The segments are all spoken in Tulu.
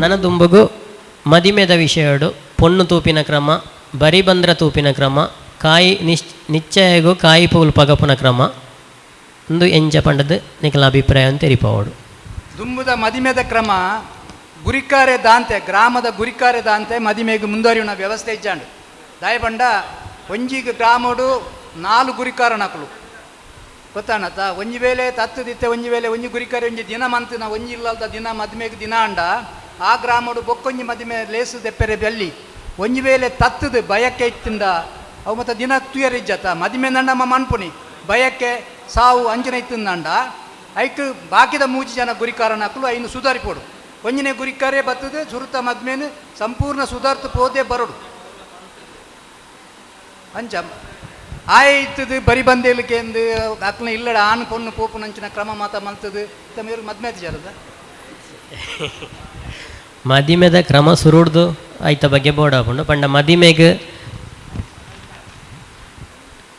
ನನ ದುಂಬುಗು ಮದಿಮೆದ ವಿಷಯಡು ಪೊಣ್ಣು ತೂಪಿನ ಕ್ರಮ, ಬರಿ ಬಂದ್ರ ತೂಪಿನ ಕ್ರಮ, ಕಾಯಿ ನಿಶ್ಚಯಗು ಕಾಯಿ ಪೂಲು ಪಗಪುನ ಕ್ರಮ ಉಂದು ಎಂಚ ಪಂಡದು ನಿಕಲ ಅಭಿಪ್ರಾಯ ಅಂತ ತೆರಿಪಾವಡು. ದುಂಬುದ ಮದಿಮೆದ ಕ್ರಮ ಗುರಿಕಾರೆ ದಾಂತೆ, ಗ್ರಾಮದ ಗುರಿಕಾರೆ ದಾಂತೆ ಮದಿಮೆಗೆ ಮುಂದುವರಿಯುವ ವ್ಯವಸ್ಥೆ ಇಜ್ಜಾಂಡು. ದಾಯಪಂಡ ಒಂಜಿ ಗ್ರಾಮಡು 4 ಗುರಿಕಾರನಕುಲು ಗೊತ್ತಾಣತ. ಒಂಜಿ ವೇಳೆ ತತ್ತದಿತ್ತೆ, ಒಂಜಿ ವೇಳೆ ಒಂಜಿ ಗುರಿಕಾರೆ ಒಂಜಿ ದಿನ ಮಂತಿನ ಒಂಜಿ ಇಲ್ಲಲ್ದ ದಿನ ಮದಿಮೆಗೆ ದಿನ ಅಂಡ ಆ ಗ್ರಾಮಡು ಬೊಕ್ಕೊಂಜಿ ಮದಿಮೆ ಲೇಸು ದೆಪ್ಪೆರೆ ಬೆಲ್ಲಿ. ಒಂಜಿ ವೇಳೆ ತತ್ತದು ಬಯಕೆ ಇತ್ತಿಂದ ಅವು ಮತ್ತೆ ದಿನ ತುಯರ್ ಇಜ್ಜತ. ಮದಿಮೆ ನಮ್ಮ ಮನ್ಪುನಿ ಬಯಕೆ ಸಾವು ಅಂಜನ ಇತ್ತಿಂದಂಡ ಐಕ್ ಬಾಕಿದ 3 ಜನ ಗುರಿಕಾರನಕುಲು ಐನು ಸುಧಾರಿಪೋಡು. ಒಂಜಿನೇ ಗುರಿಕಾರೇ ಬತ್ತದು ಸುರುತ ಮದ್ಮೇನು ಸಂಪೂರ್ಣ ಸುಧಾರ್ತು ಪೋದೆ ಬರೋಡು. ಅಂಚ ಆಯ್ತದು ಬರಿ ಬಂದೇಲಿಕೆ ಎಂದು ಅಕ್ನ ಇಲ್ಲಡ ಆನ್ ಪೊಣ್ಣು ಪೋಪುನಂಚಿನ ಕ್ರಮ ಮಾತ ಮಲ್ತದು ತಮ್ಮ ಮದ್ಮೆ ಜರದ ಮದಿಮೆದ ಕ್ರಮ ಸುರುಡ್ದು ಐತ ಬಗ್ಗೆ ಬೋಡಾಪುಂಡು. ಪಂಡ ಮದಿಮೆಗ್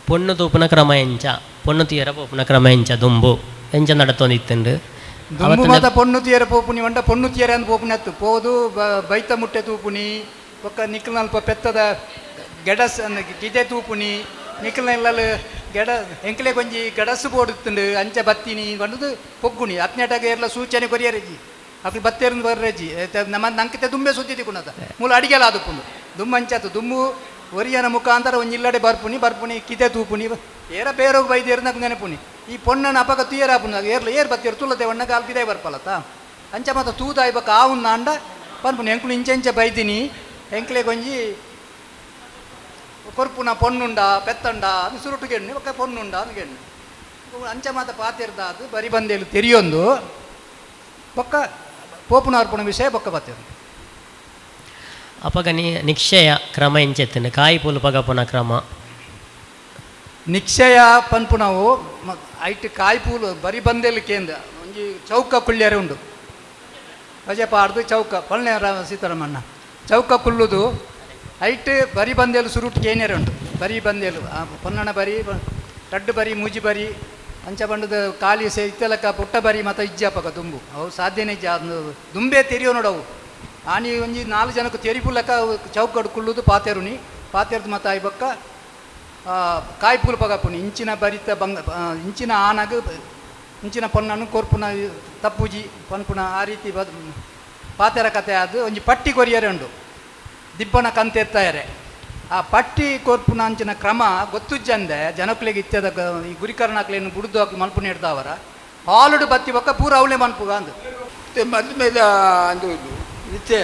ಪೊಣ್ಣು ತೂಪುನ ಕ್ರಮ ಎಂಚ, ಪೊಣ್ಣು ತೀರ ಪೋಪುನ ಕ್ರಮ ಎಂಚ, ದುಂಬು ಎಂಚ ನಡತೊಂದಿತ್ತುಂಡು. ದುಂಬು ಮಾತ ಪೊಣ್ಣು ತೀರ ಪೋಪುನಿ వంట ಪೊಣ್ಣು ತೀರ ಅಂದ್ ಪೋಪುನಿ ಅತ್ತು ಪೋದು ಬೈತ ಮುಟ್ಟೆ ತೂಪುನಿ, ಬೊಕ್ಕ ನಿಕ್ಲ್ನಲ್ಪ ಪೆತ್ತದ ಗೆಡಸ್ ಗಿಜೆ ತೂಪುನಿ, ನಿಕ್ಲ್ನ ಇಲ್ಲಲ್ ಗೆಡ ಎಂಕ್ಲೆ ಕೊಂಜಿ ಗಡಸು ಬೋಡುತ್ತುಂಡು ಅಂಚ ಬತ್ತಿನಿ ಪಂಡುದು ಪೊಗ್ಗುನಿ. ಅತ್ನೇಟಾಗ ಏರ್ಲ ಸೂಚನೆ ಕೊರಿಯರೆಜಿ ಅಕ್ಲು ಬತ್ತೇರ್ನ ಬರ್ರೆಜಿ ನಮ್ಮ ನಂಕಿತೆ ದುಂಬೆ ಸುದ್ದಿ ತಿಕ್ಕುನದ ಮೂಲ ಅಡಿಗೆಲ ಆದುಪ್ಪುಂಡು. ದುಂಬು ಅಂಚಾತು ದುಂಬು ಒರಿಯನ ಮುಖಾಂತರ ಒಂಜಿ ಇಲ್ಲಡೆ ಬರ್ಪುನಿ ಬರ್ಪುನಿ ಕಿದೆ ತೂಪುನಿ ಏರ ಬೇರೋಗ ಬೈದೇರ್ನకు ನೆನಪುನಿ. ಈ ಪೊಣ್ಣನ ಅಪಗ ತುಯರಾಪುನ ಏರ್ಲ ಏರ್ ಬತ್ತೇರು ತುಲ್ಲದೆ ಒಣ್ಣಗ ಅಲ್ಪ ಇದೇ ಬರ್ಪಲತ್ತ ಅಂಚ ಮಾತ ತೂದಾಯ್ ಬೊಕ್ಕ ಆವುನ್ನ ಅಂಡ ಪನ್ಪುನಿ ಎಂಕುಲು ಇಂಚ ಇಂಚ ಬೈದಿನಿ ಎಂಕ್ಲೆ ಕೊಂಜಿ ಕೊರ್ಪುನ ಪೊಣ್ಣುಂಡ ಪೆತ್ತಂಡ ಅದು ಸುರುಟು ಗೆಣ್ಣು ಬೊಕ್ಕ ಪೊಣ್ಣುಂಡ ಅದು ಗೆಣ್ಣು ಅಂಚ ಮಾತ ಪಾತೆರ್ದ ಅದು ಬರಿ ಬಂದೇಲು ತೆರಿಯೊಂದು ಬೊಕ್ಕ ಪೋಪುನ ವಿಷಯ ಬೊಕ್ಕ ಬತ್ತೇರು. ಅಪಗ ನಿಕ್ಷಯ ಕ್ರಮ ಎಂಚೆತ್ತುಂಡು, ಕಾಯಿ ಪೂಲು ಪಗಪುನ ಕ್ರಮ. ನಿಕ್ಷಯ ಪನ್ಪುನವು ಐಟ್ ಕಾಯಿ ಪೂಲು ಬರಿ ಬಂದೇಲು ಕೇಂದ್ರ ಒಂಜಿ ಚೌಕ ಕುಳ್ಳ್ಯರೆ ಉಂಡು ಬಜೆ ಪಾಡ್ದು ಚೌಕ ಪಲ್ನೆ ಸೀತಾರಾಮಣ್ಣ ಚೌಕ ಕುಲ್ಲುದು ಐಟ್ ಬರಿ ಬಂದೇಲು ಸುರುಟು ಕೇನ್ಯರೆ ಉಂಡು. ಬರಿ ಬಂದೇಲು ಪೊನ್ನಣ ಬರಿ ರಡ್ಡು ಬರಿ ಮೂಜಿ ಬರಿ ಅಂಚ ಬಂಡದ ಖಾಲಿ ಸೆ ಇತ್ತಲಕ್ಕ ಪುಟ್ಟ ಬರಿ ಮತ ಇಜ್ಜಾಪಕ ದುಂಬು ಅವು ಸಾಧ್ಯನೇ ಇಜ್ಜ ದುಂಬೆ ತೆರಿಯೋ ನೋಡವು ಆನಿ ಒಂಜಿ 4 ಜನಕ್ಕೆ ತೆರಿಪುಲಕ್ಕ ಚೌಕಡು ಕುಲ್ಲುದು ಪಾತೆರುನಿ ಪಾತೆರ್ದು ಮತ ಆಯ್ಬಕ್ಕ ಕಾಯಿ ಪೂಲು ಪಗಪುನಿ ಇಂಚಿನ ಬರಿತ ಬಂಗ ಇಂಚಿನ ಆನಗ ಇಂಚಿನ ಪೊನ್ನನ್ನು ಕೊರ್ಪುನ ತಪ್ಪುಜಿ ಪನ್ಪುನ ಆ ರೀತಿ ಪಾತೆರ ಕತೆ ಅದು ಒಂಜಿ ಪಟ್ಟಿ ಕೊರಿಯರೆ ಉಂಡು ದಿಬ್ಬನ ಕಂತೆತ್ತಾರೆ. ಆ ಪಟ್ಟಿ ಕೊರ್ಪುನ ಅಂಚಿನ ಕ್ರಮ ಗೊತ್ತುಜ್ಜಂದೆ ಜನಕ್ಲೆಗ್ ಇತ್ಯದ ಈ ಗುರಿಕರಣಕ್ಲೇನು ಬುಡ್ದು ಹಾಕಿ ಮಲ್ಪುನ ಹಿಡ್ದವರ ಹಾಲುಡು ಬತ್ತಿ ಬೊಕ್ಕ ಪೂರ ಅವಳೆ ಮನ್ಪುಗ ಅಂದು. ಮತ್ತೆ ಮದ್ಮೆದ ಅಂದು ನಿಶ್ಚಯ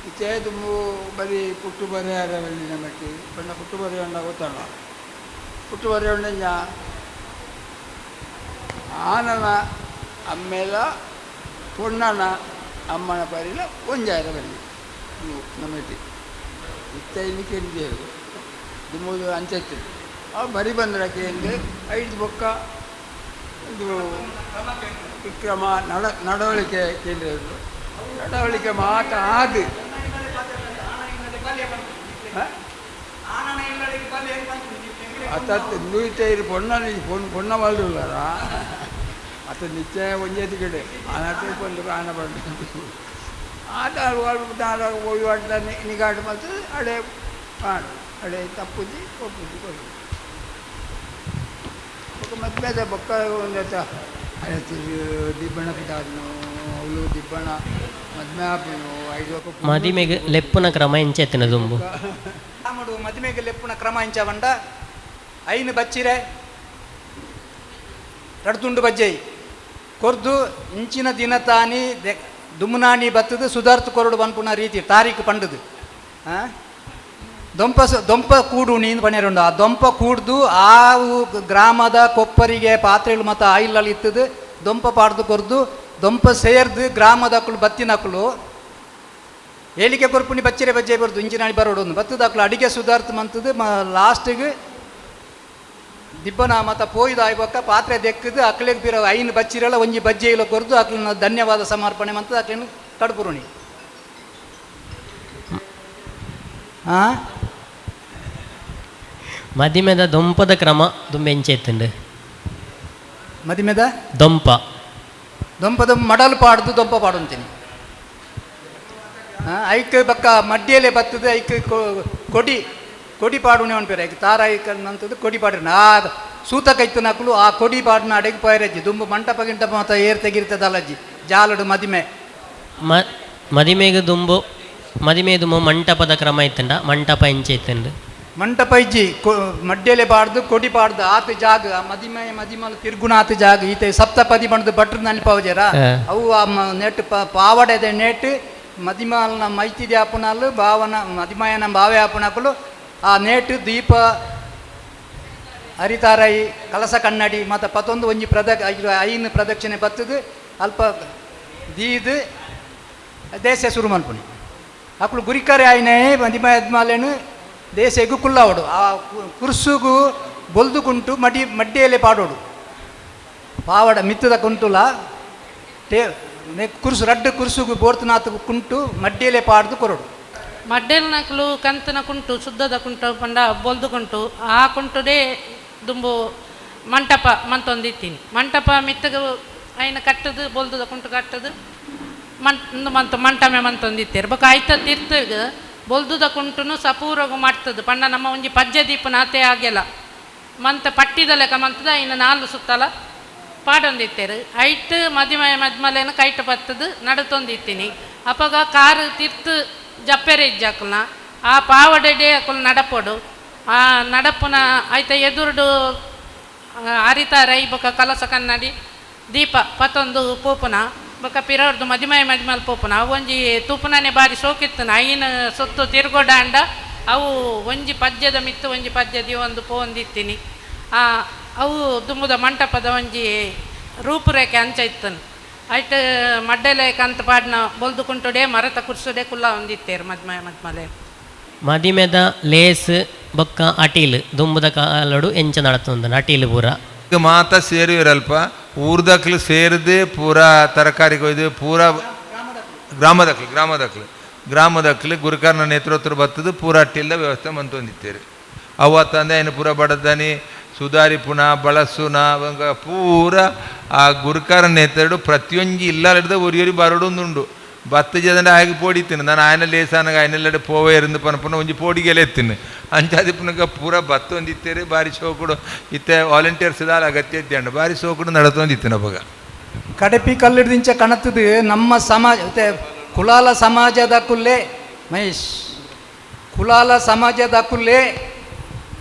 ನಿಶ್ಚಯ ದುಂಬು ಬರೀ ಪುಟ್ಟು ಬರೆಯಾರವಲ್ಲಿ ನಮಗೆ ಪಂಡ ಪುಟ್ಟು ಬರೆಯೋಣ ಗೊತ್ತಲ್ಲ ಪುಟ್ಟು ಬರೆಯೋಣ ಆನನ ಅಮ್ಮೇಲ ಪೊಣ್ಣನ ಅಮ್ಮನ ಪರಿಲ ಒಂಜಾರ ಬಲ್ಲಿ ನಮಗೆ ಇತ್ತ ಇಲ್ಲಿ ಕೇಳಿದ್ದೇವೆ ದುಂಬುದು ಅಂಚೆತ್ತು ಆ ಬರಿ ಬಂದ್ರಕ್ಕೆ ಎಂದು ಐದು ಬೊಕ್ಕ ಇದು ವಿಕ್ರಮ ನಡವಳಿಕೆ ಕೇಂದ್ರದ್ದು ನಡವಳಿಕೆ ಮಾತ ಆದು ಅತ್ತ ನುಯ್ತೈರು ಪೊಣ್ಣ ಪೊಣ್ಣು ಪೊಣ್ಣ ಮಲ್ದುಲ್ಲಾರ ಅತ್ತ ನಿಶ್ಚಯ ಒಂಜೇತಿ ಕಡೆ ಆನತೆ ಪೊಂದು ಆನ ಬಂದು ಆತ ಹೋಗಿ ನಿಗಾಡು ಮತ್ತು ಅಡೆ ಮಾಡು ಅಡೆ ತಪ್ಪುಜಿ ಒಪ್ಪುಜಿ ಕೊಡು ಬೊಕ್ಕ ಮದ್ಮೆದ ಬೊಕ್ಕ ಒಂದೆತ ಅಡೆ ದಿಬ್ಬಣ ಪಿದಾದ್ನು ಅವಳು ದಿಬ್ಬಣ ಮದ್ಮೆ ಆಪುನು ಐದು ಬೊಕ್ಕ ಮದಿಮೆಗ್ ಲೆಪ್ಪುನ ಕ್ರಮ ಎಂಚೆತ್ತಿನ ದುಂಬು. ರಾಮುಡು ಮದಿಮೆಗೆ ಲೆಪ್ಪುನ ಕ್ರಮ ಇಂಚ ಬಂಡ ಐನು ಬಚ್ಚಿರೆ ರಡ್ದುಂಡು ಬಜ್ಜೈ ಕೊರ್ದು ಇಂಚಿನ ದಿನ ತಾನಿ ದುಮ್ನಾನಿ ಬತ್ತದು ಸುಧಾರ್ತು ಕೊರಡು ಪನ್ಪುನ ರೀತಿ ತಾರೀಕು ಪಂಡುದು. ದೊಂಪ ದೊಂಪ ಕೂಡುಣಿ ಪಣೆರುಂಡು ಆ ದೊಂಪ ಕೂಡ್ದು ಆ ಗ್ರಾಮದ ಕೊಪ್ಪರಿಗೆ ಪಾತ್ರೆಗಳು ಮತ್ತು ಆಯಿಲಲ್ಲಿ ಇತ್ತದು ದೊಂಪ ಪಾಡ್ದು ಕೊರ್ದು ದೊಂಪ ಸೇರ್ದು ಗ್ರಾಮದಕ್ಕಳು ಬತ್ತಿನಕ್ಕಳು ಹೇಳಿಕೆ ಕೊರ್ಪುಣಿ ಬಚ್ಚಿರೆ ಬಜ್ಜೆ ಬರ್ದು ಇಂಚಿನಾಳಿ ಬರೋಡು ಬತ್ತದಾಕ್ಲು ಅಡಿಗೆ ಸುಧಾರ್ತು ಮಂತದು ಲಾಸ್ಟಿಗೆ ದಿಬ್ಬನ ಮತ ಪೋಯ್ದು ಆಯ್ಬಕ್ಕ ಪಾತ್ರೆ ದೆಕ್ಕದು ಅಕ್ಲೆಗ್ ಪಿರ ಐನು ಬಚ್ಚಿರಲ್ಲ ಒಂಜಿ ಬಜ್ಜೆ ಇಲ್ಲ ಕೊರ್ದು ಅಕ್ಲಿನ ಧನ್ಯವಾದ ಸಮರ್ಪಣೆ ಮಂತದ ಅಕ್ಲಿನ ಕಡ್ಪುರುಣಿ. ಆ ಮದಿಮೆದ ದೊಂಪದ ಕ್ರಮ ದುಂಬೆ ಎಂಚೆತ್ತುಂಡು. ಮದಿಮೆದ ದೊಂಪ ದೊಂಪದ ಮಡಲ್ ಪಾಡ್ದು ದೊಂಪ ಪಾಡುಂತೀನಿ. ಐಕ್ ಬಕ್ಕ ಮಡ್ಡಿಯಲ್ಲೇ ಬತ್ತದ ಐಕ್ ಕೊಡಿ ಕೊಡಿ ಪಾಡುನೆ ಉಂಟು ಐಕ್ ತಾರಾಯಿ ಕಣ್ಣಂತದ್ದು ಕೊಡಿ ಪಾಡಿನ ಆ ಸೂತ ಕೈತನಕುಲು ಆ ಕೊಡಿ ಪಾಡಿನ ಅಡೆಗೆ ಪೋಯರಜ್ಜಿ ದುಂಬು ಮಂಟಪ ಗಿಂಟಪ ಮಾತ ಏರ್ ತೆಗಿರ್ತದಲ್ಲಜ್ಜಿ ಜಾಲಡು ಮದಿಮೆ. ಮದಿಮೆಗೆ ದುಂಬು, ಮದಿಮೆ ದುಂಬು ಮಂಟಪದ ಕ್ರಮ ಇತ್ತಂಡ, ಮಂಟಪ ಎಂಚ ಇತ್ತಂಡು? ಮಂಟಪ ಇಜ್ಜಿ, ಮಡ್ಡಿಯಲ್ಲೇ ಪಾಡ್ದು ಕೊಡಿ ಪಾಡ್ದು ಆತ ಜಾಗ ಆ ಮದಿಮೆ ಮದಿಮಲ್ ತಿರ್ಗುಣ ಆತ ಜಾಗ ಈತ ಸಪ್ತಪದಿ ಬಂಡ್ದು ಭಟ್ರು ನಲಿಪಾವಜೇರ. ಅವು ಆ ನೆಟ್ ಪಾವಡೆದ ನೆಟ್ ಮದಿಮಾಲ್ನ ಮೈತಿದಿ ಆಪುನಲ್ಲು ಭಾವನ ಮದಿಮಯನ ಭಾವೆ ಆಪುನಕುಲು ಆ ನೇಟ್ ದೀಪ ಹರಿತಾರೈ ಕಲಸ ಕನ್ನಡಿ ಮತ್ತು ಪತ್ತೊಂದು ಒಂಜಿ ಐನು ಪ್ರದಕ್ಷಿಣೆ ಬತ್ತದು ಅಲ್ಪ ದೀದು ದೇಶ ಶುರು ಮಲ್ಪುನಿ. ಅಕುಲು ಗುರಿಕರೆ ಆಯ್ನೇ ಮದಿಮಯದ್ಮಾಲೇನು ದೇಶೆಗು ಕುಲ್ಲಾವಡು ಆ ಕುರ್ಸುಗು ಬೊಲ್ದು ಕುಂಟು ಮಡಿ ಮಡ್ಡಿಯಲ್ಲೇ ಪಾಡೋಡು ಪಾವಡ ಮಿತ್ತದ ಕುಂಟುಲ ಟೇ ಕುರ್ಸು ರಡ್ಡು ಕುರ್ಸುಗು ಬೋರ್ತನಾಥ ಕುಂಟು ಮಡ್ಡಿಯಲ್ಲೇ ಪಾಡ್ದು ಕೊರಡು. ಮಡ್ಡೆಲ್ನಕ್ಲು ಕಂತನ ಕುಂಟು ಶುದ್ಧದ ಕುಂಟು ಪಂಡ ಬೊಲ್ದು ಕುಂಟು ಆ ಕುಂಟುದೇ ದುಂಬು ಮಂಟಪ ಮಂತೊಂದಿತ್ತೀನಿ. ಮಂಟಪ ಮಿತ್ತಗ ಐನ ಕಟ್ಟದು ಬೊಲ್ದುದ ಕುಂಟು ಕಟ್ಟದು ಉಂದು ಮಂತ ಮಂಟಮೆ ಮಂತೊಂದಿತ್ತೀರು. ಬೊಕ ಐತ ತಿರ್ತಗ ಬೊಲ್ದುದ ಕುಂಟುನು ಸಪೂರಗು ಮಾಡ್ತದೆ ಪಂಡ ನಮ್ಮ ಒಂಜಿ ಪಜ್ಜೆ ದೀಪನ ಆತೆ ಆಗೆಲ್ಲ ಮಂತ ಪಟ್ಟಿದ ಲೆಕ್ಕ ಮಂತದ ಐನ ನಾಲು ಸುತ್ತಲ ಪಾಡೊಂದಿತ್ತೇರು. ಐಟ್ ಮದಿಮಯ ಮದ್ಮಲೇನು ಕೈಟ್ ಪತ್ತದು ನಡತೊಂದಿತ್ತೀನಿ. ಅಪಗ ಕಾರು ತಿರ್ತು ಜಪ್ಪೆರೆ ಇಜ್ಜಾಕುಲ್ನ ಆ ಪಾವಡೆಡೆ ಅಕುಲು ನಡಪೊಡು ಆ ನಡಪುನ ಐತ ಎದುರುಡು ಅರಿತಾರೈ ಬೊಕ ಕಲಸ ಕನ್ನಡಿ ದೀಪ ಪತ್ತೊಂದು ಪೋಪುನ ಬೊಕ ಪಿರರ್ದು ಮದಿಮಯ ಮದಿಮಲ್ ಪೋಪುನ ಅವು ಒಂಜಿ ತೂಪುನನೆ ಬಾರಿ ಸೋಕಿತ್ತನ ಐನ ಸೊತ್ತು ತಿರ್ಗೊಡಾಂಡ ಅವು ಒಂಜಿ ಪದ್ಯದ ಮಿತ್ತು ಒಂಜಿ ಪದ್ಯದಿ ಒಂದು ಪೋಂದಿತ್ತೀನಿ. ಅವು ದುಂಬುದ ಮಂಟಪದ ಒಂಜಿ ರೂಪುರೇಖೆ ಅಂಚ ಇತ್ತನು. ಐಟ್ ಮಡ್ಡೆಲೆ ಕಂತ ಪಾಡ್ನ ಬೊಲ್ದು ಕುಂಟುಡೆ ಮರತ ಕುರ್ಸುಡೆ ಕುಲ್ಲ ಒಂದಿತ್ತೇರು ಮದ್ಮಯ ಮದ್ಮಲೆ. ಮದಿಮೆದ ಲೇಸ್ ಬೊಕ್ಕ ಅಟೀಲ್ ದುಂಬುದ ಕಾಲಡು ಎಂಚ ನಡತೊಂದು ಅಟೀಲ್ ಪೂರ? ಈಗ ಮಾತ ಸೇರುವಿರಲ್ಪ ಊರ್ದಕ್ಲು ಸೇರಿದೆ ಪೂರಾ ತರಕಾರಿ ಕೊಯ್ದು ಪೂರಾ ಗ್ರಾಮದಕ್ಲು ಗ್ರಾಮದಕ್ಲು ಗ್ರಾಮದಕ್ಲು ಗುರುಕಾರನ ನೇತೃತ್ವ ಬತ್ತದು ಪೂರಾ ಅಟ್ಟಿಲ್ದ ವ್ಯವಸ್ಥೆ ಮಂತೊಂದಿತ್ತೇರು. ಅವ ತಂದೆ ಏನು ಪೂರ ಬಡದನಿ ಸುಧಾರಿ ಪುನಃ ಬಳಸುನ ಅವಂಗ ಪೂರ ಆ ಗುರುಕಾರ ನೇತರು ಪ್ರತಿಯೊಂಜಿ ಇಲ್ಲ ಹಿಡ್ದು ಒರಿಯೊರಿ ಬರಡೊಂದುಂಡು ಬತ್ತು ಜದಂಡ ಹಾಗೆ ಪೋಡಿತೀನಿ ನಾನು ಆಯನ ಲೇಸಾನಗ ಆಯನೆಲ್ಲಡೆ ಪೋವೆ ಇருந்து ಪನಪುನ ಒಂಜಿ ಪೋಡಿಗೆಲೆ ಎತ್ತಿನ ಅಂಚಾದಿ ಪುನಗ ಪೂರ ಬತ್ತು ಒಂದಿತ್ತೇರಿ ಬಾರಿ ಸೋಕುಡು ಇತ್ತೆ ವಾಲಂಟಿಯರ್ಸ್ ದಾಲ ಅಗತ್ಯ ಇದ್ದೆ ಬಾರಿ ಸೋಕುಡು ನಡತೊಂದಿತ್ತಿನ ಅಪಗ. ಕಡಪಿ ಕಲ್ಲಿಡ್ದಿಂಚ ಕಣತದು ನಮ್ಮ ಸಮಾಜ ಮತ್ತೆ ಕುಲಾಲ ಸಮಾಜದ ಕುಲ್ಲೆ ಮಹೇಶ್ ಕುಲಾಲ ಸಮಾಜದ ಕುಲ್ಲೆ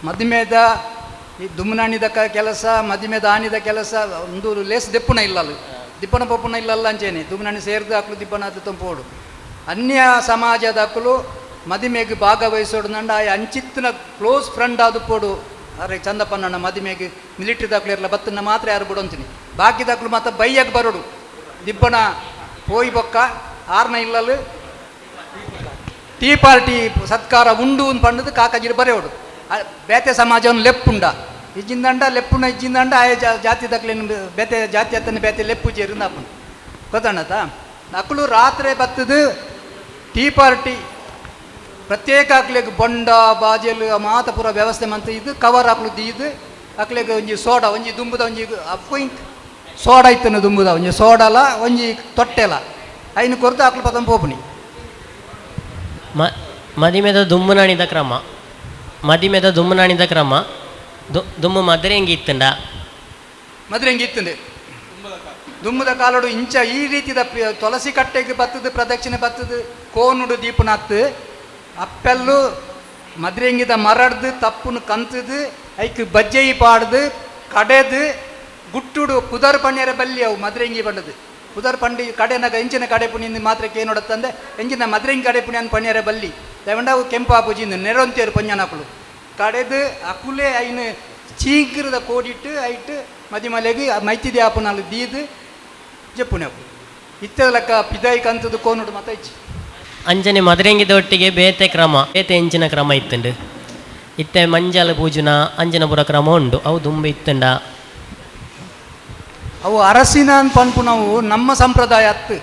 ಮದಿಮೆದ ಈ ದುಮ್ನಾಣಿದ ಕೆಲಸ ಮದಿಮೆದ ಆನಿದ ಕೆಲಸ ಒಂದು ಲೇಸ್ ದೆಪ್ಪುನ ಇಲ್ಲಲ್ಲ ದಿಪ್ಪನ ಪಪ್ಪುನ ಇಲ್ಲಲ್ಲ ಅಂಚೇನೆ ದುಮ್ನಾಣಿ ಸೇರ್ದು ಹಾಕ್ಲು ದಿಪ್ಪನ ಅದು ತಂಪೋಡು. ಅನ್ಯ ಸಮಾಜದ ಅಕ್ಕಲು ಮದಿಮೆಗೆ ಭಾಗವಹಿಸೋಡು ನಂಡ ಆ ಅಂಚಿತ್ತಿನ ಕ್ಲೋಸ್ ಫ್ರೆಂಡ್ ಆದು ಪೋಡು. ಅರೆ ಚಂದಪ್ಪನ ಮದಿಮೆಗೆ ಮಿಲಿಟ್ರಿ ದಾಖಲೆ ಇರಲ್ಲ ಬತ್ತನ್ನ ಮಾತ್ರ ಯಾರು ಬಿಡೋಂತೀನಿ ಬಾಕಿ ದಾಖಲು ಮಾತ್ರ ಬೈಯಾಗ ಬರೋಡು ದಿಬ್ಬಣ ಪೋಯಿ ಬೊಕ್ಕ ಆರ್ನ ಇಲ್ಲಲು ಟೀ ಪಾರ್ಟಿ ಸತ್ಕಾರ ಉಂಡು ಪಂಡದು ಕಾಕಾಜಿರು ಬರೆಯೋಡು. ಬೇತೆ ಸಮಾಜವನ್ನು ಲೆಪ್ಪುಂಡ ಇಜ್ಜಿಂದಂಡ ಲೆಪ್ಪುಂಡ ಇಜ್ಜಿಂದಂಡ ಆಯ ಜಾತಿ ದಕ್ಲೇನು ಬೇತೆ ಜಾತಿ ಅತ್ತನ ಬೇತೆ ಲೆಪ್ಪು ಜೇರು ಅಪ್ಪುಂಡು ಗೊತ್ತಣ್ಣತ. ಅಕ್ಕಲು ರಾತ್ರಿ ಬತ್ತದು ಟೀ ಪಾರ್ಟಿ ಪ್ರತ್ಯೇಕ ಅಕ್ಲೆಗ್ ಬೊಂಡ ಬಾಜೆಲ್ ಮಾತ ಪೂರ ವ್ಯವಸ್ಥೆ ಮಂತ ಇದು ಕವರ್ ಹಾಕ್ಲು ದೀದು ಅಕ್ಲೆಗ್ ಒಂಜಿ ಸೋಡಾ ಒಂಜಿ ದುಂಬುದ ಒಂಜಿ ಅಪ್ಪು ಸೋಡಾ ಇತ್ತನ ದುಂಬುದ ಒಂಜಿ ಸೋಡಾಲ ಒಂಜಿ ತೊಟ್ಟೆಲ ಐನು ಕೊರ್ದು ಅಕ್ಲು ಪತಂ ಪೋಪುನಿ. ಮದಿಮೆದ ದುಂಬುನಾಣಿದ ಕ್ರಮ ಮದಿಮೆದ ದುಂಬುನಾಣಿದ ಕ್ರಮ ದುಂಬು ಮದ್ರೆ ಹೆಂಗೆ ಇತ್ತಂಡ? ಮದ್ರೆ ಹೆಂಗೆ ಇತ್ತಂಡೆ ದುಂಬುದ ಕಾಲಡು ಇಂಚ ಈ ರೀತಿದ ತುಳಸಿ ಕಟ್ಟೆಗೆ ಬತ್ತದು ಪ್ರದಕ್ಷಿಣೆ ಬತ್ತದು ಕೋನುಡು ದೀಪನಾತ್ ಅಪ್ಪೆಲ್ಲು ಮದ್ರೆಂಗಿದ ಮರಡ್ದು ತಪ್ಪುನು ಕಂತದು ಐಕ್ ಬಜ್ಜೆಯಿ ಪಾಡ್ದು ಕಡೆದು ಗುಟ್ಟುಡು ಪುದರ್ ಪಣ್ಯರ ಬಲ್ಲಿ ಅವು ಮದ್ರೆಂಗಿ ಬಂಡದು ಪುದರ್ ಪಂಡಿ ಕಡೆನಾಗ ಇಂಚಿನ ಕಡೆ ಪುಣಿಂದ ಮಾತ್ರ ಕೇನೊಡತ್ತಂದೆ ಎಂಚಿನ ಮದ್ರೆಂಗಿ ಕಡೆ ಪುಣಿ ಅಂದ್ ಪಣ್ಯರ ಬಲ್ಲಿ ದಯವಂಡ ಅವು ಕೆಂಪಾಪುಜಿಂದು ನೆರೊಂತೇರು ಪಂಜನಕುಲು ಕಡೆದು ಅಕುಲೆ ಐನು ಚೀಂಕ್ರದ ಕೋಡಿಟ್ಟು ಐಟ್ ಮದಿಮಲೆಗೆ ಮೈತಿದಿ ಆಪುನಾಲು ದೀದು ಜಪ್ಪುನೆ ಅವು ಇತ್ತದ ಲೆಕ್ಕ ಪಿದಾಯಿ ಕಂತದ್ದು ಕೋನುಡು ಮಾತ ಇಚ್ಚಿ. ಅಂಚನೆ ಮದ್ರೆಂಗಿದ ಒಟ್ಟಿಗೆ ಬೇತೆ ಕ್ರಮ ಬೇತೆ ಎಂಚಿನ ಕ್ರಮ ಇತ್ತುಂಡು ಇತ್ತೆ ಮಂಜಲ ಪೂಜುನ ಅಂಚಿನ ಪೂರ ಕ್ರಮ ಉಂಡು ಅವು ದುಂಬು ಇತ್ತುಂಡ? ಅವು ಅರಸಿನ ಪನ್ಪುನವು ನಮ್ಮ ಸಂಪ್ರದಾಯ ಅತ್ತು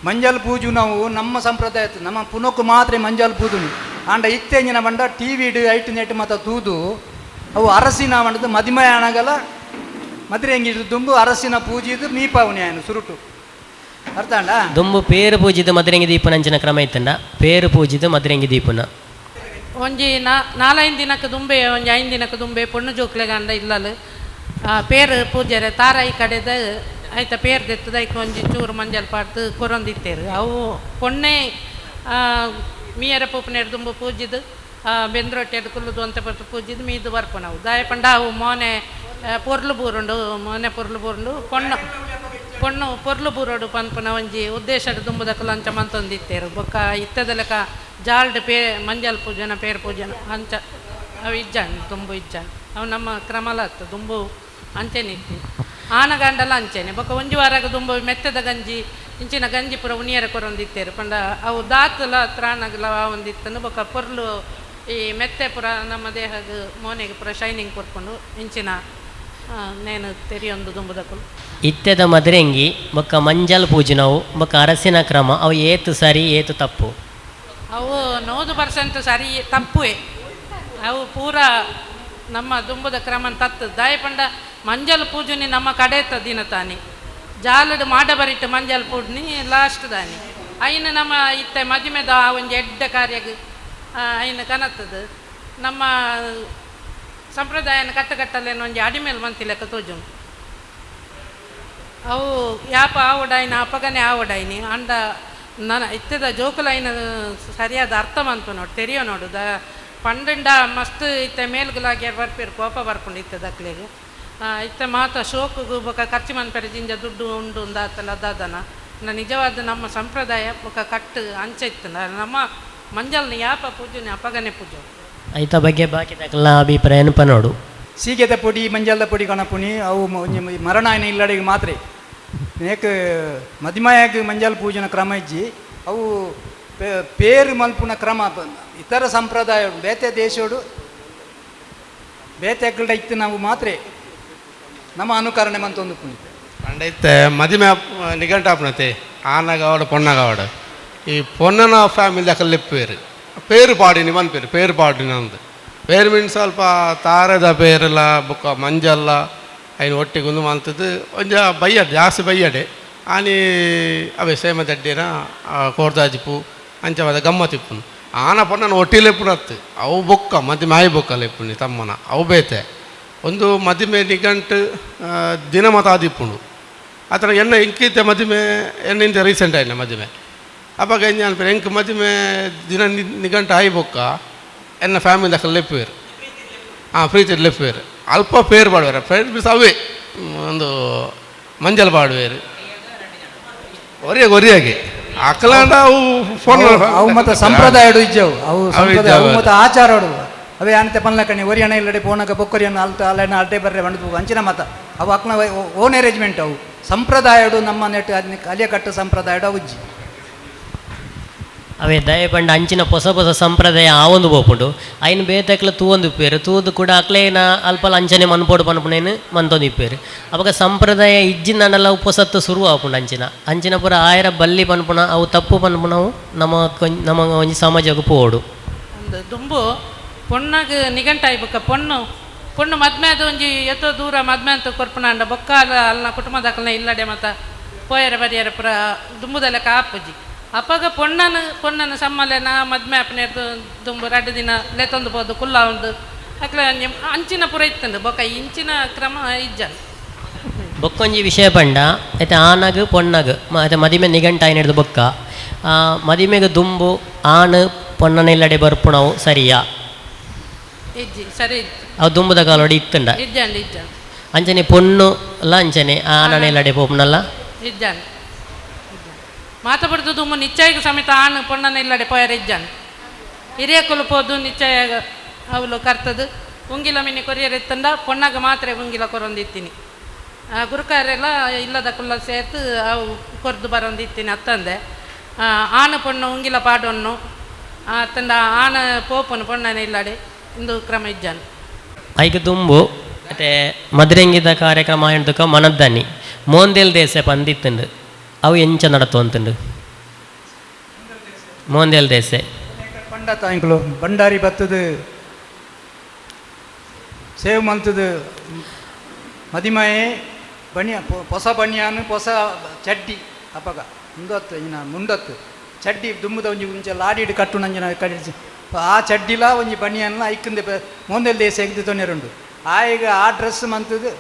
ಮಂಜಲ್ ಪೂಜುನವು ನಮ್ಮ ಸಂಪ್ರದಾಯ ಅತ್ತು ನಮ್ಮ ಪುನಕ್ಕು ಮಾತ್ರ ಮಂಜಲ್ ಪೂಜುನು ಆಂಡ ಇತ್ತೆ ಎಂಜಿನ ಬಂಡ ಟಿ ವಿಡ್ ಐಟ್ ನೆಟ್ ಮಾತ ತೂದು ಅವು ಅರಸಿನ ಬಂಡದು ಮದಿಮಯ ಅಣಗಲ ಮದ್ರೆ ಎಂಗಿಡು ದುಂಬು ಅರಸಿನ ಪೂಜಿದು ಮೀಪಾವಣಿ ಆಯನು ಸುರುಟು. ಅರ್ಥ ಆಂಡ? ದುಂಬು ಪೇರು ಪೂಜಿದ ಮದ್ರೆಂಗಿ ದೀಪನ ಅಂಚಿನ ಕ್ರಮ ಇತ್ತಂಡ, ಪೇರು ಪೂಜಿದ ಮದ್ರೆಂಗಿ ದೀಪನ. ಒಂಜಿ ನಾಲೈದು ದಿನಕ್ಕೆ ದುಂಬೆ, ಒಂಜಿ 5 ದಿನಕ್ಕೆ ದುಂಬೆ ಪೊಣ್ಣು ಜೋಕ್ಲೆಗಂಡ ಇಲ್ಲಲು ಪೇರು ಪೂಜೆರೆ ತಾರಾಯಿ ಕಡೆದ ಐತ ಪೇರು ದೆತ್ತದ ಐಕ್ ಒಂಜಿ ಚೂರು ಮಂಜಲ್ ಪಾಡ್ದು ಕೊರೊಂದಿತ್ತೇರು. ಅವು ಪೊಣ್ಣೆ ಮೀಯರ ಪೂಪನೇರು ದುಂಬು ಪೂಜಿದು ಬೆಂದ್ರೊಟ್ಟೆಡ್ ಕುಲ್ಲುದು ಅಂತ ಪೊರ್ತು ಪೂಜಿದು ಮೀದು ಬರ್ಪುನವು. ದಾಯ ಪಂಡ ಅವು ಮೋನೆ ಪೊರ್ಲು ಬೂರುಂಡು, ಮೋನೆ ಪೊರ್ಲು ಬೂರುಂಡು, ಪೊಣ್ಣು ಪೊಣ್ಣು ಪೊರ್ಲು ಬೂರೋಡು ಪನ್ಪುನ ಒಂಜಿ ಉದ್ದೇಶದ ದುಂಬುದಕುಲು ಅಂಚ ಮಂತೊಂದಿತ್ತೇರು. ಬೊಕ್ಕ ಇತ್ತದ ಲೆಕ್ಕ ಜಾಲ್ಡ್ ಪೇ ಮಂಜಲ್ ಪೂಜನ ಪೇರು ಪೂಜನ ಅಂಚ ಅವು ಇಜ್ಜಾಂಡ್ ದುಂಬು ಇಜ್ಜಾಂಡ್. ಅವು ನಮ್ಮ ಕ್ರಮಲ ಅತ್ತು ದುಂಬು ಅಂಚೆನೆ ಇತ್ತಿ. ಆನಗಂಡಲ ಅಂಚೆನೆ. ಬೊಕ್ಕ ಒಂಜಿ ವಾರಗ ದುಂಬು ಮೆತ್ತದ ಗಂಜಿ ಇಂಚಿನ ಗಂಜಿ ಪೂರ ಉಣಿಯರ ಕೊರೊಂದಿತ್ತೇರು. ಪಂಡ ಅವು ದಾತುಲ ತ್ರಾಣಗಲ ಒಂದಿತ್ತನು. ಬೊಕ್ಕ ಪೊರ್ಲು ಈ ಮೆತ್ತೆ ಪೂರ ನಮ್ಮ ದೇಹದ ಮೋನೆಗೆ ಪೂರ ಶೈನಿಂಗ್ ಕೊರ್ಕೊಂಡು ಇಂಚಿನ ನೇನು ತೆರಿಯೊಂದು ದುಂಬುದಕುಲು. ಇತ್ತೆದ ಮದ್ರೆಂಗಿ ಬೊಕ್ಕ ಮಂಜಲ್ ಪೂಜಿನವು ಬೊಕ್ಕ ಅರಸಿನ ಕ್ರಮ ಅವು ಏತು ಸರಿ ಏತು ತಪ್ಪು? ಅವು 100% ಸರಿ ತಪ್ಪುವೆ. ಅವು ಪೂರ ನಮ್ಮ ದುಂಬುದ ಕ್ರಮ ತತ್ತು. ದಾಯ ಪಂಡ ಮಂಜಲ್ ಪೂಜುನಿ ನಮ್ಮ ಕಡೆತ ದಿನ ತಾನಿ ಜಾಲಡು ಮಾಡ ಬರಿಟ್ಟು ಮಂಜಲ್ ಪೂಡ್ನಿ ಲಾಸ್ಟ್ ದಾನಿ ಐನ ನಮ್ಮ ಇತ್ತೆ ಮದಿಮೆದ ಆ ಒಂಜಿ ಎಡ್ಡೆ ಕಾರ್ಯಗ್ ಐನ ಕನತ್ತದು ನಮ್ಮ ಸಂಪ್ರದಾಯನ ಕಟ್ಟಕಟ್ಟಲೇನು ಒಂಜಿ ಅಡಿಮೇಲೆ ಮಂತಿಲೆಕ್ಕ ತೋಜುಂಡು. ಅವು ಯಾಪ ಆವಡಾಯಿನ ಅಪಗನೆ ಆವಡಾಯಿನಿ ಅಂಡ ನನ್ನ ಇತ್ತದ ಜೋಕುಲೈನ ಸರಿಯಾದ ಅರ್ಥ ಮಂತು ನೋಡು ತೆರಿಯೋ ನೋಡು. ದ ಪಂಡಂಡ ಮಸ್ತ್ ಇತ್ತೆ ಮೇಲ್ಗುಲಾಗಿ ಬರ್ಪೇರು ಕೋಪ ಬರ್ಪುಂಡು ಇತ್ತದ ಅಕ್ಲೆಗ್. ಇತ್ತೆ ಮಾತ ಶೋಕುಗು ಬೊಕ ಖರ್ಚು ಮನ್ಪೆರೆ ಜಿಂಜ ದುಡ್ಡು ಉಂಡು ಉಂದಾತಲ್ಲ ದಾದನ. ನಿಜವಾದ ನಮ್ಮ ಸಂಪ್ರದಾಯ ಬೊಕ ಕಟ್ಟು ಅಂಚ ಇತ್ತು ನಮ್ಮ ಮಂಜಲ್ನ ಯಾಪ ಪೂಜನೆ ಅಪಗನೆ ಪೂಜೆ. ಐತ ಬಗ್ಗೆ ಬಾಕಿ ತಕಲ ಅಭಿಪ್ರಾಯ ಪನೋಡು. ಸೀಗೆದ ಪೊಡಿ ಮಂಜಲ್ದ ಪೊಡಿ ಕಣಪುನಿ ಅವು ಒಂಜಿ ಮರಣಾಯನ ಇಲ್ಲಡೆಗೆ ಮಾತ್ರೆ ನೇಕ್ ಮದಿಮಯಾಗ ಮಂಜಲ್ ಪೂಜನ ಕ್ರಮ ಇಜ್ಜಿ. ಅವು ಪೇರು ಮಲ್ಪುನ ಕ್ರಮ ಇತರ ಸಂಪ್ರದಾಯ ಬೇತೆ ದೇಶೋಡು ಬೇತೆ ಅಕ್ಕಲ್ಡ ಇತ್ತು ನಾವು ಮಾತ್ರೆ ನಮ್ಮ ಅನುಕರಣೆ ಮಂತೊಂದು ಪುನಿ. ಪಂಡ ಇತ್ತೆ ಮದಿಮೆ ನಿಘಂಟಾಪುನತೆ ಆನಗವಾಡು ಪೊಣ್ಣಗವಾಡು ಈ ಪೊನ್ನನ ಫ್ಯಾಮಿಲಿ ಅಕಲ್ ಲೆಪ್ಪೇರು ಪೇರು ಪಾಡಿನಿ ಮನ್ಪೇರು ಪೇರು ಪಾಡಿನ ಅಂದು ಪೇರು ಮೀನ್ಸ್ ಸ್ವಲ್ಪ ತಾರೆದ ಪೇರೆಲ್ಲ ಬೊಕ್ಕ ಮಂಜಲ್ಲ ಐನು ಒಟ್ಟಿಗೆ ಒಂದು ಮಂತದ್ದು ಒಂಜ ಬಯ್ಯಡೆ ಜಾಸ್ತಿ ಬಯ್ಯಡೆ ಆನಿ ಅವೇ ಸೇಮ ದಡ್ಡಿನ ಕೋರ್ದಾಜಿಪು ಅಂಚವಾದ ಗಮ್ಮತ್ ಇಪ್ಪುನು. ಆನ ಪೊನ್ನನ ಒಟ್ಟಿಗೆ ಲೆಪ್ಪುನತ್ತು ಅವು ಬೊಕ್ಕ ಮದಿಮೆ ಆಯಿ ಬೊಕ್ಕ ಲೆಪ್ಪುನಿ ತಮ್ಮನ ಅವು ಬೇತೆ ಒಂದು ಮದಿಮೆ ನಿಘಂಟು ದಿನ ಮತ ಆದಿಪ್ಪುಂಡು. ಆ ಥರ ಎನ್ನ ಇಂಕಿತ್ತೆ ಮದಿಮೆ ಎನ್ನಿಂದ ರೀಸೆಂಟ್ ಆಯ್ನ ಮದಿಮೆ ಅವಾಗ ಎಂಜ ಅನ್ಪೇರು ಎಂಕ್ ಮದಿಮೆ ದಿನ ನಿಘಂಟು ಆಯಿ ಬೊಕ್ಕ ಎನ್ನ ಫ್ಯಾಮಿಲಿ ಅಕಲ್ ಲೆಪ್ಪುವೇರು. ಹಾಂ ಪ್ರೀತಿ ಲೆಪ್ಪುವೇರು ಅಲ್ಪ ಪೇರು ಪಾಡುವೇರು ಪೇರು ಮೀನ್ಸ್ ಅವೇ ಒಂದು ಮಂಜಲ್ ಪಾಡುವೇರು ಒರಿಯಾಗ ಒರಿಯಾಗೆ ಅಕಲಾಂಡ ಅವು ಫೋನ್ ಅವು ಮತ್ತು ಸಂಪ್ರದಾಯಡು ಇಜ್ಜವು ಅವು ಸಂಪ್ರದಾಯ ಅವು ಮತ್ತು ಆಚಾರಡು ಅವೇ ಅಂತೆ ಪನ್ಲಕಣಿ ಒರಿಯಣ ಇಲ್ಲಡೆ ಪೋನಕ ಬೊಕ್ಕರಿಯನ್ನು ಅಲ್ತ ಅಲ್ಲಣ್ಣ ಅಡ್ಡೆ ಬರ್ರೆ ಬಂದು ಅಂಚಿನ ಮತ ಅವು ಅಕ್ನ ಓನ್ ಅರೇಂಜ್ಮೆಂಟ್ ಅವು ಸಂಪ್ರದಾಯಡು ನಮ್ಮ ನೆಟ್ಟು ಅದನ್ನ ಕಲಿಯ ಕಟ್ಟು ಸಂಪ್ರದಾಯಡು ಅವು ಇಜ್ಜಿ. ಅವೇ ದಯ ಪಂಡ ಅಂಚಿನ ಹೊಸ ಹೊಸ ಸಂಪ್ರದಾಯ ಆವೊಂದು ಪೋಪುಂಡು ಐನ್ ಬೇತೆಕ್ಲ ತೂವೊಂದು ಇಪ್ಪೇರು ತೂದು ಕೂಡ ಅಕ್ಲೇನ ಅಲ್ಪಲ ಅಂಚನೆ ಮನ್ಪೋಡು ಪನ್ಪುನೇನು ಮಂತೊಂದು ಇಪ್ಪೇರು. ಅವಾಗ ಸಂಪ್ರದಾಯ ಇಜ್ಜಿನಂಡಲ ಅವು ಪೊಸತ್ತು ಶುರು ಆಪುಂಡು ಅಂಚಿನ ಅಂಚಿನ ಪೂರ ಆಯರ ಬಲ್ಲಿ ಪನ್ಪುನ ಅವು ತಪ್ಪು ಪನ್ಪುನವು ನಮ್ಮ ನಮ್ಮ ಒಂಜಿ ಸಮಾಜಕ್ಕೆ ಪೋಡು. ಒಂದು ದುಂಬು ಪೊಣ್ಣಗ್ ನಿಘಂಟಾಯಿ ಬೊಕ್ಕ ಪೊಣ್ಣು ಪೊಣ್ಣು ಮದ್ಮೆ ಅದು ಒಂಜಿ ಎತ್ತೋ ದೂರ ಮದ್ಮೆ ಅಂತ ಕೊರ್ಪುನ ಅಂಡ ಬೊಕ್ಕ ಅಲ್ಲ ಅಲ್ನ ಕುಟುಂಬದಕಲ್ನ ಇಲ್ಲಡೆ ಮತ್ತ ಪೋಯರ ಬರಿಯರ ಪೂರ ದುಂಬುದಲ್ಲ ಕಾಪುಜಿ. ಅಪಗ ಪೊಣ್ಣನ ಪೊಣ್ಣನ ಸಮ್ಮಲೆನ ಮದ್ಮೆ ಅಪ್ಪನೇರ್ದು ದುಂಬು ರಡ್ಡು ದಿನ ಲೆತ್ತೊಂದು ಪೋದು ಕುಲ್ಲ ಒಂದು ಅಕ್ಲೆ ಅಂಚಿನ ಪೂರ ಇತ್ತಂದು ಬೊಕ್ಕ ಇಂಚಿನ ಕ್ರಮ ಇಜ್ಜ. ಬೊಕ್ಕೊಂಜಿ ವಿಷಯ ಪಂಡ ಐತೆ ಆನಗ್ ಪೊಣ್ಣಗ್ ಐತೆ ಮದಿಮೆ ನಿಘಂಟಾಯಿನಡ್ದು ಬೊಕ್ಕ ಮದಿಮೆಗೆ ದುಂಬು ಆಣ್ ಪೊಣ್ಣನ ಇಲ್ಲಡೆ ಬರ್ಪುಣವು ಸರಿಯಾ? ಇಜ್ಜಿ ಸರಿ. ಅವು ದುಂಬುದ ಕಾಲೋಡಿ ಇತ್ತಂಡ ಇಜ್ಜಂಡ್ ಇಜ್ಜಂಡ್ ಅಂಚನೆ ಪೊಣ್ಣು ಅಲ್ಲ ಅಂಚನೆ ಆನನ ಇಲ್ಲಡೆ ಪೋಪುನಲ್ಲ ಇಜ್ಜಂಡ್ ಮಾತ ಬಡ್ದು ದುಂಬು ನಿಶ್ಚಯಕ್ಕೆ ಸಮೇತ ಆಣ್ ಪೊಣ್ಣನ ಇಲ್ಲಡೆ ಪೋಯರ ಇಜ್ಜಂಡ್ ಹಿರಿಯಕುಲು ಪೋದು ನಿಶ್ಚಯ ಅವಳು ಕರ್ತದು ಉಂಗಿಲ ಮಿನಿ ಕೊರಿಯರ್ ಇತ್ತಂಡ ಪೊಣ್ಣಗ ಮಾತ್ರ ಉಂಗಿಲ ಕೊರೊಂದಿತ್ತೀನಿ. ಗುರುಕಾರೆಲ್ಲ ಇಲ್ಲದ ಕುಲ್ಲ ಸೇರ್ತು ಅವು ಕೊರ್ದು ಬರೊಂದಿತ್ತೀನಿ ಅತ್ತಂದೆ. ಆಣ ಪೊಣ್ಣು ಉಂಗಿಲ ಪಾಡೊನ್ನು ಅತ್ತಂಡ ಆಣ ಪೋಪನು ಪೊಣ್ಣನ ಇಲ್ಲಡೆ ಇಂದು ಕ್ರಮ ಇಜ್ಜಾನ್. ಐಕ್ ದುಂಬು ಮತ್ತೆ ಮದ್ರೆಂಗಿದ ಕಾರ್ಯಕ್ರಮ ಆಯ್ದುಕ ಮನದ್ದಾನಿ ಮೋಂದೆಲ್ ದೇಶ ಪಂದಿತ್ತುಂಡು ಅವು ಎಂಚ ನಡತು ಅಂತುಂಡು ಮೋಂದೆಲ್ ದೇಸೆ ಪಂಡ ತಾಂಕ್ಲು ಭಂಡಾರಿ ಬತ್ತದು ಸೇವ್ ಮಂತದು ಮದಿಮಯೆ ಬಣಿಯ ಪೊಸ ಬಣಿಯಾನು ಪೊಸ ಚಡ್ಡಿ ಅಪಗ ಉಂದತ್ತು ಇನ್ನ ಮುಂಡತ್ತು ಚಡ್ಡಿ ದುಂಬುದ ಒಂಜಿ ಒಂಚೆ ಲಾಡಿಡ್ ಕಟ್ಟುನಂಜಿನ ಕಡಿಸಿ ಆ ಚಡ್ಡಿಲ ಒಂಜಿ ಬನಿಯನ್ಲ ಐಕಂದೆ ಮೋಂದೆಲ್ ದೇಶ ಎಗ್ದು ತೊನೆರುಂಡು. ಆಯಗ ಆ ಡ್ರೆಸ್ ಮಂತದ್ದು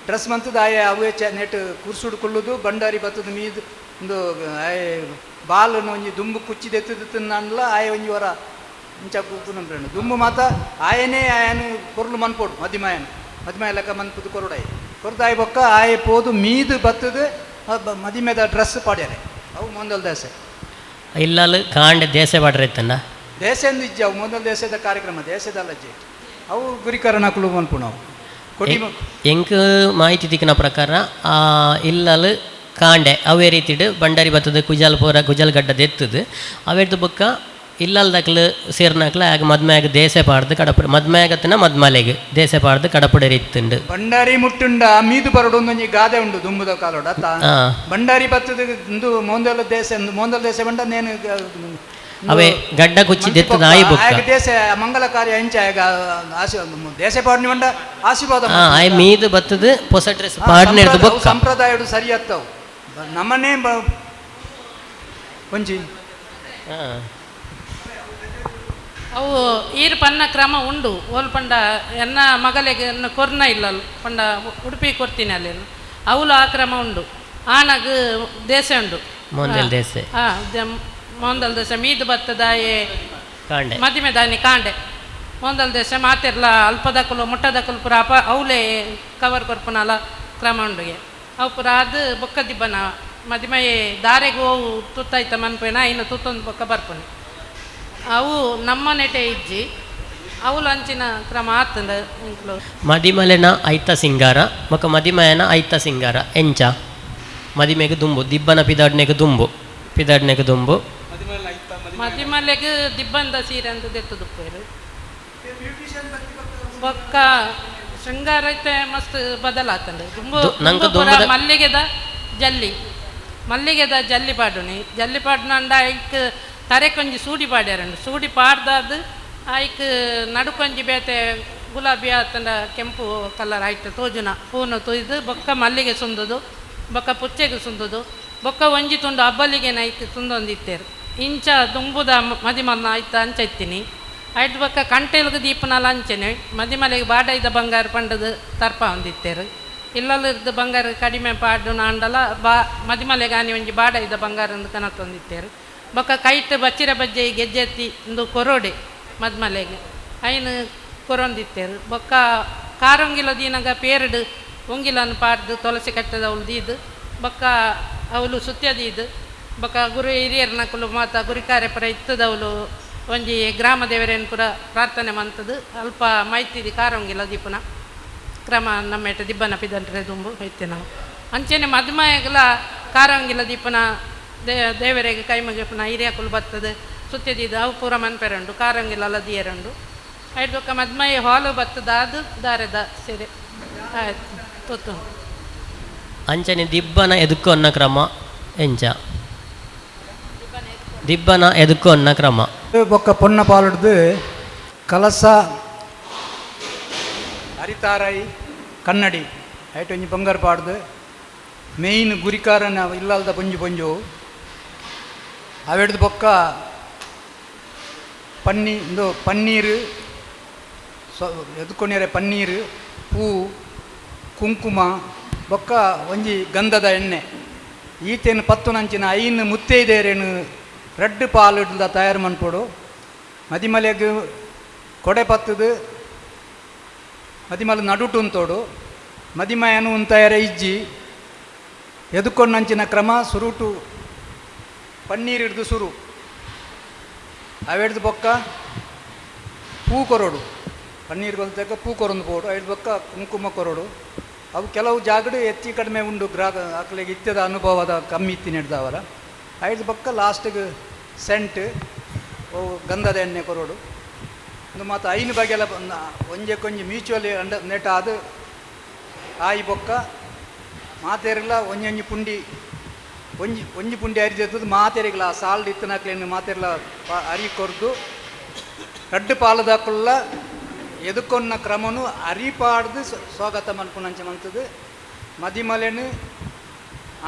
ಡ್ರೆಸ್ ಮಂತದ್ದು ಆಯ ಅವೇ ಚ ನೆಟ್ ಕುರ್ಸುಡು ಕುಲ್ಲುದು ಬಂಡಾರಿ ಬತ್ತದ ಮೀದು ಒಂದು ಆಯೆ ಬಾಲನ್ನು ಒಂಜಿ ದುಂಬು ಕುಚ್ಚಿ ದೆತ್ತದು ತಿನ್ನನ್ಲ ಆಯ ಒಂಜಿ ವರ ಇಂಚ ಕೂಪುನಂಬ್ರೇನು ದುಂಬು ಮಾತ ಆಯನೇ ಆಯನು ಕೊರ್ಲು ಮನ್ಪೋಡು ಮದಿಮಾಯನು ಮದಿಮಾಯ ಲೆಕ್ಕ ಮನ್ಪುದು ಕೊರುಡಾಯಿ ಕೊರ್ದಾಯಿ ಬೊಕ್ಕ ಆಯೆ ಪೋದು ಮೀದು ಬತ್ತದು ಮದಿಮೆದ ಡ್ರೆಸ್ ಪಾಡ್ಯಾರೆ ಅವು ಮೊಂದಲ್ ದೇಸೆ. ಇಲ್ಲಲ್ ಕಾಂಡೆ ದೇಸೆ ಪಾಡ್ರೆ ಇತ್ತಂಡ? ದೇಸೆಂದು ಇಜ್ಜಿ, ಅವು ಮೊದಲ ದೇಶದ ಕಾರ್ಯಕ್ರಮ, ದೇಶದಲ್ಲ ಅಜ್ಜಿ ಅವು ಗುರಿಕರಣ ಕುಲು ಮನ್ಪುಣವು ಕೊಡಿ. ಎಂಕ್ ಮಾಹಿತಿ ತಿಕ್ಕಿನ ಪ್ರಕಾರ ಆ ಇಲ್ಲಲ್ ಕಾಂಡೆ ಅವೇ ರೀತಿಡ್ ಬಂಡಾರಿ ಬತ್ತದ ಕುಜಾಲ್ ಪೂರ ಕುಜಾಲ್ ಗಡ್ಡ ದೆತ್ತದು ಅವೆರ್ದು ಬೊಕ್ಕ ಇಲ್ಲಲ್ ದಕ್ಲು ಸೇರ್ನಾಕ್ಲ ಆಗ ಮದ್ಮೆಯಾಗ ದೇಸೆ ಪಾಡ್ದು ಕಡಪುಡ ಮದ್ಮೆಯಾಗತ್ತಿನ ಮದ್ಮಲೆಗ್ ದೇಸೆ ಪಾಡ್ದು ಕಡಪುಡರಿ ಇತ್ತುಂಡು. ಬಂಡಾರಿ ಮುಟ್ಟುಂಡ ಮೀದು ಬರಡು ಒಂದೊಂಜಿ ಗಾದೆ ಉಂಡು ದುಂಬುದ ಕಾಲೋಡ ಅತ್ತ. ಬಂಡಾರಿ ಬತ್ತದ ಇಂದು ಮೋಂದಲ ದೇಶ ಮೋಂದಲ ದೇಶ ಬಂಡ ನೇನು ಅವೇ ಗಡ್ಡ ಕುಚ್ಚಿ ದೆತ್ತದ ಆಯಿ ಬೊಕ್ಕ ಆಗ ದೇಶ ಮಂಗಲ ಕಾರ್ಯ ಅಂಚ ಆಗ ಆಶಿ ದೇಶ ಪಾಡ್ನಿ ಬಂಡ ಆಶೀರ್ವಾದ. ಆಯ್ ಮೀದು ಬತ್ತದ ಹೊಸ ಡ್ರೆಸ್ ಪಾಡ್ನೆರ್ದು ಬೊಕ್ಕ ಸಂಪ್ರದಾಯಡು ಸರಿ ಅತ್ತವು ನಮ್ಮನೇ ಒಂಜಿ ಅವು ಈರು ಪನ್ನ ಕ್ರಮ ಉಂಡು ಓಲ್ ಪಂಡ ಎನ್ನ ಮಗಲಿಗೆ ಎನ್ನ ಕೊರ್ನ ಇಲ್ಲ ಪಂಡ ಉಡುಪಿ ಕೊರ್ತೀನಿ ಅಲ್ಲಿ ಅವಳು ಆ ಕ್ರಮ ಉಂಡು. ಆನಗ್ ದೇಶ ಉಂಡು ಮೋಂದಲ್ ದೇಸೆ. ಮೋಂದಲ್ ದೇಶ ಮೀದು ಬತ್ತದಾಯೆ ಕಾಂಡೆ ಮದಿಮೆ ದಾನಿ ಕಾಂಡೆ ಮೋಂದಲ್ ದೇಶ ಮಾತಿರ್ಲ ಅಲ್ಪದಕುಲು ಮುಟ್ಟದಕುಲು ಪುರ ಅಪ ಅವಲೇ ಕವರ್ ಕೊರ್ಪುನಲ ಕ್ರಮ ಉಂಡುಗೆ ಅವು ಪುರ ಅದು ಬೊಕ್ಕ ದಿಬ್ಬನ ಮದಿಮೆ ದಾರೆಗೆ ಹೋವು ತುತ್ತಾಯ್ತ ಮನ್ಪೇನ ಇನ್ನು ತುತ್ತೊಂದು ಬೊಕ್ಕ ಬರ್ಪುನಿ ಅವು ನಮ್ಮ ನೆಟೆ ಇಜ್ಜಿ ಅವಳು ಅಂಚಿನ ಕ್ರಮ ಆತಂದ ಇಂಕ್ಲು. ಮದಿಮಲೆನ ಐತ ಸಿಂಗಾರ ಬೊಕ್ಕ ಮದಿಮಯನ ಐತ ಸಿಂಗಾರ ಎಂಚ ಮದಿಮೆಗೆ ದುಂಬು ದಿಬ್ಬನ ಪಿದಾಡ್ನೆಗೆ ದುಂಬು ಪಿದಾಡ್ನೆಗೆ ದುಂಬು ಮದಿಮಲೆಗ್ ದಿಬ್ಬಂದ ಸೀರೆ ಅಂತ ದೆತ್ತು ದುಪ್ಪೇರು ಬೊಕ್ಕ ಶೃಂಗಾರ ಐತೆ ಮಸ್ತ್ ಬದಲಾತಂಡು ದುಂಬು. ನಂಕ್ ದುಂಬು ಪೂರ ದುಂಬುದ- ಮಲ್ಲಿಗೆದ ಜಲ್ಲಿ ಮಲ್ಲಿಗೆದ ಜಲ್ಲಿ ಪಾಡುನಿ ಜಲ್ಲಿ ಪಾಡುನಂಡ ಐಕ್ ತರೆಕೊಂಜಿ ಸೂಡಿ ಪಾಡ್ಯಾರಂಡು ಸೂಡಿ ಪಾಡ್ದಾದ್ ಐಕ್ ನಡುಕೊಂಜಿ ಬೇತೆ ಗುಲಾಬಿ ಆತಂಡ ಕೆಂಪು ಕಲರ್ ಆಯ್ತು ತೋಜುನ ಪೂನು ತೊಯ್ದು ಬೊಕ್ಕ ಮಲ್ಲಿಗೆ ಸುಂದುದು ಬೊಕ್ಕ ಪುಚ್ಚೆಗೆ ಸುಂದುದು ಬೊಕ್ಕ ಒಂಜಿ ತುಂಡು ಅಬ್ಬಲಿಗೆ ಐಕ್ ತುಂದೊಂದಿತ್ತೇರು ಇಂಚ ದುಂಬುದ ಮದಿಮಲ್ನ ಆಯ್ತ ಅಂಚ ಇತ್ತೀನಿ ಆಯ್ತು ಬೊಕ್ಕ ಕಂಟೆಲ್ಗ್ ದೀಪನಲ ಅಂಚೆನೆ ಮದಿಮಲೆಗೆ ಬಾಡೈದ ಬಂಗಾರ ಪಂಡದು ತರ್ಪ ಹೊಂದಿತ್ತೇರು ಇಲ್ಲಲ್ಲಿರ್ದು ಬಂಗಾರ ಕಡಿಮೆ ಪಾಡು ನಾಂಡಲ ಬಾ ಮದಿಮಲೆಗಾನಿ ಒಂಜಿ ಬಾಡೈದ ಬಂಗಾರ ಅಂದ್ ಕನತೊಂದಿತ್ತೇರು ಬೊಕ್ಕ ಕೈಟ್ ಬಚ್ಚಿರ ಬಜ್ಜೆ ಗೆಜ್ಜೆತ್ತಿ ಇಂದು ಕೊರೋಡೆ ಮದ್ಮಲೆಗೆ ಐನು ಕೊರೊಂದಿತ್ತೇರು ಬೊಕ್ಕ ಕಾರೊಂಗಿಲ ದೀನಗ ಪೇರಡು ಉಂಗಿಲನ್ ಪಾಡ್ದು ತುಳಸಿ ಕಟ್ಟದ ಅವಳು ದೀದು ಬೊಕ್ಕ ಅವಳು ಸುತ್ತದೀದು ಬೊಕ್ಕ ಗುರು ಹಿರಿಯರ್ನಕುಲು ಮಾತ ಗುರಿಕಾರೆ ಪರ ಇತ್ತದವಳು ಒಂಜಿ ಗ್ರಾಮ ದೇವರೇನು ಪೂರ ಪ್ರಾರ್ಥನೆ ಮಂತದು ಅಲ್ಪ ಮೈತಿದಿ ಕಾರೊಂಗಿಲ ದೀಪನ ಕ್ರಮ ನಮ್ಮೇಟ ದಿಬ್ಬನ ಪಿದಂಟ್ರೆ ದುಂಬು ಐತೆ ನಾವು ಅಂಚೆನೆ ಮದುಮಯಗ್ಲ ಕಾರಂಗಿಲ ದೀಪನ ದೇವರಿಗೆ ಕೈ ಮುಗಿಪುನ ಹಿರಿಯಕುಲು ಬರ್ತದೆ ಸುತ್ತಿದ್ದು ಅವು ಪೂರ ಮನ್ಪೆರಂಡು ಕಾರಂಗಿಲ ದಿಯರಂಡು ಐದು ಬೊಕ್ಕ ಮದ್ಮಯ ಹಾಲು ಬತ್ತದ ಅದು ದಾರೆದ ಸೀರೆ ಆಯ್ತು ತೊತ್ತು. ಅಂಚನೆ ದಿಬ್ಬನ ಎದುಕು ಅನ್ನ ಕ್ರಮ ಎಂಚ ದಿಬ್ಬನ ಎದುಕು ಅನ್ನ ಕ್ರಮ ಬೊಕ್ಕ ಪೊನ್ನ ಪಾಲುಡ್ದು ಕಲಸ ಹರಿತಾರಾಯಿ ಕನ್ನಡಿ ಐಟ್ ಒಂಜಿ ಬಂಗಾರ ಪಾಡ್ದು ಮೇಯ್ನ್ ಗುರಿಕಾರನ ಇಲ್ಲಲ್ದ ಪೊಂಜು ಪೊಂಜು ಅವೆಡ್ದು ಬೊಕ್ಕ ಪನ್ನಿ ಇಂದು ಪನ್ನೀರು ಸೊ ಎದ್ಕೊನಿಯರೆ ಪನ್ನೀರು ಪೂ ಕುಂಕುಮ ಬೊಕ್ಕ ಒಂಜಿ ಗಂಧದ ಎಣ್ಣೆ ಈತೇನು ಪತ್ತುನಂಚಿನ ಐನು ಮುತ್ತೈದೇರೇನು ರಡ್ಡ್ ಪಾಲುಡ್ದ ತಯಾರು ಮನ್ಪೊಡು ಮದಿಮಲೆಗ್ ಕೊಡೆ ಪತ್ತದು ಮದಿಮಲ ನಡುಟು ಉಂತೋಡು ಮದಿಮಯನು ಉಂತಾಯರೆ ಇಜ್ಜಿ ಎದುಕೊಂಡಂಚಿನ ಕ್ರಮ ಸುರುಟು ಪನ್ನೀರ್ ಹಿಡ್ದು ಸುರು ಅವೆಡ್ದು ಬೊಕ್ಕ ಪೂ ಕೊರೋಡು ಪನ್ನೀರ್ ಕೊಲ್ತಕ್ಕ ಪೂ ಕೊರೊಂದು ಪೋಡು ಐದು ಬೊಕ್ಕ ಕುಂಕುಮ ಕೊರೋಡು ಅವು ಕೆಲವು ಜಾಗಡು ಹೆಚ್ಚು ಕಡಿಮೆ ಉಂಡು ಗ್ರಾಹಕ ಆಕಳಿಗೆ ಇತ್ಯದ ಅನುಭವದ ಕಮ್ಮಿ ಇತ್ತಿ ನೆಡ್ದವರ ಐದು ಬೊಕ್ಕ ಲಾಸ್ಟಿಗೆ ಸೆಂಟ್ ಅವು ಗಂಧದ ಎಣ್ಣೆ ಕೊರೋಡು ಒಂದು ಮಾತು ಐನು ಬಗೆಲ ಒಂಜೆಕ್ಕೊಂಜಿ ಮ್ಯೂಚುವಲಿ ಅಂಡ ನೆಟ್ ಅದು ಆಯಿ ಬೊಕ್ಕ ಮಾತೇರಿಲ್ಲ ಒಂಜೊಂಜಿ ಪುಂಡಿ ಒಂಜಿ ಒಂಜಿ ಪುಂಡಿ ಅರಿದಿರ್ತದೆ ಮಾತೆರಿಗ್ಲ ಆ ಸಾಲ್ಡ್ ಇತ್ತನಾಕ್ಲೇನು ಮಾತೆರ್ಲ ಅರಿ ಕೊರ್ದು ರಡ್ಡು ಪಾಲದಾಕುಲ್ಲ ಎದುಕೊನ್ನ ಕ್ರಮನು ಅರಿಪಾಡ್ದು ಸ್ವಾಗತ ಮನ್ಪುನಂಚ ಮಂತದು ಮದಿಮಲೆನು.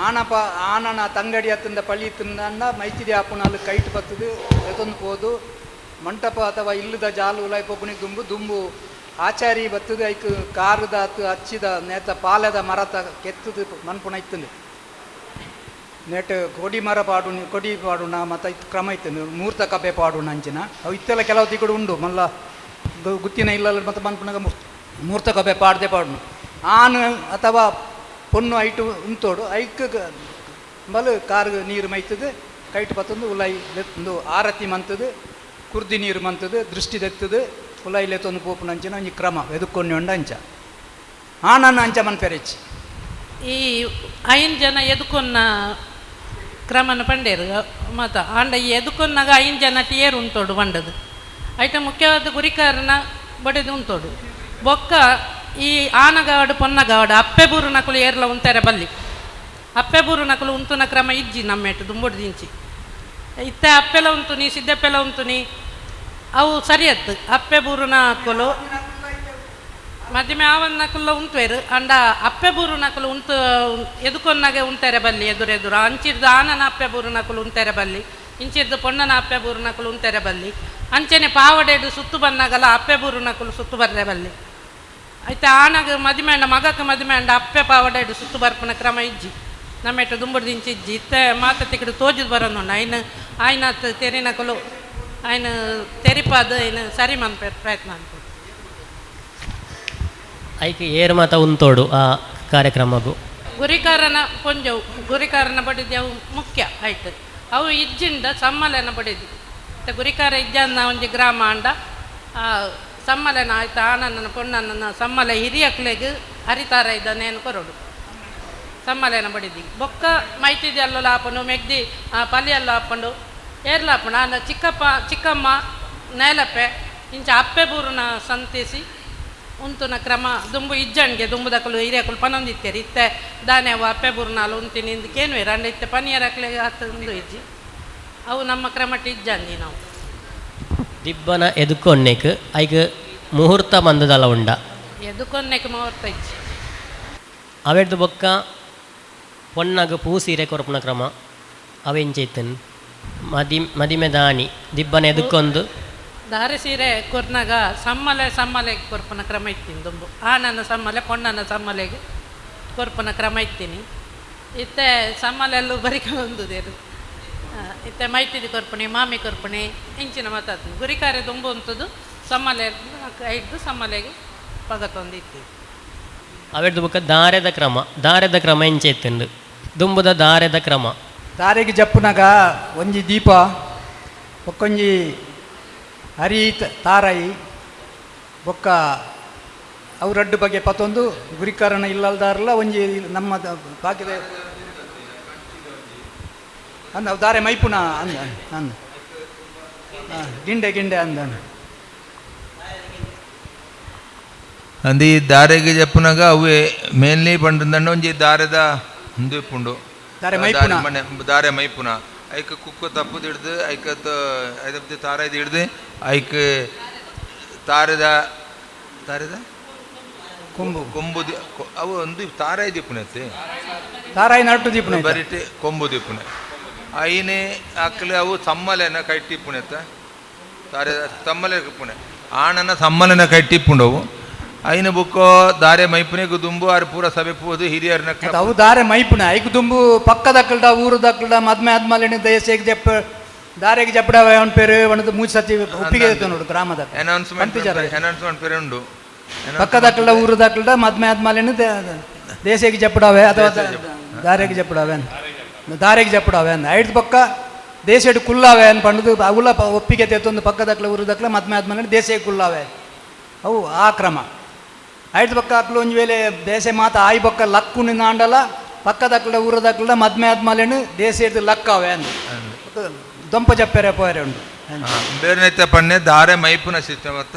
ಆನಪ ಆನನ ತಂಗಡಿ ಅತ್ತಿಂದ ಪಳಿ ತಿಂದ ಮೈತಿದಿ ಆಪುನಾಲು ಕೈಟ್ ಬತ್ತದು ಎತ್ತೊಂದು ಪೋದು ಮಂಟಪ ಅಥವಾ ಇಲ್ಲದ ಜಾಲು ಉಲಾಯಿ ಪೊಗ್ಗುನಿ ದುಂಬು ದುಂಬು ಆಚಾರಿ ಬತ್ತದು ಐಕ್ ಕಾರುದ ಅತ್ತು ಅಚ್ಚಿದ ನೇತ ಪಾಲೆದ ಮರತ ಕೆತ್ತದು ಮನ್ಪುಣ ಇತ್ತಂದು ನೆಟ್ ಕೊಡಿ ಮರ ಪಾಡುನಿ ಕೊಡಿ ಪಾಡುಣ ಮತ್ತು ಇತ್ತು ಕ್ರಮ ಇತ್ತು ಮೂರ್ತ ಕಪೆ ಪಾಡುಣ ಅಂಚಿನ ಅವು ಇತ್ತೆಲ್ಲ ಕೆಲವು ತಿಕ್ಕಡು ಉಂಡು ಮಲ್ಲ ಗುತ್ತಿನ ಇಲ್ಲಲ್ಲ ಮತ್ತು ಮನ್ಪುಣಗ ಮೂರ್ತ ಕಪೆ ಪಾಡದೆ ಪಾಡುನು ಆನು ಅಥವಾ ಪೊಣ್ಣು ಐಟು ಉಂತೋಡು ಐಕ್ ಬಲು ಕಾರು ನೀರು ಮೈತದು ಕೈಟ್ ಪತ್ತೊಂದು ಉಲಾಯಿ ಒಂದು ಆರತಿ ಮಂತದು ಕುರ್ದಿ ನೀರು ಮಂತದು ದೃಷ್ಟಿ ದೆತ್ತದು ಉಲಾಯಿ ಲೆತ್ತೊಂದು ಪೋಪುನ ಅಂಚಿನ ಒಂಜಿ ಕ್ರಮ ಎದುಕ್ಕೊಂಡೆ ಉಂಡು ಅಂಚ ಆನನ್ನ ಅಂಚ ಮನ್ಪೆರೆಚ್ಚಿ. ಈ ಐನ್ ಜನ ಎದುಕೊನ್ನ ಕ್ರಮನ ಪಂಡೇರು ಮತ ಆಂಡ ಈ ಎದುಕೊನ್ನಾಗ ಐನ್ ಜನ ಏರು ಉಂತೋಡು ಬಂಡದು ಐಟ ಮುಖ್ಯವಾದ ಗುರಿಕಾರನ ಬಡೆದು ಉಂತೋಡು ಬೊಕ್ಕ ಈ ಆನಗಾವಡು ಪೊನ್ನಗಾವಡು ಅಪ್ಪೆ ಬೂರು ನಕಲು ಏರ್ಲ ಉಂತಾರೆ ಬಲ್ಲಿ ಅಪ್ಪೆ ಬೂರು ನಕಲು ಉಂತುನ ಕ್ರಮ ಇಜ್ಜಿ ನಮ್ಮೇಟು ದುಂಬುಡು ದಿಂಚಿ ಇತ್ತ ಅಪ್ಪೆಲ ಉಂತುನಿ ಸಿದ್ದಪ್ಪೆಲ ಉಂತುನಿ ಅವು ಸರಿಯತ್ತು ಅಪ್ಪೆ ಬೂರುನ ಕೊಲು ಮದಿಮೆ ಆವನ್ ನಕುಲ್ಲ ಉಂತುವೇರು ಅಂಡ ಅಪ್ಪೆ ಬೂರು ನಕಲು ಉಂತು ಎದುಕೊನ್ನಾಗೆ ಉಂತಾರೆ ಬಲ್ಲಿ ಎದುರೆದುರು ಅಂಚಿರ್ದು ಆನನ ಅಪ್ಪೆ ಬೂರು ನಕಲು ಉಂತಾರೆ ಬಲ್ಲಿ ಇಂಚಿರ್ದು ಪೊಣ್ಣನ ಅಪ್ಪೆ ಬೂರು ನಕಲು ಉಂತಾರೆ ಬಲ್ಲಿ ಅಂಚನೆ ಪಾವಡೆಡು ಸುತ್ತು ಬನ್ನಾಗಲ್ಲ ಅಪ್ಪೆ ಬೂರು ನಕಲು ಸುತ್ತು ಬರ್ರೆ ಬಲ್ಲಿ ಆಯ್ತಾ ಆನಗ ಮದಿಮೆ ಅಂಡ ಮಗಕ್ಕೆ ಮದಿಮೆ ಅಂಡ ಅಪ್ಪೆ ಪಾವಡೆಡು ಸುತ್ತು ಬರ್ಪನ ಕ್ರಮ ಇಜ್ಜಿ ನಮ್ಮೆಟ್ಟು ದುಂಬುಡು ದಿಂಚಿ ಇಜ್ಜಿ ಇತ್ತ ಮಾತ ತಿಕ್ಕಡು ತೋಜುದು ಬರೋನು ಐನ ಆಯ್ನ ತೆರಿನಕಲು ಆಯ್ನ ತೆರಿಪಾದ ಐನ ಸರಿ ಮನ್ಪೆ ಪ್ರಯತ್ನ ಅನ್ಕೊ. ಐಕ್ ಏರ್ ಮಾತ ಉಂತೋಡು ಆ ಕಾರ್ಯಕ್ರಮಗು ಗುರಿಕಾರನ ಪೊಂಜವು ಗುರಿಕಾರನ ಬಡಿದಿ ಅವು ಮುಖ್ಯ ಆಯ್ತು ಅವು ಇಜ್ಜಿಂದ ಸಮ್ಮಲೆನ ಬಡಿದಿ ಮತ್ತೆ ಗುರಿಕಾರ ಇಜ್ಜನ್ನ ಒಂಜಿ ಗ್ರಾಮ ಅಂಡ ಸಮ್ಮಲೆನ ಆಯ್ತು ಆನಂದನ ಪೊಣ್ಣನ ಸಮ್ಮಲೆ ಹಿರಿಯಕ್ಲೆಗ್ ಹರಿತಾರ ಇದ್ದಾನೇನು ಕೊರಡು ಸಮ್ಮಲೆನ ಬಡಿದಿ ಬೊಕ್ಕ ಮೈತಿದಿ ಅಲ್ಲೊಲ ಆಪುಂಡು ಮೆಗ್ದಿ ಪಲಿಯಲ್ಲ ಆಪುಂಡು ಏರ್ಲ ಆಪುಂಡು ಆಂಡ ಚಿಕ್ಕಪ್ಪ ಚಿಕ್ಕಮ್ಮ ನೇಲಪ್ಪೆ ಇಂಚ ಅಪ್ಪೆ ಬೂರುನ ಸಂತಿಸಿ ಉಂತುನ ಕ್ರಮ ದುಂಬು ಇಜ್ಜಣ್ಗೆ ದುಂಬುದಕಲು ಹಿರಿಯಕುಲು ಪನೊಂದಿತ್ತೇರಿ ಇತ್ತೆ ದಾನೆ ಅವು ಅಪ್ಪೆ ಬೂರ್ನಾಲು ಉಂತಿನಿ ಇಂದಕ್ಕೇನು ಅಂಡ ಇತ್ತೆ ಪನಿಯರಕ್ಲೆ ಆತಂದು ಇಜ್ಜಿ ಅವು ನಮ್ಮ ಕ್ರಮಟ್ಟು ಇಜ್ಜಂದಿ ನಾವು. ದಿಬ್ಬನ ಎದುಕೊನ್ನೆಕ್ ಐಕ್ ಮುಹೂರ್ತ ಮಂದದಲ ಉಂಡ ಎದುಕೊನ್ನೆಕ್ ಮುಹೂರ್ತ ಇಜ್ಜಿ. ಅವೆಡ್ದು ಬೊಕ್ಕ ಪೊನ್ನಗ ಪೂ ಸೀರೆ ಕೊರಪುನ ಕ್ರಮ ಅವೆಂಚೈತನ್ ಮದಿ ಮದಿಮೆ ದಾನಿ ದಿಬ್ಬನ ಎದುಕೊಂದು ದಾರೆ ಸೀರೆ ಕೊರ್ನಾಗ ಸಮ್ಮಲೆ ಸಮ್ಮಲೆಗೆ ಕೊರ್ಪುನ ಕ್ರಮ ಇತ್ತೀನಿ ದುಂಬು ಆನನ ಸಮ್ಮಲೆ ಪೊಣ್ಣನ ಸಮ್ಮಲೆಗೆ ಕೊರ್ಪುನ ಕ್ರಮ ಇತ್ತೀನಿ ಇತ್ತೆ ಸಮ್ಮಲೆಲ್ಲೂ ಬರಿಕ ಒಂದುದೇರು ಇತ್ತೆ ಮೈತಿದಿ ಕೊರ್ಪುಣಿ ಮಾಮಿ ಕೊರ್ಪುಣಿ ಇಂಚಿನ ಮಾತಾಡ್ತೀನಿ ಗುರಿಕಾರೆ ದುಂಬು ಅಂತದ್ದು ಸಮ್ಮಲೆ ಐದು ಸಮ್ಮಲೆಗೆ ಪಗತೊಂದು ಇತ್ತೀವಿ. ಅವೆಡ್ದು ಬೊಕ್ಕ ದಾರೆದ ಕ್ರಮ ದಾರೆದ ಕ್ರಮ ಎಂಚೈತಂದು ದುಂಬುದ ದಾರೆದ ಕ್ರಮ ದಾರೆಗೆ ಜಪ್ಪುನಗ ಒಂಜಿ ದೀಪ ಬೊಕ್ಕೊಂಜಿ ಹರಿ ತಾರಾಯಿ ಬೊಕ್ಕ ಅವು ರಡ್ಡು ಬಗೆ ಪತ್ತೊಂದು ಗುರಿಕಾರನ ಇಲ್ಲಲ್ದಾರಲ್ಲ ಒಂಜಿ ನಮ್ಮ ಬಾಕಿದ ಅಂದ ಅವು ದಾರೆ ಮೈಪುನ ಅಂದ ಅಂದ ಗಿಂಡೆ ಗಿಂಡೆ ಅಂದನು. ಅಂದು ಈ ದಾರೆಗೆ ಜಪ್ಪುನಾಗ ಅವೇ ಮೇನ್ಲಿ ಪಂಡಂದಂಡ ಒಂಜಿ ದಾರೆದ ಉಂದು ಇಪ್ಪುಂಡು ದಾರೆ ಮೈಪುನ. ಮನೆ ದಾರೆ ಮೈಪುನ ಐಕ್ ಕುಕ್ಕು ತಪ್ಪು ಹಿಡ್ದು ಐಕ್ ಐದಪ್ಪ ತಾರ ಹಿಡ್ದು ಐಕ್ ತಾರೆದ ತಾರೆದ ಕೊಂಬು ಕೊಂಬು ಅವು ಒಂದು ತಾರಾಯಿ ದೀಪುನತ್ತೆ ತಾರಾಯಿ ನಟ್ಟು ದೀಪುನ ಬರಿಟೆ ಕೊಂಬು ದೀಪುನೆ ಐನೆ ಅಕ್ಲೆ ಅವು ಸಮ್ಮಲೆನ ಕೈಟಿಪ್ಪುನೆತ್ತ ತಾರೆ ತಮ್ಮಲೆ ಪುಣೆ ಆಣನ ಸಮ್ಮಲೆನ ಕೈಟಿಪ್ಪುಂಡವು ಐನ ಬುಕ್ಕೋ ದಾರೆ ಮೈಪುನೆಗು ದುಂಬು ಆರು ಪೂರ ಸಭೆ ಪೋದು ಹಿರಿಯರ್ನ ಅವು ದಾರೆ ಮೈಪುನ ಐಕ್ ದುಂಬು ಪಕ್ಕದಕ್ಕಲ್ಡ ಊರುದಕ್ಕಲ್ಡ ಮದ್ಮೆ ಆದ್ಮೇಲೆ ದಯಸೇಗ್ ಜಪ್ಪ ದಾರೆಗೆ ಜಪ್ಪಡ ಅವನ ಪೇರು ಒಣದು ಮೂಜಿ ಸತಿ ಒಪ್ಪಿಗೆ ಇತ್ತು ನೋಡು ಗ್ರಾಮದ ಅನೌನ್ಸ್ಮೆಂಟ್ ಪಂಪಿಜಾರ. ಅನೌನ್ಸ್ಮೆಂಟ್ ಪೇರು ಉಂಡು ಪಕ್ಕದಕ್ಕಲ್ಡ ಊರುದಕ್ಕಲ್ಡ ಮದ್ಮೆ ಆದ್ಮೇಲೆ ದೇಶಕ್ಕೆ ಜಪ್ಪಡಾವೆ ಅಥವಾ ದಾರೆಗೆ ಜಪ್ಪಡಾವೆ ದಾರೆಗೆ ಜಪ್ಪಡಾವೆ ಅಂದ ಐದು ಪಕ್ಕ ದೇಶಡ್ ಕುಲ್ಲಾವೆ ಅನ್ ಪಂಡದು ಅವುಲ ಒಪ್ಪಿಗೆ ತೆತ್ತೊಂದು ಪಕ್ಕದಕ್ಕಲ ಊರುದಕ್ಕಲ ಮದ್ಮೆ ಆದ್ಮೇಲೆ ದೇಶಕ್ಕೆ ಕುಲ್ಲಾವೆ ಅವು ಆ ಕ್ರಮ ಐದು ಪಕ್ಕ ಅಕ್ಲು ಒಂಜಿ ವೇಳೆ ದೇಶ ಮಾತ ಆಯಿ ಬೊಕ್ಕ ಲಕ್ಕುನಿ ನಾಂಡಲ ಪಕ್ಕದಕ್ಕಲ ಊರದಕ್ಕಲ ಮದ್ಮೆ ಆದ್ಮೇಲೆ ದೇಶ ಲಕ್ಕಾವೆ ಅಂದ ದೊಂಪ ಜಪ್ಪೆರೆ ಪೋರೆ ಉಂಡು. ಬೇರೆ ಪನ್ನೆ ದಾರೆ ಮೈಪುನ ಸಿಸ್ಟಮ್ ಅತ್ತ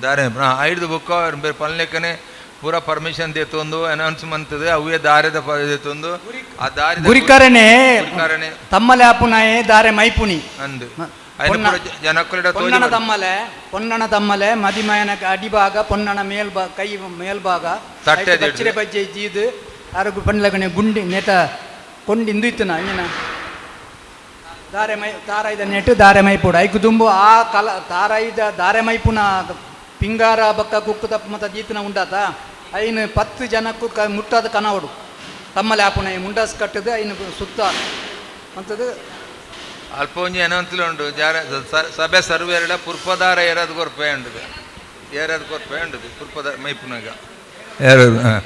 ದಾರೆ ಐದು ಬುಕ್ಕ ಬೇರೆ ಪನ್ಲೆಕ್ಕನೆ ಪೂರ ಪರ್ಮಿಷನ್ ದೇತೊಂದು ಅನೌನ್ಸ್ ಮಂತದೆ ಅವೇ ದಾರೆದ ದೇತೊಂದು ಆ ದಾರಿ ಗುರಿಕಾರನೆ ಗುರಿಕಾರನೆ ತಮ್ಮಲೆ ಆಪುನಾಯೆ ದಾರೆ ಮೈಪುನಿ ಅಂದು ಪೊನ್ನಣ ತಮ್ಮಲೆ ಪೊನ್ನಣ ತಮ್ಮಲೆ ಮದಿಮಯನ ಅಡಿಭಾಗ ಪೊನ್ನಣ ಮೇಲ್ಭಾಗ ಕೈ ಮೇಲ್ಭಾಗ ತಟ್ಟೆ ಬಚ್ಚರೆ ಬಜ್ಜೆ ಜೀದು ಅರಗು ಪನ್ಲಗಣೆ ಗುಂಡಿ ನೆಟ ಕೊಂಡು ಇಂದು ಇತ್ತನ ಅಂಜಿನ ದಾರೆ ಮೈ ತಾರಾಯಿದ ನೆಟ್ಟು ದಾರೆ ಮೈಪುಡು ಐಕು ದುಂಬು ಆ ಕಲ ತಾರಾಯಿದ ದಾರೆ ಮೈಪುನ ಪಿಂಗಾರ ಬಕ್ಕ ಕುಕ್ಕು ತಪ್ಪು ಮತ್ತು ದೀತನ ಉಂಡಾತ ಐನು 10 ಜನಕ್ಕೂ ಕ ಮುಟ್ಟಾದ ಕನವಡು ತಮ್ಮಲೆ ಆಪುನ ಮುಂಡಾಸ್ ಕಟ್ಟದು ಐನು ಸುತ್ತ ಅಂಥದ್ದು ಅಲ್ಪ ಒಂಜಿ ಏನಂತಲೇ ಉಂಡು ಜಾರ ಸಭೆ ಸರ್ವೇರಡ ಪುರ್ಪದಾರ ಏರದು ಕೊರ್ಪೆ ಉಂಡುದು ಏರದು ಕೊರ್ಪೆ ಉಂಡುದು ಪುರ್ಪದಾರ ಮೈಪುನಾಗ ಏರು ಹಾಂ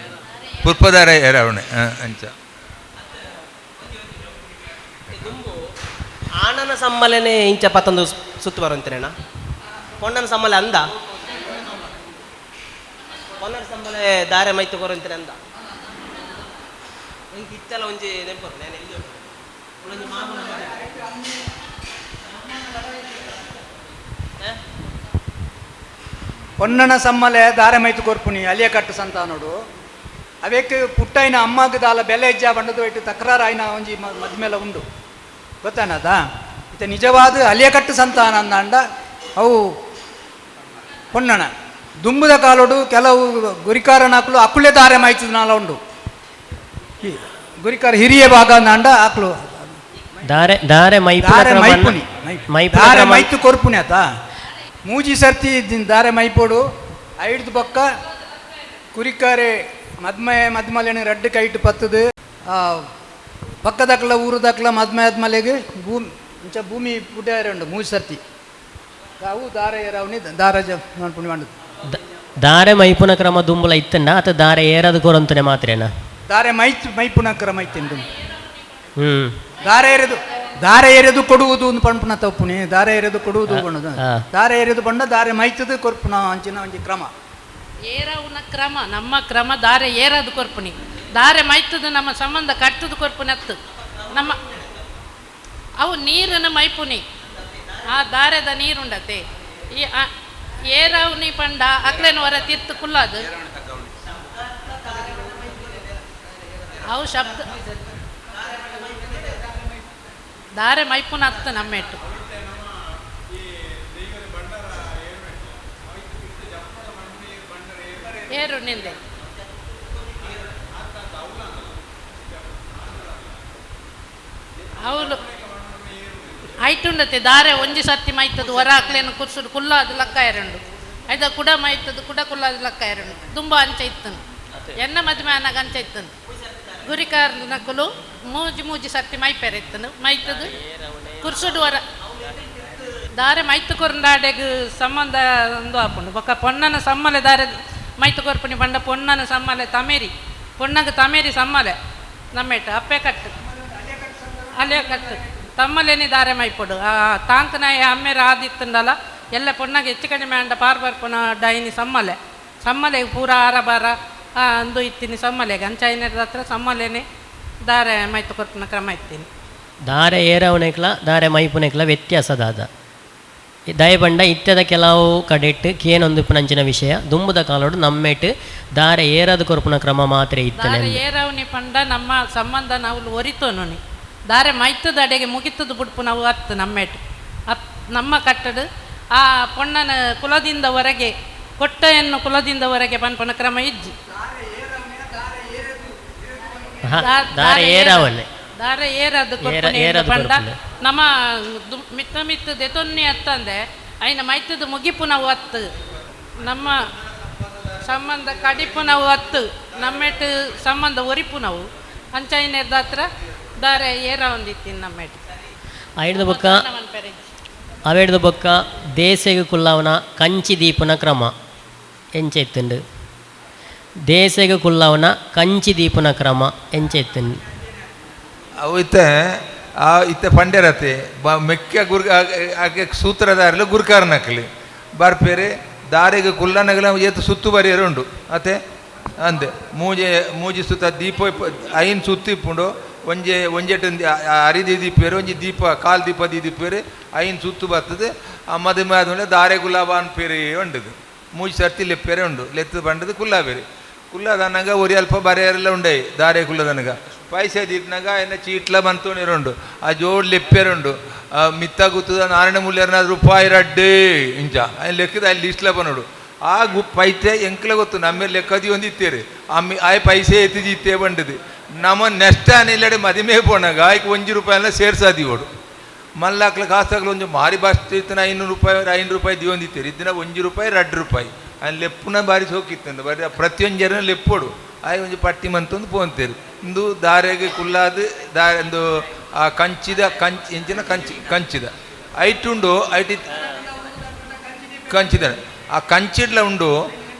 ಪುರ್ಪದಾರ ಏರವಣೆ ಹಾಂ ಅಂಚ ಆನನ ಸಮ್ಮಲೆನೆ ಇಂಚ ಪತ್ತೊಂದು ಸುತ್ತು ಬರುವಂತೇನ ಪೊಣ್ಣನ ಸಮ್ಮಲೆ ಅಂದ ಪೊನ್ನನ ಸಮ್ಮಲೆ ದಾರೆ ಮೈತು ಕೊರಂತೇನೆ ಅಂದ ಇಂಕ್ ಇತ್ತೆಲ್ಲ ಒಂಜಿ ನೆನಪು ನೇನೆ ಇಲ್ಲಿ ಉಂಟು. ಒಂಜಿ ಮಾಮೂಲು ಪೊನ್ನನ ಸಮ್ಮಲೆ ದಾರೆ ಮೈತು ಕೊರ್ಪುನಿ ಅಲಿಯ ಕಟ್ಟು ಸಂತಾನೋಡು ಅವೇಕ್ ಪುಟ್ಟೈನ ಅಮ್ಮಗ ದಾಲ ಬೆಲೆ ಇಜ್ಜ ಬಂಡದು ಇಟ್ಟು ತಕರಾರು ಆಯ್ನ ಒಂಜಿ ಮದ್ಮೇಲೆ ಉಂಡು ಗೊತ್ತಾನದ ಇತ್ತ ನಿಜವಾದ ಅಲಿಯ ಕಟ್ಟು ಸಂತಾನ ಅಂದಾಂಡ ಅವು ಪೊನ್ನಣ ದುಂಬುದ ಕಾಲೋಡು ಕೆಲವು ಗುರಿಕಾರನಾಕ್ಲು ಅಕುಳೆ ದಾರೆ ಮಾಯ್ತದ ಉಂಡು ಈ ಗುರಿಕಾರ ಹಿರಿಯ ಭಾಗ ಅಂದಾಂಡ ಆಕ್ಲು ದಾರೆ ದಾರೆ ಮೈಪುನ ದಾರೆ ಕ್ರಮ ಮೈಪುನಿ ಮೈಪುನ ದಾರೆ ಕ್ರಮ ಮೈತು ಕೊರ್ಪುನಿ ಆತ ಮೂಜಿ ಸರ್ತಿ ದಾರೆ ಮೈಪೋಡು ಐಡ್ದು ಬೊಕ್ಕ ಕುರಿಕಾರೆ ಮದ್ಮೆ ಮದ್ಮಲೆನ ರಡ್ಡು ಕೈಟ್ ಪತ್ತದು ಪಕ್ಕದಕ್ಲ ಊರುದಕ್ಲ ಮದ್ಮೆ ಆದ್ಮಲೆಗ್ ಭೂಮಿ ಇಂಚ ಭೂಮಿ ಪುಟ್ಯಾರೆ ಉಂಡು ಮೂಜಿ ಸರ್ತಿ ಅವು ದಾರೆ ಏರವನಿ ದಾರ ಜ ಮನ್ಪುಣಿ ಮಂಡುದು ದಾರೆ ಮೈಪುನ ಕ್ರಮ ದುಂಬುಲ ಇತ್ತಂಡ ಅತ ದಾರೆ ಏರದು ಕೊರಂತನೆ ಮಾತ್ರೇನ ದಾರೆ ಮೈತ್ ಮೈಪುನ ಕ್ರಮ ಇತ್ತೆಂದು ಹ್ಮ್ ದಾರೆ ಎರೆದು ದಾರೆ ಎರೆದು ಕೊಡುವುದು ಒಂದು ಪಂಪುನ ತಪ್ಪುನಿ ದಾರೆ ಎರೆದು ಕೊಡುವುದು ಬಣ್ಣದ ಆ. ದಾರೆ ಎರೆದು ಬಣ್ಣ ದಾರೆ ಮೈತದು ಕೊರ್ಪುನ ಅಂಚಿನ ಒಂಜಿ ಕ್ರಮ ಏರವುನ ಕ್ರಮ ನಮ್ಮ ಕ್ರಮ ದಾರೆ ಏರದು ಕೊರ್ಪುನಿ ದಾರೆ ಮೈತದು ನಮ್ಮ ಸಂಬಂಧ ಕಟ್ಟುದು ಕೊರ್ಪುನಿ ಅತ್ತು ನಮ್ಮ ಅವು ನೀರನ್ನು ಮೈಪುನಿ ಆ ದಾರೆದ ನೀರುಂಡತೆ ಈ ಏರವುನಿ ಪಂಡ ಅಕ್ಲೇನ ಹೊರ ತಿರ್ತು ಕುಲ್ಲದು ಅವು ಶಬ್ದ ದಾರೆ ಮೈಪುನ ಅತ್ತು ನಮ್ಮೆಟ್ಟು ಏರು ನಿಂದೆ ಅವಳು ಐಟುಂಡತೆ ದಾರೆ ಒಂಜಿ ಸತ್ತಿ ಮೈತದು ಹೊರ ಹಾಕ್ಲೇನು ಕುರ್ಸುಡು ಕುಲ್ಲ ಅದು ಲಕ್ಕ ಎರண்டு ಐದ ಕುಡ ಮೈತದು ಕುಡ ಕುಲ್ಲ ಅದು ಲಕ್ಕ ಎರண்டு ತುಂಬ ಅಂಚ ಇತ್ತನು ಎನ್ನ ಮದುವೆ ಅನ್ನಾಗ ಅಂಚ ಇತ್ತನು ಗುರಿಕಾರ ನಕುಲು ಮೂಜಿ ಮೂಜಿ ಸತ್ತಿ ಮೈಪೆರೆ ಇತ್ತನು ಮೈತದು ಕುರ್ಸುಡು ಹೊರ ದಾರೆ ಮೈತು ಕೊರಂದಾಡೆಗ್ ಸಂಬಂಧ ಒಂದು ಆಪುಂಡು ಬೊಕ್ಕ ಪೊನ್ನನ ಸಮ್ಮಲೆ ದಾರೆ ಮೈತು ಕೊರ್ಪುನಿ ಪಂಡ ಪೊನ್ನನ ಸಮ್ಮಲೆ ತಮೇರಿ ಪೊನ್ನಗ ತಮೇರಿ ಸಮ್ಮಲೆ ನಮ್ಮೇಟ ಅಪ್ಪೆ ಕಟ್ಟು ಅಲ್ಲೇ ಕಟ್ಟು ತಮ್ಮಲೇನಿ ದಾರೆ ಮೈಪೊಡು ಆ ತಾಂಕನಾಯ ಅಮ್ಮೇರ ಆದಿತ್ತಂಡಲ ಎಲ್ಲ ಪೊನ್ನಗ ಹೆಚ್ಚು ಕಡಿಮೆ ಅಂಡ ಪಾರ್ ಬರ್ಪುನ ಡೈನಿ ಸಮ್ಮಲೆ ಸಮ್ಮಲೆ ಪೂರ ಆರ ಬಾರ ಅಂದು ಇತ್ತೀನಿ ಸಮ್ಮಲೆಗೆ ಅಂಚೈನದ ಹತ್ರ ಸಮ್ಮಲೇನೆ ದಾರೆ ಮೈತು ಕೊರ್ಪುನ ಕ್ರಮ ಇತ್ತೀನಿ. ದಾರೆ ಏರವನೆಕ್ಲ ದಾರೆ ಮೈಪುನೆಕ್ಲ ವ್ಯತ್ಯಾಸ ದಾದ ದಯಬಂಡ ಇತ್ಯದ ಕೆಲವು ಕಡೆಟ್ ಕೇನೊಂದು ಪುನಂಚಿನ ವಿಷಯ ದುಂಬುದ ಕಾಲೋಡು ನಮ್ಮೇಟ್ ದಾರೆ ಏರದು ಕೊರ್ಪುನ ಕ್ರಮ ಮಾತ್ರ ಇತ್ತನೆ ದಾರೆ ಏರವನಿ ಪಂಡ ನಮ್ಮ ಸಂಬಂಧ ನಾವು ಒರಿತೋನು ದಾರೆ ಮೈತದ ಅಡೆಗೆ ಮುಗಿತದ ಬುಡ್ಪು ನಾವು ಅತ್ತು ನಮ್ಮೇಟ್ ಅತ್ ನಮ್ಮ ಕಟ್ಟಡು ಆ ಪೊಣ್ಣನ ಕುಲದಿಂದ ಹೊರಗೆ ಕೊಟ್ಟೆಯನ್ನು ಕುಲದಿಂದ ಹೊರಗೆ ಪನ್ಪನ ಕ್ರಮ ಇಜ್ಜಿ. ದಾರೆ ಏರವನೆ ದಾರೆ ಏರದು ಏರದು ಪಂಡ ಕೊರ್ಪುನೆ. ನಮ್ಮ ಮಿತ್ತ ಮಿತ್ತ ದೆತೊನ್ನಿ ಅತ್ತಂದೆ ಐನ ಮೈತದ ಮುಗಿಪು ನಾವು ಅತ್ತು ನಮ್ಮ ಸಂಬಂಧ ಕಡಿಪು ನಾವು ಅತ್ತು ನಮ್ಮೆಟ್ಟು ಸಂಬಂಧ ಒರಿಪು ನಾವು ಅಂಚೈನದ ಹತ್ರ ದಾರೆ ಏರ ಒಂದಿತ್ತೀನಿ ನಮ್ಮೆಟ್ಟು ಐಡ್ದ ಬೊಕ್ಕ ಅವೆಡ್ದ ಬೊಕ್ಕ ದೇಸೆಗೆ ಕುಲ್ಲವನ ಕಂಚಿ ದೀಪನ ಕ್ರಮ ಎಂಚೆತ್ತುಂಡು ದೇಸೆಗೆ ಕುಲ್ಲವನ ಕಂಚಿ ದೀಪನ ಕ್ರಮ ಎಂಚೆತ್ತುಂಡು ಅವು ಇತ್ತೆ ಆ ಇತ್ತೆ ಪಂಡ್ಯರತೆ ಬ ಮೆಕ್ಕ ಗುರ್ ಆಕೆ ಸೂತ್ರಧಾರಲು ಗುರ್ಕಾರನಕ್ಲಿ ಬರ್ಪೇರೆ ದಾರಿಗೆ ಕುಲ್ಲನಗಲ ಏತು ಸುತ್ತು ಬರಿಯರು ಉಂಡು ಅತೆ ಅಂದೆ ಮೂಜೆ ಮೂಜಿ ಸುತ್ತ ದೀಪ ಐನ್ ಸುತ್ತು ಇಪ್ಪುಂಡು ಒಂಜೆ ಒಂಜೆಟ್ ಅರಿದಿ ದೀಪೇರು ಒಂಜಿ ದೀಪ ಕಾಲ್ ದೀಪ ದೀಪೇರು ಐನ್ ಸುತ್ತು ಬರ್ತದೆ ಆ ಮದುವೆ ಆದ್ಮೇಲೆ ದಾರೆ ಗುಲಾಬ ಅನ್ಪೇರಿ ಉಂಡುದು ಮೂಜಿ ಸರ್ತಿ ಲೆಪ್ಪೇರೆ ಉಂಡು ಲೆತ್ತು ಬಂಡದು ಕುಲ್ಲಾಬೇರಿ ಕುಲ್ಲದನಗ ಒರಿ ಅಲ್ಪ ಬರೆಯರೆಲ್ಲ ಉಂಡೈ ದಾರೆ ಕುಲ್ಲದನಗ ಪೈಸೆ ದೀಪ್ನಾಗ ಎನ್ನ ಚೀಟ್ಲ ಬಂತೋಣಿರುಂಡು ಆ ಜೋಡ್ ಲೆಪ್ಪೇರುಂಡು ಆ ಮಿತ್ತ ಗುತ್ತದ ನಾರಾಯಣ ಮೂಲ್ಯರ್ನ ರೂಪಾಯಿ ರಡ್ಡೆ ಇಂಚ ఆయన ಲೆಕ್ಕದ ಅಲ್ಲಿ ಲಿಸ್ಟ್ಲ ಬನ್ನೋಡು ಆ ಗು ಪೈತೆ ಎಂಕ್ಲ ಗೊತ್ತು ನಮ್ಮ ಲೆಕ್ಕದಿ ಒಂದು ಇತ್ತೇರಿ ಆಮ್ಮಿ ಆಯ್ ಪೈಸೆ ಎತ್ತಿಜಿ ಇತ್ತೇ ಬಂಡದು ನಮ್ಮ ನೆಕ್ಸ್ಟ್ ಇಲ್ಲಡೆ ಮದಿಮೆ ಪೋನಾಗ ಆಯ್ಕೆ 1 ರೂಪಾಯಿನ ಸೇರ್ಸಾದಿ ಓಡು ಮಲ್ಲಾಕ್ಲ ಕಾಸಾಕ್ಲ ಒಂಜಿ ಮಾರಿ ಬಾಸ್ತಿ ಇತ್ತಿನ 500 ರೂಪಾಯಿ 500 ರೂಪಾಯಿ ದಿವೊಂದಿತ್ತೀರಿ ಇತ್ತಿನ 1 ರೂಪಾಯಿ 2 ರೂಪಾಯಿ ಅಲ್ಲಿ ಲೆಪ್ಪುನ ಬಾರಿ ಸೋಕಿತ್ತಂದು ಬಾರಿ ಪ್ರತಿಯೊಂಜರನ ಲೆಪ್ಪೋಡು ಆಯ್ ಒಂಜಿ ಪಟ್ಟಿ ಮಂತೊಂದು ಪೋಂತೇರು ಇಂದು ದಾರೆಗೆ ಕುಲ್ಲಾದ ದಾರೆ ಒಂದು ಆ ಕಂಚಿದ ಕಂಚಿ ಎಂಚಿನ ಕಂಚಿ ಕಂಚಿದ ಐಟುಂಡು ಐಟಿ ಕಂಚಿದ ಆ ಕಂಚಿಡ್ಲ ಉಂಡು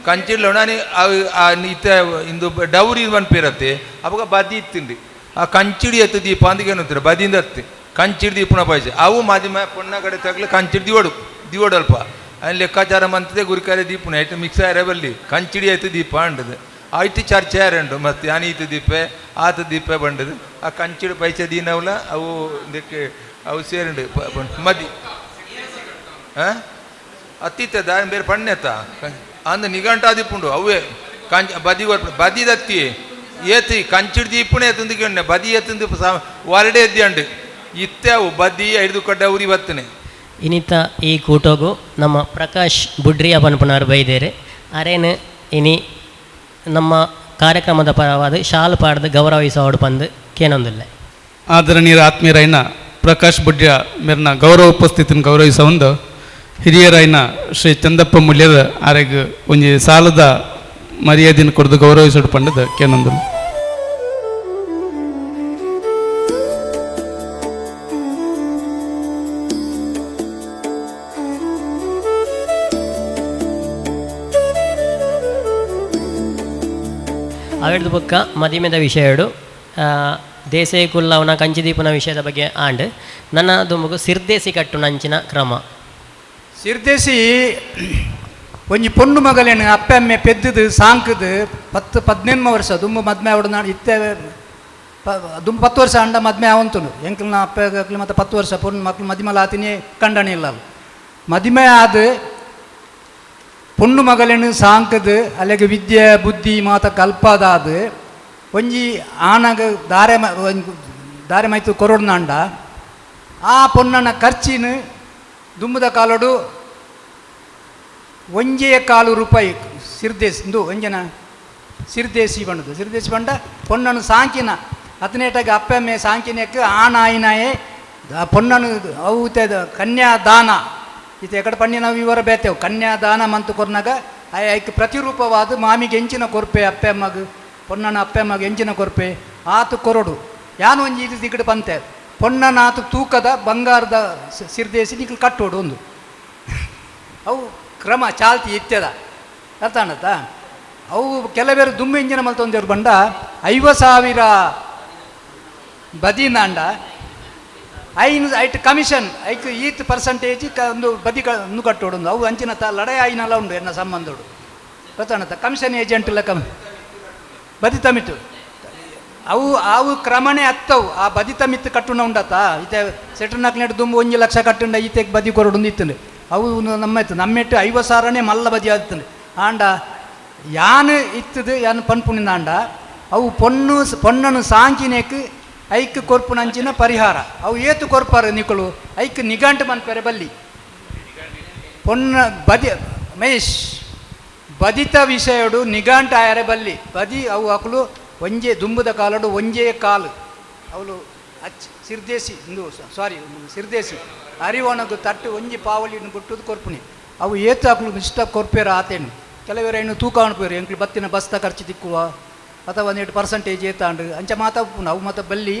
ಕಂಚಿಡ್ಲ ಉಂಡು ಇತ್ತ ಇಂದು ಡೌರಿ ಪನ್ಪಿರತ್ತೆ ಅವಾಗ ಬದಿ ಇತ್ತಿಂಡು ಆ ಕಂಚಿಡಿ ಎತ್ತು ದೀಪ ಅಂದಿಗೆ ಬದಿಯಿಂದ ಹತ್ತಿ ಕಂಚಿಡಿ ದೀಪನ ಪೈಸೆ ಅವು ಮಾದಿಮ ಪೊಣ್ಣ ಕಡೆ ತಗಲು ಕಂಚಿಡಿ ದಿವಡು ದಿವಡು ಅಲ್ಪ ಅಲ್ಲಿ ಲೆಕ್ಕಾಚಾರ ಮಂತದೆ ಗುರಿಕಾರೆ ದೀಪನ ಐಟು ಮಿಕ್ಸ್ ಆಯ್ರೆ ಬಲ್ಲಿ ಕಂಚಿಡಿ ಆಯ್ತು ದೀಪ ಅಂಡದು ಐಟು ಚರ್ಚೆ ಆರಂಡು ಮತ್ತೆ ಅನೀತು ದೀಪೆ ಆತ ದೀಪೆ ಬಂಡದು ಆ ಕಂಚಿಡಿ ಪೈಸೆ ದೀನವಲ ಅವು ಇದಕ್ಕೆ ಅವು ಸೇರಂಡು ಮದಿ ಹಾಂ ಅತ್ತಿತ್ತ ದಾರಿ ಬೇರೆ ಪಣ್ಣೆತ್ತ ಅಂದ ನಿಘಂಟ ದೀಪುಂಡು ಅವೇ ಕಂಚ ಬದಿ ಬದಿ ದತ್ತಿ ಏತಿ ಕಂಚಿಡಿ ದೀಪುಣೆ ಎತ್ತಂದು ಬದಿ ಎತ್ತಂದು ವಾರಡೆ ಎದ್ದಿ ಅಂಡು ಇತ್ತೆ ಅವು ಬದಿ ಐದು ಕಡ್ಡ ಉರಿ ಬತ್ತನೆ. ಇನಿತ ಈ ಕೂಟೋಗು ನಮ್ಮ ಪ್ರಕಾಶ್ ಬುಡ್ರಿಯ ಪನ್ಪುನಾರ್ ಬೈದೇರು ಅರೇನು ಇನಿ ನಮ್ಮ ಕಾರ್ಯಕ್ರಮದ ಪರವಾದ ಶಾಲು ಪಾಡ್ದು ಗೌರವಿಸೋಡು ಪಂದು ಕೇನೊಂದಿಲ್ಲ. ಆದರಣೀಯ ಆತ್ಮೀಯರಾಯನ ಪ್ರಕಾಶ್ ಬುಡ್ರಿಯ ಮೇರಿನ ಗೌರವ ಉಪಸ್ಥಿತಿನ ಗೌರವಿಸ ಒಂದು ಹಿರಿಯರಾಯನ ಶ್ರೀ ಚಂದಪ್ಪ ಮುಲ್ಯರ ಆರೆಗ್ ಒಂಜಿ ಸಾಲದ ಮರ್ಯಾದೆಯನ್ನು ಕೊಡ್ದು ಗೌರವಿಸೋಡು ಪಂಡದ ಕೇನೊಂದು. ಅವೆಡ್ದು ಬೊಕ್ಕ ಮದಿಮೆದ ವಿಷಯಡು ದೇಸೆ ಕುಲ್ಲವನ ಕಂಚಿದೀಪನ ವಿಷಯದ ಬಗ್ಗೆ ಆಂಡ್ ನನ್ನ ದುಂಬುಗು ಸಿರ್ದೇಸಿ ಕಟ್ಟುನಂಚಿನ ಕ್ರಮ. ಸಿರ್ದೇಸಿ ಒಂಜಿ ಪೊಣ್ಣು ಮಗಲೇನು ಅಪ್ಪೆ ಅಮ್ಮೆ ಪೆದ್ದದು ಸಾಂಕದು 10 18 ವರ್ಷ ದುಂಬು ಮದ್ಮೆ ಅವಡು ನಾಡು ಇತ್ತೆ ದುಂಬು 10 ವರ್ಷ ಅಂಡ ಮದ್ಮೆ ಅವಂತುನು ಎಂಕಲ್ನ ಅಪ್ಪೆ ಮತ್ತು 10 ವರ್ಷ ಪೊಣ್ಣು ಮಕ್ಳು ಮದಿಮಲ ಆತಿನೇ ಕಂಡಣಿ ಇಲ್ಲ ಮದಿಮೆ ಆದ ಪೊಣ್ಣು ಮಗಲೇನು ಸಾಂಕದು ಅಲ್ಲಿಗೆ ವಿದ್ಯೆ ಬುದ್ಧಿ ಮಾತ ಕಲ್ಪದಾದ ಒಂಜಿ ಆನಗ ದಾರೆ ದಾರೆ ಮೈತು ಕೊರೊಡ್ನಾಂಡ ಆ ಪೊಣ್ಣನ ಖರ್ಚಿನ ದುಂಬುದ ಕಾಲೋಡು 1.25 ರೂಪಾಯಿ ಸಿರ್ದೇಸಿ ಇಂದು ಒಂಜನ ಸಿರ್ದೇಸಿ ಬಂಡದು ಸಿರ್ದೇಸಿ ಬಂಡ ಪೊಣ್ಣನು ಸಾಂಕಿನ ಹದಿನೆಂಟಾಗ ಅಪ್ಪಮ್ಮೆ ಸಾಂಕಿನಕ್ಕೆ ಆನಾಯಿನಾಯೇ ಪೊಣ್ಣನು ಅವು ಕನ್ಯಾದಾನ ಇದು ಎಕಡೆ ಪಣ್ಣಿನ ವಿವರ ಬೇತೇವು ಕನ್ಯಾದಾನ ಮಂತು ಕೊರ್ನಾಗ ಐಕ್ ಪ್ರತಿರೂಪವಾದ ಮಾಮಿಗೆ ಎಂಚಿನ ಕೊರ್ಪೆ ಅಪ್ಪಮ್ಮಗ ಪೊಣ್ಣನ ಅಪ್ಪಮ್ಮಗ ಎಂಚಿನ ಕೊರ್ಪೆ ಆತು ಕೊರಡು ಯಾನು ಒಂಜಿ ಇದು ದಿಗಡು ಪಂತೆ ಪೊಣ್ಣನ ಆತು ತೂಕದ ಬಂಗಾರದ ಸಿರ್ದೇಸಿ ನಿಕ್ಲು ಕಟ್ಟೋಡು ಒಂದು ಅವು ಕ್ರಮ ಚಾಲ್ತಿ ಇತ್ಯದ ಅರ್ಥ ಅನ್ನತ್ತ. ಅವು ಕೆಲವೇರು ದುಮ್ಮು ಇಂಜಿನ ಮಲ್ತೊಂದೇರು ಬಂಡ 50,000 ಬದಿನಾಂಡ ಐನು ಐಟ್ ಕಮಿಷನ್ ಐಕ್ ಈತ್ ಪರ್ಸೆಂಟೇಜ್ ಒಂದು ಬದಿ ಒಂದು ಕಟ್ಟೋಡು ಅವು ಅಂಚಿನ ತ ಲಡೈ ಆಯ್ನಲ್ಲ ಉಂಡು ಎನ್ನ ಸಂಬಂಧೋಡು ಗೊತ್ತಾಣತ್ತ. ಕಮಿಷನ್ ಏಜೆಂಟ್ ಇಲ್ಲ ಕಮ್ ಬದಿ ತಮಿತು ಅವು ಅವು ಕ್ರಮಣೆ ಅತ್ತವು ಆ ಬದಿ ತಮಿತ್ತು ಕಟ್ಟುನ ಉಂಡತ್ತ ಈತೆ ಸೆಟ್ರನಾಕ್ನೆಟ್ ದುಂಬು 1 ಲಕ್ಷ ಕಟ್ಟುಂಡ ಈತೆಗೆ ಬದಿ ಕೊರಡು ಇತ್ತಂಡು ಅವು ನಮ್ಮ ಇತ್ತು ನಮ್ಮೆಟ್ಟು 50,000 ಮಲ್ಲ ಬದಿ ಆಗುತ್ತಂಡು ಆಂಡ ಯಾನು ಇತ್ತದು ಯಾನು ಪನ್ಪುಣಿಂದ ಆಂಡ ಅವು ಪೊಣ್ಣು ಪೊಣ್ಣನು ಸಾಂಕಿನೇಕ್ ಐಕ್ ಕೊರ್ಪುನಂಚಿನ ಪರಿಹಾರ ಅವು ಏತು ಕೊರ್ಪಾರು ನಿಕಲು ಐಕ್ ನಿಘಂಟು ಮನ್ಪೆರೆ ಬಲ್ಲಿ ಪೊಣ್ಣ ಬದಿ ಮಹೇಶ್ ಬದಿತ ವಿಷಯಡು ನಿಘಂಟು ಆಯರೆ ಬಲ್ಲಿ ಬದಿ ಅವು ಅಕಲು ಒಂಜೆ ದುಂಬುದ ಕಾಲಡು ಒಂಜೇ ಕಾಲು ಅವಳು ಅಚ್ ಸಿರ್ದೇಸಿ ಇಂದು ಸಾರಿ ಸಿರ್ದೇಸಿ ಅರಿವಣಗು ತಟ್ಟು ಒಂಜಿ ಪಾವಲಿನ ಗುಟ್ಟುದು ಕೊರ್ಪುಣಿ ಅವು ಏತು ಅಕಲು ಇಷ್ಟ ಕೊರ್ಪೇರ ಆತೇನು ಕೆಲವರು ಏನು ತೂಕ ಅನ್ಪೇರು ಎಂಕ್ಲು ಬತ್ತಿನ ಬಸ್ತ ಖರ್ಚು ತಿಕ್ಕುವ ಅಥವಾ ಒಂದೆರಡು ಪರ್ಸೆಂಟೇಜ್ ಏತಾಂಡು ಅಂಚ ಮಾತ ಉಪ್ಪುಂಡು ಅವು ಮಾತ ಬಲ್ಲಿ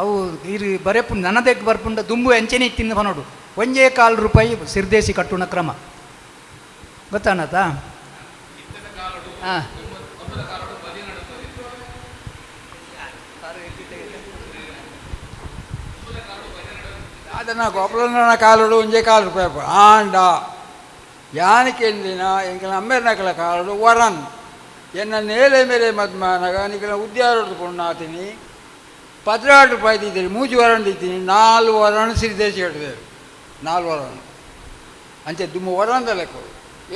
ಅವು ಇರು ಬರೆಪು ನನ್ನದಕ್ಕೆ ಬರ್ಪುಂಡ ದುಂಬು ಅಂಚೆನೆ ತಿಂದು ಬನೋಡು ಒಂಜೇ ಕಾಲು ರೂಪಾಯಿ ಸಿರ್ದೇಸಿ ಕಟ್ಟುಣ ಕ್ರಮ ಗೊತ್ತಾನತಾ. ಹಾಂ ಅದನ್ನು ಗೋಪಾಲನ ಕಾಲುಡು ಒಂಜೇ ಕಾಲು ರೂಪಾಯಿ ಆಂಡ ಯಾನಕ್ಕೆಂದಿನ ಎಂಕಲ ಅಮ್ಮೇರ್ನಕಲ ಕಾಲುಡು ವರನ್ ಎನ್ನ ನೇಲೆ ಮೇರೆ ಮದ್ಮಾನಾಗ ನಿಕಲ ಉದ್ಯಾರೋಡು ಪೊಣ್ಣಾತೀನಿ 12 ರೂಪಾಯಿ ತಿಂತೀನಿ 3 ವರನ್ ತಿಂತೀನಿ 4 ವರನ್ ಸಿರಿದೇಸಿ ಕಟ್ಟಿದ್ದೇವೆ 4 ವರನ್ ಅಂಚೆ ದುಮ್ಮ ವರಂದ ಲೆಕ್ಕ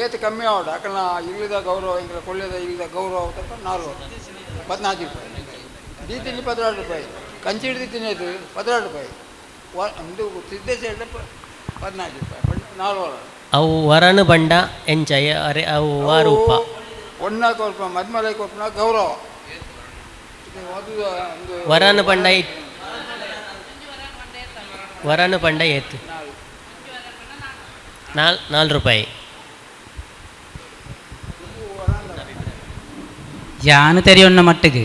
ಏತು ಕಮ್ಮಿ ಆವಡ ಅಕಲ ಇಲ್ಲದ ಗೌರವ ಇಂಕಲ ಕೊಳ್ಳದ ಇಲ್ಲದ ಗೌರವ ತಕ್ಕ 4 ವರ 14 ರೂಪಾಯಿ ದೀತೀನಿ 12 ರೂಪಾಯಿ ಕಂಚಿ ಹಿಡಿದಿದ್ದೀನಿ ಅದು 12 ರೂಪಾಯಿ ಒಂದು ಸಿದ್ದೇಶ 14 ರೂಪಾಯಿ 4 ವರ ಅವು ವರನು ಬಂಡ ಎಂಚ ಅರೆ ಅವು ವಾರೂಪ ಒನ್ನ ಕೊರ್ಪುನ ಮದ್ಮಲೆ ಕೊರ್ಪುನ ಗೌರವ ವರನ ಪಂಡ ವರನ ಪಂಡ ಏತ್ 4 ರೂಪಾಯಿ. ಯಾನು ತೆರಿಯೊನ್ನ ಮಟ್ಟಿಗೆ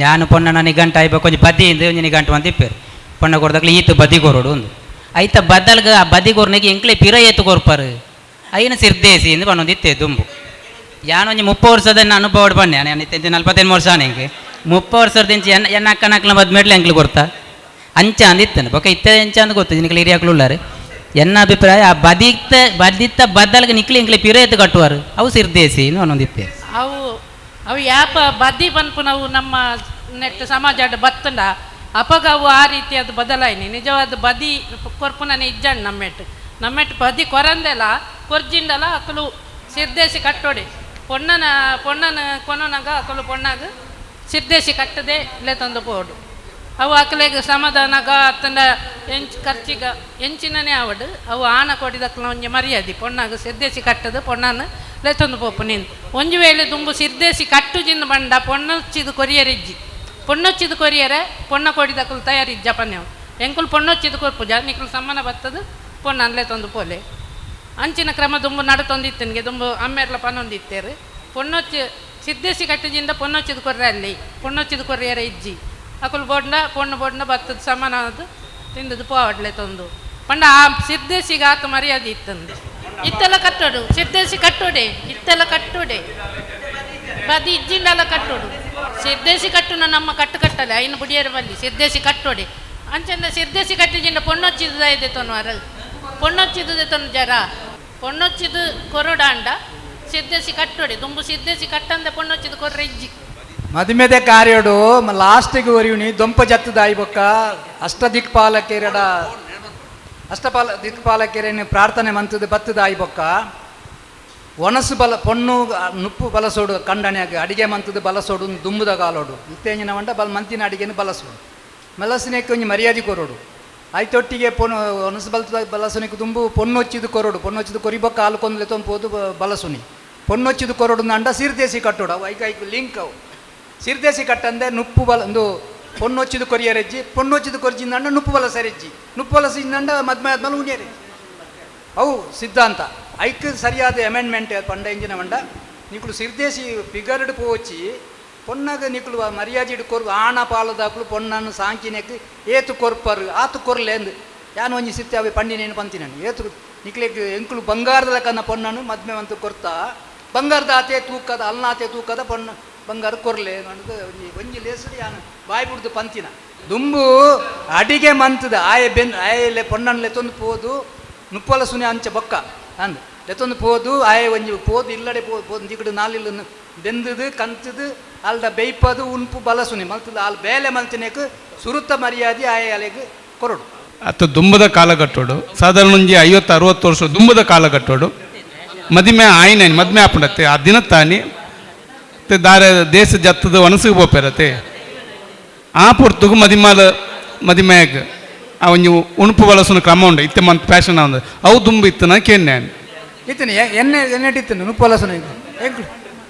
ಯಾನು ಪೊನ್ನನ ನಿಘಂಟು ಆಯ್ಬೇಕು ಒಂಜಿ ಬದಿ ಇಂದು ಒಂಜಿ ನಿಘಂಟು ಅಂತ ಇಪ್ಪೇರು ಪೊಣ್ಣ ಕೊಡ್ದಾಗ್ಲಿ ಈತು ಬದಿ ಕೊರೋಡು ಒಂದು ಐತ ಬದಲ್ಗ ಆ ಬದಿ ಕೊರ್ನಿಗೆ ಎಂಕ್ಲೆ ಪಿರ ಏತು ಕೊರ್ಪಾರು ಐನ ಸಿರ್ದೇಸಿ ಇಂದು ಪನ್ನೊಂದು ಇತ್ತೆ ದುಂಬು. ಯಾನು ಒಂಜಿ 30 ವರ್ಷದ ಅನುಭವ ಬನ್ನಿ ನಾನು 45 ವರ್ಷ ಎಂಕ್ 30 ವರ್ಷದ ಎನ್ನ ಎನ್ನ ಅಕ್ಕನ ಅಕ್ಕನ ಬದ್ ಮೇಡ್ಲೆ ಎಂಕ್ಲು ಕೊರ್ತಾ ಅಂಚ ಅಂದ ಇತ್ತನು ಬೊಕ ಇತ್ತೆ ಎಂಚ ಅಂದ್ ಗೊತ್ತು ನಿಕ್ಲೆ ಹಿರಿಯಾಕ್ಲು ಉಳ್ಳಾರು. ಎನ್ನ ಅಭಿಪ್ರಾಯ ಆ ಬದಿತ್ತ ಬದಿತ್ತ ಬದಲ್ಗ ನಿಕ್ಲೆ ಎಂಕ್ಲೆ ಪಿರ ಏತು ಕಟ್ಟುವಾರು ಅವು ಸಿರ್ದೇಸಿ ಇಂದು ಪನ್ನೊಂದು ಇತ್ತೆ. ಅವು ಅವು ಯಾಪ ಬದಿ ಪನ್ಪು ನಾವು ನಮ್ಮ ನೆಟ್ ಸಮಾಜ ಬತ್ತಂಡ ಅಪಗ ಅವು ಆ ರೀತಿಯಾದ ಬದಲಾಯಿನಿ ನಿಜವಾದ ಬದಿ ಕೊರ್ಪುನನೆ ಇಜ್ಜಂಡ್ ನಮ್ಮೆಟ್ ನಮ್ಮೆಟ್ ಬದಿ ಕೊರಂದೆಲ್ಲ ಕೊರ್ಜಿಂಡಲ ಅಕಲು ಸಿರ್ದೇಸಿ ಕಟ್ಟೋಡಿ ಪೊಣ್ಣನ ಪೊಣ್ಣನ ಕೊನೊನಗ ಅಕಲು ಪೊಣ್ಣಾಗ ಸಿರ್ದೇಸಿ ಕಟ್ಟದೆ ಇಲ್ಲೇ ತಂದು ಪೋಡು ಅವು ಅಕಲೆಗ್ ಸಮಾಧಾನಗ ಅತ್ತಂಡ ಎಂಚ್ ಖರ್ಚಿಗ ಎಂಚಿನನೇ ಆವಡು ಅವು ಆನ ಕೊಡಿದಕ್ಲ ಒಂಜಿ ಮರ್ಯಾದೆ ಪೊಣ್ಣಾಗ ಸಿರ್ದೇಸಿ ಕಟ್ಟದು ಪೊಣ್ಣನ ಲೆತ್ತೊಂದು ಪೋಪು ನೀನು ಒಂಜಿ ವೇಳೆ ದುಂಬು ಸಿರ್ದೇಸಿ ಕಟ್ಟು ಜಿಂದ ಬಂಡ ಪೊಣ್ಣೊಚ್ಚಿದು ಕೊರಿಯರಿಜ್ಜಿ ಪೊಣ್ಣೊಚ್ಚಿದು ಕೊರಿಯರೆ ಪೊಣ್ಣ ಕೊಡಿದಕ್ಕಲು ತಯಾರಿಜ್ಜ ಪನ್ಯವು ಎಂಕುಲು ಪೊಣ್ಣೊಚ್ಚಿದು ಕೊರ್ಪುಜ ನಿಕುಲು ಸಮ್ಮನ ಬತ್ತದು ಪೊಣ್ಣನ್ಲೆ ತಂದು ಪೋಲೆ ಅಂಚಿನ ಕ್ರಮ ದುಂಬು ನಡತೊಂದಿತ್ತನಿಗೆ ದುಂಬು ಅಮ್ಮೆರ್ಲ ಪನ್ನೊಂದಿತ್ತೇರು ಪೊಣ್ಣೊಚ್ಚಿ ಸಿದ್ದೇಸಿ ಕಟ್ಟಿಜಿಂದ ಪೊಣ್ಣೊಚ್ಚಿದು ಕೊರ್ರೆ ಅಲ್ಲಿ ಪೊಣ್ಣೊಚ್ಚಿದು ಕೊರ್ರಿಯರೆ ಇಜ್ಜಿ ಅಕುಲು ಬೋಡ್ನ ಪೊಣ್ಣು ಬೋಡ್ನ ಬತ್ತದ ಸಮಾನ ಅದು ತಿಂದದ್ದು ಪೋವಡ್ಲೆ ತಂದು ಪಂಡ ಆ ಸಿದ್ದೇಸಿಗೆ ಆತ ಮರ್ಯಾದೆ ಇತ್ತಂದು ಇತ್ತೆಲ್ಲ ಕಟ್ಟೋಡು ಸಿದ್ದೇಸಿ ಕಟ್ಟೋಡೆ ಇತ್ತೆಲ್ಲ ಕಟ್ಟೋಡೆ ಬದಿ ಇಜ್ಜಿಂಡಲ್ಲ ಕಟ್ಟೋಡು ಸಿದ್ದೇಸಿ ಕಟ್ಟುನ ನಮ್ಮ ಕಟ್ಟು ಕಟ್ಟಲೆ ಐನು ಬುಡಿಯರ ಬಲ್ಲಿ ಸಿದ್ದೇಸಿ ಕಟ್ಟೋಡೆ ಅಂಚಂದ ಸಿದ್ದೇಸಿ ಕಟ್ಟಿಜಿಂಡ ಪೊಣ್ಣೊಚ್ಚಿದ ಇದೆ ತೊನ್ವಾರ ಪೊಣ್ಣೊಚ್ಚಿದ ತೊನ್ ಜರ ಪೊಣ್ಣೊಚ್ಚಿದು ಕೊರಡಾಂಡ ಸಿದ್ದೇಸಿ ಕಟ್ಟೋಡೆ ದುಂಬು ಸಿದ್ದೇಸಿ ಕಟ್ಟಂದ ಪೊಣ್ಣೊಚ್ಚಿದ ಕೊರ್ರೆ ಇಜ್ಜಿ. ಮದುಮೆದ ಕಾರ್ಯಡು ಲಾಸ್ಟಿಗೆ ಒರಿಯುನಿ ದೊಂಪ ಜತ್ತದ ಆಯ್ಬೊಕ್ಕ ಅಷ್ಟದಿಕ್ಪಾಲಕೆರಡ ಅಷ್ಟಪಾಲ ದಿಕ್ಪಾಲಕೆರೆನ ಪ್ರಾರ್ಥನೆ ಮಂತದ ಬತ್ತದ ಆಯ್ಬೊಕ್ಕ ಒಣಸು ಬಲ ಪೊಣ್ಣು ನುಪ್ಪು ಬಲಸೋಡು ಕಂಡಣೆಯಾಗ ಅಡಿಗೆ ಮಂತದ ಬಲಸೋಡು ದುಂಬುದ ಗಾಲೋಡು ಇತ್ತೇಂಜಿನ వంట ಬಲ ಮಂತಿನ ಅಡಿಗೆನ ಬಲಸೋಡು ಮಲಸಿನಕ್ಕೆ ಒಂಜಿ ಮರ್ಯಾದೆ ಕೊರೋಡು ಆಯ್ತೊಟ್ಟಿಗೆ ಪೊಣ್ಣು ಒಣಸು ಬಲತದ ಬಲಸುನಿಗೆ ದುಂಬು ಪೊಣ್ಣೊಚ್ಚಿದು ಕೊರೋಡು ಪೊಣ್ಣೊಚ್ಚಿದು ಕೊರಿಬೊಕ್ಕ ಹಾಲು ಕೊಂದ್ಲೆ ತೊಂಪೋದು ಬಲಸುನಿ ಪೊಣ್ಣೊಚ್ಚಿದು ಕೊರೋಡು ಅಂಡ ಸೀರ್ದೇಸಿ ಕಟ್ಟೋಡು ಅವು ಐಕ ಐಕು ಲಿಂಕ್ ಅವು ಸಿರ್ದೇಸಿ ಕಟ್ಟಂದೆ ನುಪ್ಪು ಬಲ ಒಂದು ಪೊಣ್ಣೊಚ್ಚಿದು ಕೊರಿಯರೆಜ್ಜಿ ಪೊಣ್ಣೊಚ್ಚಿದು ಕೊರಿಜಿಂದಂಡ ನುಪ್ಪು ಬಲ ಸರಿಜ್ಜಿ ನುಪ್ಪು ಬಲ ಸಿಂದಂಡ ಮದ್ಮೆ ಆದ್ಮೇಲೆ ಉಣಿಯರೆಜ್ಜಿ ಅವು ಸಿದ್ಧಾಂತ ಐಕ್ ಸರಿಯಾದ ಅಮೆಂಡ್ಮೆಂಟ್ ಪಂಡ ಇಂಜಿನ వంಡ ನಿಕುಲು ಸಿರ್ದೇಸಿ ಫಿಗರ್ಡ್ ಪೋಚಿ ಪೊಣ್ಣಗ ನಿಕುಲು ಮರ್ಯಾದಿಡ್ ಕೊರು ಆಣ ಪಾಲದಾಕುಲು ಪೊಣ್ಣನ್ನು ಸಾಂಕಿನೆಕ್ ಏತು ಕೊರ್ಪರು ಆತು ಕೊರ್ಲೇಂದು ಯಾನು ಒಂಜಿ ಸಿರ್ತೆ ಅವೆ ಪಂಡಿನೇನು ಪಂತಿನನು ಏತು ನಿಕ್ಲೆಗ್ ಎಂಕುಲು ಬಂಗಾರದ ಲೆಕ್ಕನ ಪೊಣ್ಣನು ಮದ್ಮೆ ಅಂತ ಕೊರ್ತಾ ಬಂಗಾರದ ಆತೆ ತೂಕದ ಅಲ್ನಾತೆ ತೂಕದ ಪೊಣ್ಣ ಬಂಗಾರ ಕೊರ್ಲೆ ಅನ್ನೋದು ಒಂಜಿ ಒಂಜಿ ಲೇಸು ಯಾನು ಬಾಯಿ ಬಿಡ್ದು ಪಂತಿನ ದುಂಬು ಅಡಿಗೆ ಮಂತದ ಆಯೆ ಬೆನ್ ಆಯೆ ಪೊಣ್ಣನ್ ಲೆತ್ತೊಂದು ಪೋದು ನುಪ್ಪಲ ಸುನೆ ಅಂಚ ಬೊಕ್ಕ ಅಂದ್ ಲೆತ್ತೊಂದು ಪೋದು ಆಯೆ ಒಂಜಿ ಪೋದು ಇಲ್ಲಡೆ ಪೋ ಪೋದು ದಿಕ್ಕಡು ನಾಲಿಲ್ಲ ಬೆಂದದು ಕಂತದು ಅಲ್ದ ಬೇಯ್ಪದು ಉನ್ಪು ಬಲಸುನಿ ಮಲ್ತದ ಅಲ್ ಬೇಲೆ ಮಲ್ತಿನೇಕ್ ಸುರುತ್ತ ಮರ್ಯಾದೆ ಆಯೆ ಅಲೆಗ್ ಕೊರಡು. ಅತ್ತ ದುಂಬದ ಕಾಲಘಟ್ಟೋಡು ಸಾಧಾರಣ ಒಂಜಿ 50-60 ವರ್ಷ ದುಂಬದ ಕಾಲಘಟ್ಟೋಡು ಮದಿಮೆ ಆಯ್ನ ಮದ್ಮೆ ಆಪುಂಡತ್ತೆ ಆ ದಿನ ತಾನಿ ದಾರೆ ದೇಶ ಜತ್ತದ ಒಣಸಿಗೆ ಪೋಪೆರತೆ ಆ ಪೊರ್ತುಗು ಮದಿಮಾಲ ಮದಿಮೆಗ್ ಆ ಒಂಜಿ ಉಣುಪು ಬಳಸುನ ಕ್ರಮ ಉಂಡು ಇತ್ತೆ ಮಂತ್ ಫ್ಯಾಷನ್ ಉಂಡು ಅವು ದುಂಬು ಇತ್ತನ ಕೇನ್ನೆ ಇತ್ತನೆ ಎಣ್ಣೆ ಎಣ್ಣೆ ಇತ್ತನು ಉಣುಪು ಬಳಸುನ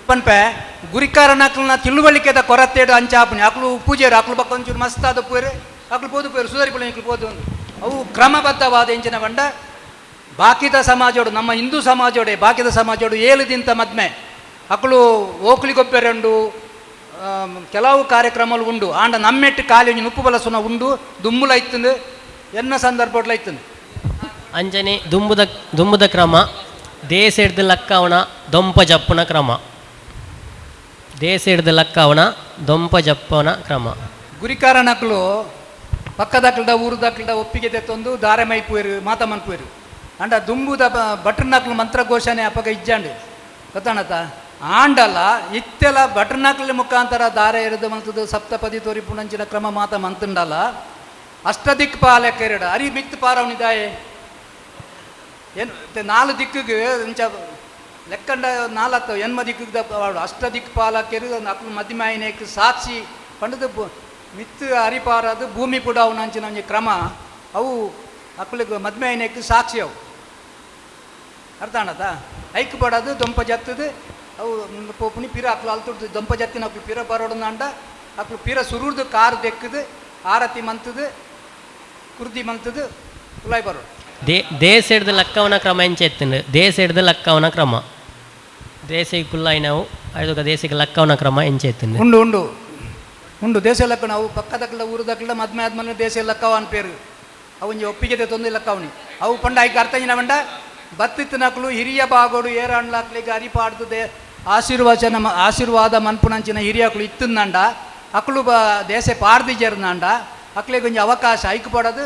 ಪನ್ಪೆ ಗುರಿಕಾರನ ತಿಳುವಳಿಕೆದ ಕೊರತೆಡು ಅಂಚಾಪುನಿ ಅಕ್ಲು ಪೂಜೆರು ಅಕ್ಲು ಬಕ್ಕ ಒಂಚೂರು ಮಸ್ತಾದ ಪೂರೆ ಅಕ್ಲು ಪೋದು ಪೋರು ಸುಧಾರಿ ಪುಳೆ ಇಕ್ಲು ಪೋದು ಒಂದು ಅವು ಕ್ರಮಬದ್ಧವಾದ ಎಂಚಿನ ಬಂಡ ಬಾಕಿದ ಸಮಾಜೋಡು ನಮ್ಮ ಹಿಂದೂ ಸಮಾಜೋಡೆ ಬಾಕಿದ ಸಮಾಜೋಡು 7 ದಿನದ ಮದ್ಮೆ ಅಕ್ಲು ಓಕ್ಲಿಗೊಬ್ಬೆರಂಡು ಕೆಲವು ಕಾರ್ಯಕ್ರಮలు ಉಂಡು ಆಂಡ ನಮ್ಮೆಟ್ಟು ಖಾಲಿ ಒಂಜಿ ನುಪ್ಪು ಬಲಸುನ ಉಂಡು ದುಮ್ಮುಲ ಇತ್ತಂದು ಎನ್ನ ಸಂದರ್ಭಡ್ಲ ಇತ್ತಂದು. ಅಂಜನೆ ದುಂಬುದ ದುಂಬುದ ಕ್ರಮ ದೇಶ ಹಿಡ್ದು ಲಕ್ಕವಣ ದೊಂಪ ಜಪ್ಪುನ ಕ್ರಮ ದೇಶ ಹಿಡ್ದು ಲಕ್ಕವಣ ದೊಂಪ ಜಪ್ಪನ ಕ್ರಮ. ಗುರಿಕಾರನಕ್ಲು ಪಕ್ಕದಕ್ಲ್ದ ಊರುದಕ್ಲ್ದ ಒಪ್ಪಿಗೆ ತೆತ್ತೊಂದು ದಾರೆ ಮೈಪುವೇರು ಮಾತ ಮನ್ಪುವೇರು ಅಂಡ ದುಂಬುದ ಭಟ್ರನಕ್ಲು ಮಂತ್ರಘೋಷಣೆ ಅಪಗ ಇಜ್ಜಾಂಡು ಗೊತ್ತಾಣತ ಆಂಡಲ ಇತ್ತೆಲ ಭಟ್ರನಕ್ಲ ಮುಖಾಂತರ ದಾರೆ ಎರೆದು ಮಂತದ್ದು ಸಪ್ತಪದಿ ತೋರಿ ಪುಣಂಚಿನ ಕ್ರಮ ಮಾತ ಮಂತುಂಡಲ ಅಷ್ಟದಿಕ್ ಪಾಲಕೆರಡು ಅರಿ ಮಿಕ್ತು ಪಾರವನಿದಾಯೆ ಏನು 4 ದಿಕ್ಕಿಗೆ ಇಂಚ ಲೆಕ್ಕಂಡ 4 ಎನ್ಮ ದಿಕ್ಕಿಗೆ ಅಷ್ಟ ದಿಕ್ ಪಾಲಕೆರು ಅಕ್ಲು ಮದಿಮಾಯಿನೇಕ್ ಸಾಕ್ಷಿ ಪಂಡದು ಮಿತ್ತು ಅರಿಪಾರದು ಭೂಮಿ ಪುಡ ಅವನಂಚಿನ ಒಂಜಿ ಕ್ರಮ ಅವು ಅಕ್ಲಿಗೆ ಮದ್ಮೆಯನೇಕ್ ಸಾಕ್ಷಿ ಅವು ಅರ್ಥ ಆಣತ ಐಕ್ ಪಡದು ದೊಂಪ ಜತ್ತದು ಅವು ಪೋಪುನಿ ಪಿರ ಅಕ್ಲು ಅಲ್ತುಡ್ದು ದೊಂಪ ಜತ್ತಿನ ಅಕ್ಲು ಪಿರ ಬರೋಡಂಡ ಅಕ್ಲು ಪಿರ ಸುರುರ್ದು ಕಾರ್ ದೆಕ್ಕದು ಆರತಿ ಮಂತದು ಕುರ್ದಿ ಮಂತದು ಉಲಾಯ್ ಬರೋಡು. ದೇಶ ಹಿಡ್ದು ಲಕ್ಕವನ ಕ್ರಮ ಎಂಚ ಎತ್ತುಂಡು? ದೇಶ ಹಿಡ್ದು ಲಕ್ಕವನ ಕ್ರಮ ದೇಶಕ್ಕೆ ಕುಲ್ಲಾಯಿನವು ಐದೊಕ ದೇಶಕ್ಕೆ ಲಕ್ಕವನ ಕ್ರಮ ಎಂಚ ಎತ್ತುಂಡು? ಉಂಡು ಉಂಡು ಉಂಡು ದೇಶ ಲಕ್ಕ ನಾವು ಪಕ್ಕದಕ್ಕಲ ಊರುದಕ್ಕಲ ಮದ್ಮೆ ಆದ್ಮೇಲೆ ದೇಶ ಲಕ್ಕವ ಅನ್ಪೇರು ಅವು ಒಂಜಿ ಒಪ್ಪಿಗೆ ತೊಂದು ಲಕ್ಕವನಿ ಅವು ಪಂಡ ಐಕ್ ಅರ್ಥ ಏನ ಪಂಡ ಬತ್ತಿತ್ತನಕ್ಲು ಹಿರಿಯ ಬಾಗೋಡು ಏರಾಣ್ಲಾಕ್ಲಿಗೆ ಅರಿಪಾಡ್ದು they ಆಶೀರ್ವಚನ ಆಶೀರ್ವಾದ ಮನ್ಪುನಂಚಿನ ಹಿರಿಯಕ್ಲು ಇತ್ತಂದಂಡ ಅಕ್ಲು ಬ ದೇಶ ಪಾರ್ದಿಜರ್ನಾಂಡ ಅಕ್ಲಿಗೆ ಒಂಜಿ ಅವಕಾಶ ಐಕ್ ಪಡೋದು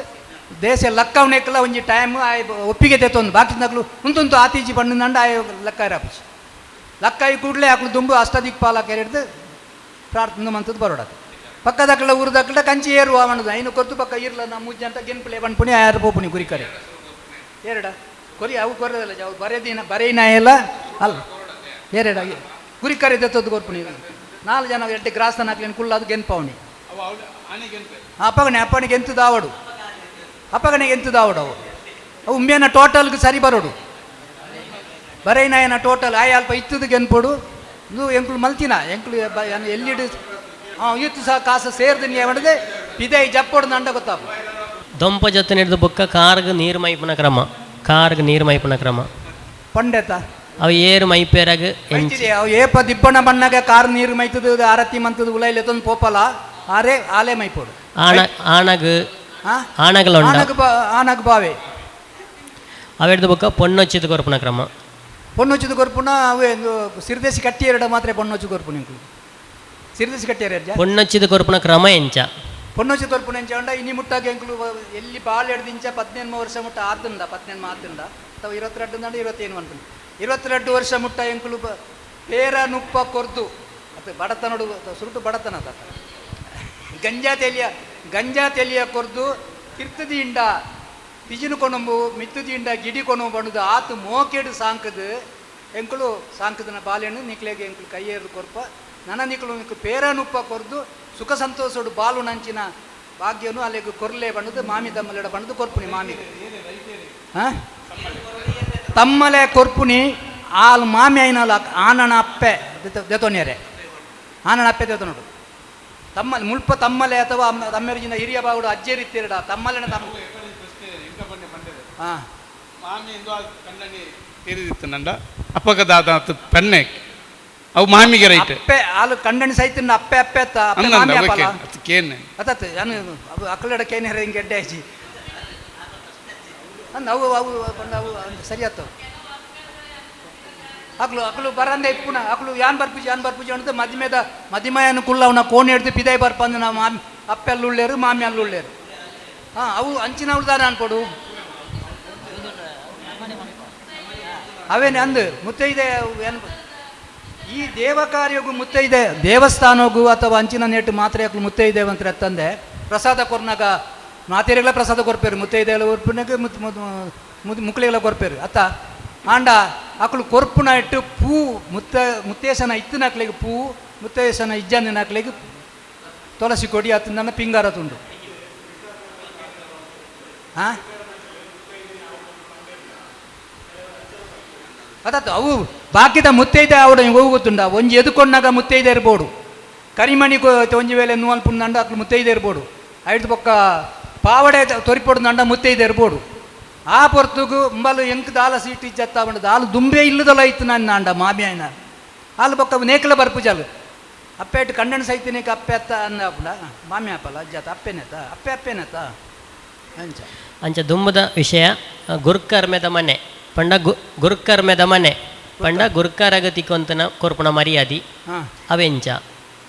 ದೇಶ ಲಕ್ಕವನೆಕ್ಲ ಒಂಜಿ ಟೈಮ್ ಆಯ್ ಒಪ್ಪಿಗೆ ತೆತ್ತೊಂದು ಬಾಕಿ ಉಂತುಂತು ಆತೀಜಿ ಪಣ್ಣಂಡ ಆಯ್ ಲಕ್ಕ ಇರಪುಜಿ ಲಕ್ಕ ಈ ಕೂಡಲೇ ಅಕ್ಲು ದುಂಬು ಅಷ್ಟದಿಕ್ಪಾಲ ಕೆರೆಡ್ದು ಪ್ರಾರ್ಥನೆ ಮಂತದ್ದು ಬರೋಡದು ಪಕ್ಕದಕ್ಕಲ ಊರುದಕ್ಕಲ ಕಂಚಿ ಏರುವ ಅವನದು ಐನು ಕೊರ್ತು ಪಕ್ಕ ಇರ್ಲ ನಮ್ಮ ಮುಜ್ಜಂತ ಗೆನ್ಪುಲೆ ಪನ್ಪುನಿ ಆಯಾರು ಪೋಪುನಿ ಗುರಿ ಕರೆ ಎರಡ ಕೊರಿ ಅವು ಕೊರದಲ್ಲ ಅವು ಬರೆದಿನ ಬರೆಯಿನ ಎಲ್ಲ ಅಲ್ಲ ಎರಡ ಗುರಿ ಕರೆ ದತ್ತದ್ದು ಕೊರ್ಪುನಿ ನಾಲ್ಕು ಜನ ಎಡ್ಡೆ ಗ್ರಾಸನ ಹಾಕ್ಲೇನು ಕುಳ್ಳದು ಗೆನ್ಪವನಿ ಅಪ್ಪಗನೆ ಅಪ್ಪನಿಗೆ ಎಂತದ ಆವಡು ಅಪ್ಪಗನಿಗೆ ಎಂತದ ಆವಡು ಅವು ಅವು ಉಮ್ಮೇನ ಟೋಟಲ್ಗೆ ಸರಿ ಬರೋಡು ಬರೈನಾಯನ ಟೋಟಲ್ ಆಯ ಅಲ್ಪ ಇತ್ತದ ಗೆನ್ಪೊಡು ಇದು ಎಂಕುಲು ಮಲ್ತಿನ ಎಂಕುಲು ಎಲ್ಲಿಡು ಹಾಂ ಇತ್ತು ಸಹ ಕಾಸು ಸೇರ್ದು ನೀ ಮಾಡಿದೆ ಇದೇ ಜಪ್ಪೊಡು ನಂಡ ಗೊತ್ತಾಪ. ದೊಂಪ ಜೊತೆ ಹಿಡಿದು ಬೊಕ್ಕ ಕಾರ್ಗ್ ನೀರು ಮೈಪುನ ಕ್ರಮ, ಕಾರ್ಗ್ ನೀರು ಮೈಪುನ ಕ್ರಮ ಪಂಡೆತ ಅವು ಏರು ಮೈಪೇರಾಗ ಅವು ಏಪ ದಿಬ್ಬಣ ಬಣ್ಣಗ ಕಾರ್ ನೀರು ಮೈತದ ಆರತಿ ಮಂತದ ಉಲೈಲೆ ತಂದು ಪೋಪಲ ಆರೆ ಆಲೆ ಮೈಪೋಡು ಆಣ ಆಣಗ್ ಆಣಗಲ ಆಣಗ್ ಬಾವೆ ಅವೆಡ್ದು ಬೊಕ್ಕ ಪೊಣ್ಣೊಚ್ಚಿದ ಕೊರ್ಪುನ ಕ್ರಮ. ಪೊಣ್ಣೊಚ್ಚಿದ ಕೊರ್ಪುನ ಅವೇ ಸಿರಿದೇಸಿ ಕಟ್ಟಿ ಎರಡ ಮಾತ್ರ ಪೊಣ್ಣೊಚ್ಚು ಕೊರ್ಪುನ ಇಂಕು ಸಿರಿದೇಸಿ ಕಟ್ಟಿ ಎರಡ ಪೊಣ್ಣೊಚ್ಚಿದ ಕೊರ್ಪುನ ಕ್ರಮ ಎಂಚ? ಪೊಣ್ಣೊಚ್ಚಿ ಕೊರ್ಪುನ ಎಂಚ ಅಂಡ ಇನಿ ಮುಟ್ಟಾಗ ಎಂಕುಲು ಎಲ್ಲಿ ಬಾಲ್ ಎಡ್ದು ಇಂಚ 18 ವರ್ಷ ಮುಟ್ಟ ಆತಂದ 18 ಆತಂದ ಅಥವಾ 22 ಅಂಡ 27 ಅನ್ಕೊಂಡು 22 ವರ್ಷ ಮುಟ್ಟ ಎಂಕುಲು ಪೇರ ನುಪ್ಪ ಕೊರ್ದು ಅದು ಬಡತನೋಡು ಸುರುಟು ಬಡತನ ತಾತ ಗಂಜಾ ತೆಲಿಯ ಕೊರ್ದು ಕಿರ್ತದಿ ಇಂಡ ಪಿಜಿನು ಕೊಣಂಬು ಮಿತ್ತದಿ ಇಂಡ ಗಿಡಿ ಕೊಣಂಬು ಬಣ್ಣದು ಆತು ಮೋಕೆಡು ಸಾಂಕದು ಎಂಕುಲು ಸಾಂಕದನ ಬಾಲೆಣ್ಣು ನಿಕ್ಲೆಗೆ ಎಂಕುಲು ಕೈಯೇರು ಕೊರ್ಪ ನನ ನಿಕ್ಲು ನಿಕ್ಕು ಪೇರ ನುಪ್ಪ ಕೊರ್ದು ಸುಖ ಸಂತೋಷಡು ಬಾಲು ನಂಚಿನ ಭಾಗ್ಯನು ಅಲ್ಲಿಗೆ ಕೊರ್ಲೆ ಬಣ್ಣದು ಮಾಮಿ ತಮ್ಮಲೆಡ ಬಣ್ಣದು ಕೊರ್ಪುನಿ ಮಾಮಿ ಹಾಂ ತಮ್ಮಲೆ ಕೊರ್ಪುನಿ ಆಲ್ ಮಾಮಿ అయిన ಆನನ ಅಪ್ಪೆ ದೆತೋನ್ಯರೆ ಆನನ ಅಪ್ಪೆ ದೆತೋನುಡು ತಮ್ಮಲೆ ಮುಲ್ಪ ತಮ್ಮಲೆ ಅಥವಾ ತಮ್ಮೆರ್ಜಿನ ಹಿರಿಯ ಬಾಗುಡು ಅಜ್ಜೇರಿತ್ತಿರಡ ತಮ್ಮಲೆನ ತಮ್ಮ ಹಾಂ ಮಾಮಿ ತೀರಿದಿತ್ತು ನಂಡ ಅಪ್ಪಗದಾದ ಪೆನ್ನೆ ಅವು ಮಾಮಿಗೆ ರೈಟ್ ಅಪ್ಪೆ ಆಲು ಕಂಡಣಿ ಸಹಿತ ಅಪ್ಪೆ ಅಪ್ಪೆ ಅತ್ತ ಅಪ್ಪೆ ಮಾಮಿ ಅಪ್ಪಲ ಕೇನೆ ಅತ್ತತ್ತು ನಾನು ಅವು ಅಕ್ಕಲಡ ಕೇನೆ ಹಿಂಗೆ ಗೆಡ್ಡೆ ಹಚ್ಚಿ ಅಂದ್ ಅವು ಅವು ಬಂದು ಅವು ಸರಿ ಆತವು ಅಕ್ಲು ಅಕ್ಲು ಬರಂದೆ ಇಪ್ಪುನ ಅಕ್ಲು ಯಾನ್ ಬರ್ಪುಜಿ ಯಾನ್ ಬರ್ಪುಜಿ ಅಂತ ಮದಿಮೆದ ಮದಿಮಯನ ಕುಲ್ಲ ಅವನ ಕೋಣೆ ಹಿಡ್ದು ಪಿದೈ ಬರ್ಪಂದು ನಾವು ಮಾಮಿ ಅಪ್ಪೆ ಅಲ್ಲುಳ್ಳೇರು ಮಾಮಿ ಅಲ್ಲುಳ್ಳೇರು ಹಾಂ ಅವು ಅಂಚಿನ ಉಳ್ದಾರ ಅನ್ಕೊಡು ಅವೇನೆ ಅಂದು ಮುತ್ತೈದೆ ಏನು ಈ ದೇವ ಕಾರ್ಯಗೂ ಮುತ್ತೈದೆ ದೇವಸ್ಥಾನಗೂ ಅಥವಾ ಅಂಚಿನ ನೇಟು ಮಾತ್ರೆ ಅಕ್ಲು ಮುತ್ತೈದೆ ಅಂತ ತಂದೆ ಪ್ರಸಾದ ಕೊರ್ನಾಗ ಮಾತೆರೆಗಳ ಪ್ರಸಾದ ಕೊರ್ಪೇರು ಮುತ್ತೈದೆ ಕೊರ್ಪಿನಾಗ ಮುತ್ತು ಮುಕ್ಳಿಗಳ ಕೊರ್ಪೇರು ಅತ್ತ ಆಂಡ ಅಕ್ಲು ಕೊರ್ಪುನ ಇಟ್ಟು ಪೂ ಮುತ್ತ ಮುತ್ತೇಶನ ಇತ್ತಿನ ಅಕ್ಲಿಗೆ ಪೂ ಮುತ್ತೇಶನ ಇಜ್ಜಂದಿನ ಅಕ್ಲಿಗೆ ತುಳಸಿ ಕೊಡಿ ಅತ್ತಂದನ ಪಿಂಗಾರ ತುಂಡು ಹಾಂ ಅದಾತು ಅವು ಬಾಕಿದ ಮುತ್ತೈದೆ ಆವಡ ಹೋಗು ಗೊತ್ತುಂಡ ಒಂಜಿ ಎದುಕೊಂಡಾಗ ಮುತ್ತೈದೆ ಇರ್ಬೋಡು ಕರಿಮಣಿ ಒಂಜಿ ವೇಳೆ ನೂವಲ್ ಪುಂದಂಡ ಅಕ್ಲು ಮುತ್ತೈದೆ ಇರ್ಬೋಡು ಐದು ಪಕ್ಕ ಪಾವಡೆ ತೊರಿಪೊಡು ನಂಡ ಮುತ್ತೈದೆ ಇರ್ಬೋಡು ಆ ಪೊರ್ತುಗು ಅಂಬಲು ಎಂಕ್ ದಾಲ ಸೀಟ್ ಇಜ್ಜತ್ತ ಬಂಡ ದಾಲು ದುಂಬೆ ಇಲ್ಲದಲ್ಲ ಇತ್ತು ನನ್ನ ಅಂಡ ಮಾಮಿ ಆಯ್ನ ಆಲು ಬೊಕ್ಕ ನೇಕಲ ಬರ್ಪುಜಾಲು ಅಪ್ಪೆ ಕಣ್ಣನ ಸೈತಿನೇಕ ಅಪ್ಪೆ ಅತ್ತ ಅಂದ ಮಾಮಿ ಅಪ್ಪಲ್ಲ ಅಜ್ಜಾತ ಅಪ್ಪೆನೇತ ಅಪ್ಪೆ ಅಪ್ಪೆನೇತ ಅಂಚ ಅಂಚ ದುಂಬದ ವಿಷಯ ಗುರುಕರ್ಮೆದ ಮನೆ ಪಂಡ ಗುರುಕರ್ಮೆದ ಮನೆ ಪಂಡ ಗುರುಕರಗತಿ ಕೊಂತನ ಕೊರ್ಪುಣ ಮರ್ಯಾದಿ ಅವೆಂಚ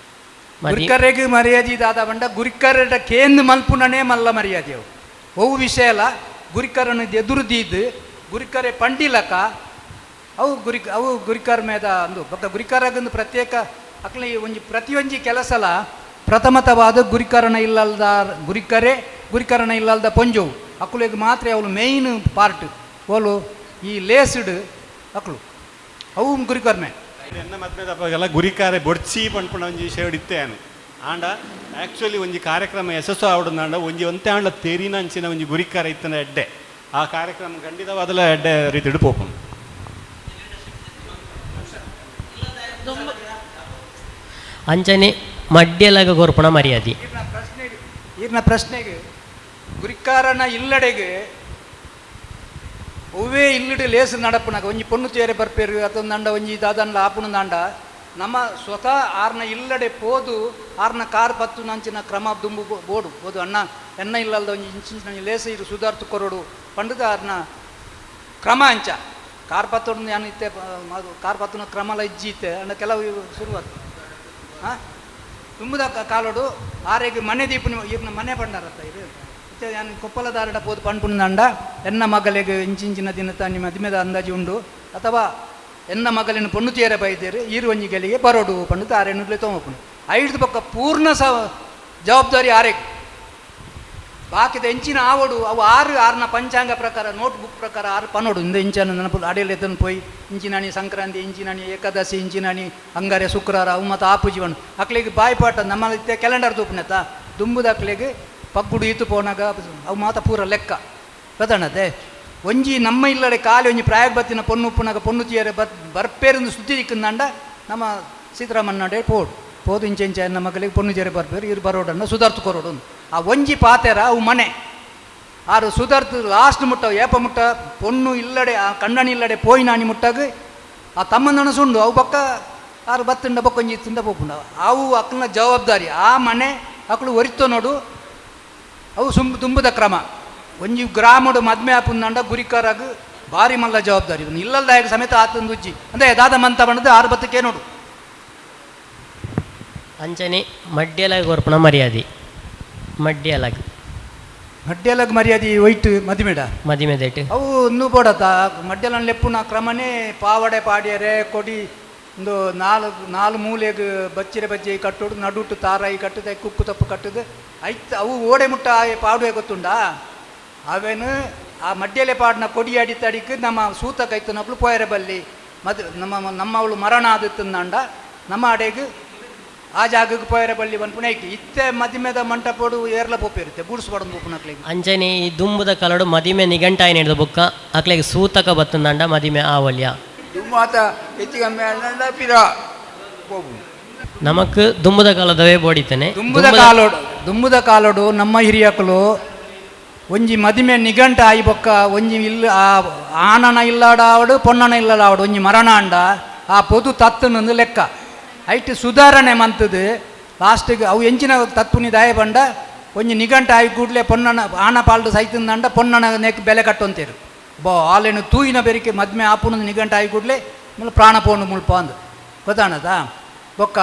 ಗುರುಕರೆಗೆ ಮರ್ಯಾದೆ ದಾದ ಪಂಡ ಗುರುಕರ ಕೇಂದ್ರ ಮಲ್ಪುನನೇ ಮಲ್ಲ ಮರ್ಯಾದೆ ಅವು ಒವು ವಿಷಯ ಅಲ್ಲ ಗುರಿಕರನ ಎದುರು ದೀದ್ ಗುರಿಕರೆ ಪಂಡಿಲಕ ಅವು ಗುರಿ ಅವು ಗುರಿಕರ್ಮೇದ ಅಂದು ಬೊಕ್ಕ ಗುರಿಕರಗಂದು ಪ್ರತ್ಯೇಕ ಅಕ್ಲೆ ಒಂಜಿ ಪ್ರತಿಯೊಂಜಿ ಕೆಲಸಲ ಪ್ರಥಮತವಾದ ಗುರಿಕರಣ ಇಲ್ಲಲ್ದ ಗುರಿಕರೆ ಗುರಿಕರಣ ಇಲ್ಲಲ್ದ ಪೊಂಜೋವು ಅಕ್ಲೆಗ್ ಮಾತ್ರ ಅವಳು ಮೇಯ್ನ್ ಪಾರ್ಟ್ ಓಲು ಈ ಲೇಸ್ಡ್ ಅಕ್ಲು ಅವು ಗುರಿಕರ್ಮೆ ಎನ್ನ ಮದ್ಮೆದ ಗುರಿಕಾರೆ ಬೊಡ್ಚಿ ಪನ್ಪುನ ಒಂಜಿ ವಿಷಯ ಇತ್ತೆ ಆನು ಆಂಡ ಆ್ಯಕ್ಚುಲಿ ಒಂಜಿ ಕಾರ್ಯಕ್ರಮ ಯಶಸ್ಸು ಆವಡಂದಾಂಡ ಒಂಜಿ ಒಂತೆ ಆಂಡ ತೆರಿನ ಅಂಚಿನ ಒಂಜಿ ಗುರಿಕಾರ ಇತ್ತನ ಎಡ್ಡೆ ಆ ಕಾರ್ಯಕ್ರಮ ಖಂಡಿತವಾದಲ ಎಡ್ಡೆ ರೀತಿಡು ಪೋಪುಂಡು. ಅಂಚನೆ ಮಡ್ಯಲಗ ಕೊರ್ಪುಣ ಮರ್ಯಾದೆ. ಈರ್ನ ಪ್ರಶ್ನೆಗೆ ಗುರಿಕಾರನ ಇಲ್ಲಡೆಗೆ ಒವ್ವೇ ಇಲ್ಲಡೆ ಲೇಸು ನಡಪುನಾಗ ಒಂಜಿ ಪೊಣ್ಣು ತೇರೆ ಬರ್ಪೇರು ಅಥವಾ ನಂಡ ಒಂಜಿ ದಾದನ್ಲ ಆಪುಣ ದಾಂಡ ನಮ್ಮ ಸ್ವತಃ ಆರ್ನ ಇಲ್ಲಡೆ ಪೋದು ಆರ್ನ ಕಾರ್ ಪತ್ತು ನಂಚಿನ ಕ್ರಮ ದುಂಬು ಬೋಡು ಬೋದು ಅಣ್ಣ ಎನ್ನ ಇಲ್ಲಲ್ದ ಒಂಜಿ ಇಂಚಿನ ಲೇಸ ಇರು ಸುಧಾರ್ತು ಕೊರಡು ಪಂಡದ ಆರ್ನ ಕ್ರಮ ಅಂಚ ಕಾರ್ ಪತ್ತೊಂದು ನಾನು ಇತ್ತೆ ಕಾರ್ ಪತ್ತುನ ಕ್ರಮಲ ಇಜ್ಜಿ ಇತ್ತೆ ಅಣ್ಣ ಕೆಲವು ಶುರುವಾತು ಹಾಂ ತುಂಬುದ ಕಾಲೋಡು ಆರೆಗೆ ಮನೆ ದೀಪನ ಇರ್ನ ಮನೆ ಪಂಡಾರತ್ತ ಇದು ಇತ್ತೆ ನಾನು ಕೊಪ್ಪಲದಾರಡ ಪೋದು ಪಂಡ್ಪುಂಡ ಎನ್ನ ಮಗಲಿಗೆ ಇಂಚಿಂಚಿನ ದಿನ ತಾನಿ ಮದಿಮೆದ ಅಂದಾಜು ಉಂಡು ಅಥವಾ ಎನ್ನ ಮಗಲಿನ ಪೊಣ್ಣು ತೇರೆ ಬೈದೇರು ಈರು ಒಂಜಿಗಳಿಗೆ ಬರೋಡು ಪಂಡು ಆರೆಣ್ಣುಲೆ ತೊಗೊಂಡು ಐದು ಪಕ್ಕ ಪೂರ್ಣ ಸ ಜವಾಬ್ದಾರಿ ಆರೆಗೆ. ಬಾಕಿದ ಎಂಚಿನ ಆವಡು ಅವು ಆರು ಆರ್ನ ಪಂಚಾಂಗ ಪ್ರಕಾರ ನೋಟ್ ಬುಕ್ ಪ್ರಕಾರ ಆರು ಪನೋಡು ಇಂದ ಇಂಚನ ನೆನಪು ಅಡಿಯಲ್ಲಿ ಎತ್ತನ್ನು ಪೋಯಿ ಇಂಚಿನಾಣಿ ಸಂಕ್ರಾಂತಿ ಇಂಚಿನಾಣಿ ಏಕಾದಶಿ ಇಂಚಿನಾಣಿ ಅಂಗಾರೆ ಶುಕ್ರವಾರ ಅವು ಮತ್ತು ಆಪು ಜೀವನ ಅಕ್ಲಿಗೆ ಬಾಯಿಪಾಟ ನಮ್ಮ ಇತ್ತೆ ಕ್ಯಾಲೆಂಡರ್ ತೂಪುನೆತ್ತ ದುಂಬುದ ಅಕ್ಲಿಗೆ ಪಗ್ಗುಡು ಈತು ಪೋನಾಗ ಅವು ಮಾತ ಪೂರ ಲೆಕ್ಕ ಗೊತ್ತಣ್ಣತೆ. ಒಂಜಿ ನಮ್ಮ ಇಲ್ಲಡೆ ಖಾಲಿ ಒಂಜಿ ಪ್ರಾಯಕ್ ಬತ್ತಿನ ಪೊಣ್ಣು ಉಪ್ಪುನಾಗ ಪೊಣ್ಣು ತೀಯರೆ ಬರ್ಪೇರೊಂದು ಸುದ್ದಿ ದಿಕ್ಕಂದಾಂಡ ನಮ್ಮ ಸೀತಾರಾಮನ್ನಡೆ ಪೋಡು ಪೋದು ಇಂಚೆ ಇಂಚೆ ನಮ್ಮ ಮಗಳಿಗೆ ಪೊಣ್ಣು ಜೇರೆ ಬರ್ಪೇರು ಇರು ಬರೋಡನ್ನು ಸುಧಾರ್ತು ಕೊರೋಡು ಆ ಒಂಜಿ ಪಾತೆರ ಅವು ಮನೆ ಆರು ಸುಧಾರ್ತು ಲಾಸ್ಟ್ ಮುಟ್ಟ ಏಪ ಮುಟ್ಟ ಪೊಣ್ಣು ಇಲ್ಲಡೆ ಆ ಕಣ್ಣಣಿ ಇಲ್ಲಡೆ ಪೋಯಿ ನಾಣಿ ಮುಟ್ಟಾಗ ಆ ತಮ್ಮನ ಸುಂಡು ಅವು ಬೊಕ್ಕ ಆರು ಬತ್ತುಂಡ ಬೊಕ್ಕೊಂಜಿ ತಿಂದ ಪೋಪುಂಡ ಅವು ಅಕ್ಕನ ಜವಾಬ್ದಾರಿ ಆ ಮನೆ ಅಕ್ಕಳು ಒರಿತೋ ನೋಡು ಅವು ತುಂಬುದ ಕ್ರಮ. ಒಂಜಿ ಗ್ರಾಮಡು ಮದ್ಮೆ ಆಪುಂದಂಡ ಗುರಿಕಾರಾಗ ಭಾರಿ ಮಲ್ಲ ಜವಾಬ್ದಾರಿ ಇಲ್ಲಲ್ದಾಯಕ ಸಮೇತ ಆತಂದು ಉಜ್ಜಿ ಅಂದರೆ ದಾದ ಮಂತ ಬಣ್ಣದ ಆರು ಬತ್ತಕ್ಕೆ ನೋಡು. ಅಂಚನೆ ಮಡ್ಯಲಾಗ ಕೊರ್ಪುಣ ಮರ್ಯಾದೆ. ಮಡ್ಯಲಾಗ ಮಡ್ಯಲಾಗ ಮರ್ಯಾದೆ ಒಯ್ಟು ಮದಿಮೆಡ ಮದಿಮೆದೇಟು ಅವು ಇನ್ನೂ ಬೋಡತ್ತ ಮಡ್ಯಲನ್ ಲೆಪ್ಪುನ ಕ್ರಮನೇ ಪಾವಡೆ ಪಾಡ್ಯರೆ ಕೊಡಿ ಒಂದು ನಾಲ್ಕು ಮೂಲೆಗೆ ಬಚ್ಚಿರೆ ಬಜ್ಜೆ ಕಟ್ಟೋಡು ನಡುಟು ತಾರಾಯಿ ಕಟ್ಟುದು ಕುಕ್ಕು ತಪ್ಪು ಕಟ್ಟುದು ಐತ್ ಅವು ಓಡೆ ಮುಟ್ಟ ಪಾಡುವೆ ಗೊತ್ತುಂಡಾ ಅವೇನು ಆ ಮಡ್ಯಲೆ ಪಾಡಿನ ಕೊಡಿ ಅಡಿತಡಿக்கு ನಮ್ಮ ಸೂತ ಕೈತನಪ್ಲು ಪೋಯರೆ ಬಲ್ಲಿ ಮದ್ ನಮ್ಮ ನಮ್ಮವಳು ಮರಣ ಆದಿತ್ತಂದಾಂಡ ನಮ್ಮ ಅಡೆಗೆ ಆ ಜಾಗಕ್ಕೆ ಪೋಯರೆ ಬಲ್ಲಿ ಪನ್ಪುಣ ಐಕಿ ಇತ್ತೆ ಮದಿಮೆದ ಮಂಟಪೋಡು ಏರ್ಲ ಪೋಪಿರುತ್ತೆ ಬೂಡ್ಸ್ ಪಡೊಂದು ಪೋಪುನಕ್ಲೆಗ್. ಅಂಚನೆ ಈ ದುಂಬುದ ಕಲಡು ಮದಿಮೆ ನಿಘಂಟಾಯಿ ನಡೆದ ಬೊಕ್ಕ ಅಕ್ಲೆಗ್ ಸೂತಕ ಬತ್ತಂದಾಂಡ ಮದಿಮೆ ಆವಲ್ಯ ದುಮ್ಮಾತ ಹೆಚ್ಚು ಕಮ್ಮಿ ಅಂಡ ಪಿರ ಪೋಪು ನಮಕ್ ದುಂಬುದ ಕಾಲದವೇ ಬೋಡಿತಾನೆ. ದುಂಬುದ ಕಾಲೋಡು ನಮ್ಮ ಹಿರಿಯಕಲು ಒಂಜಿ ಮದಿಮೆ ನಿಘಂಟ ಆಯಿ ಬೊಕ್ಕ ಒಂಜಿ ಇಲ್ಲ ಆ ಆನನ ಇಲ್ಲಾಡಾವಡು ಪೊನ್ನನ ಇಲ್ಲಡಾವಡು ಒಂಜಿ ಮರಣ ಅಂಡ ಆ ಪೊದು ತತ್ತನೊಂದು ಲೆಕ್ಕ ಐಟ್ ಸುಧಾರಣೆ ಮಂತದು ಲಾಸ್ಟಿಗೆ ಅವು ಎಂಚಿನ ತತ್ಪುನಿ ದಾಯ ಬಂಡ ಒಂಜಿ ನಿಘಂಟ ಆಯಿ ಕೂಡಲೇ ಪೊನ್ನನ ಆನ ಪಾಲ್ಡು ಸೈತಂದಂಡ ಪೊನ್ನನ ನೆಕ್ ಬೆಲೆ ಕಟ್ಟೊಂತೇರು ಬೋ ಆಲೇನು ತೂಯಿನ ಬೆರಿಕೆ ಮದ್ಮೆ ಆಪುನೊಂದು ನಿಘಂಟ ಆಯಿ ಕೂಡಲೇ ಮುಲ್ಪ ಪ್ರಾಣ ಪೋಣು ಮುಲ್ಪ ಅಂದು ಗೊತ್ತಾಣದ ಬೊಕ್ಕ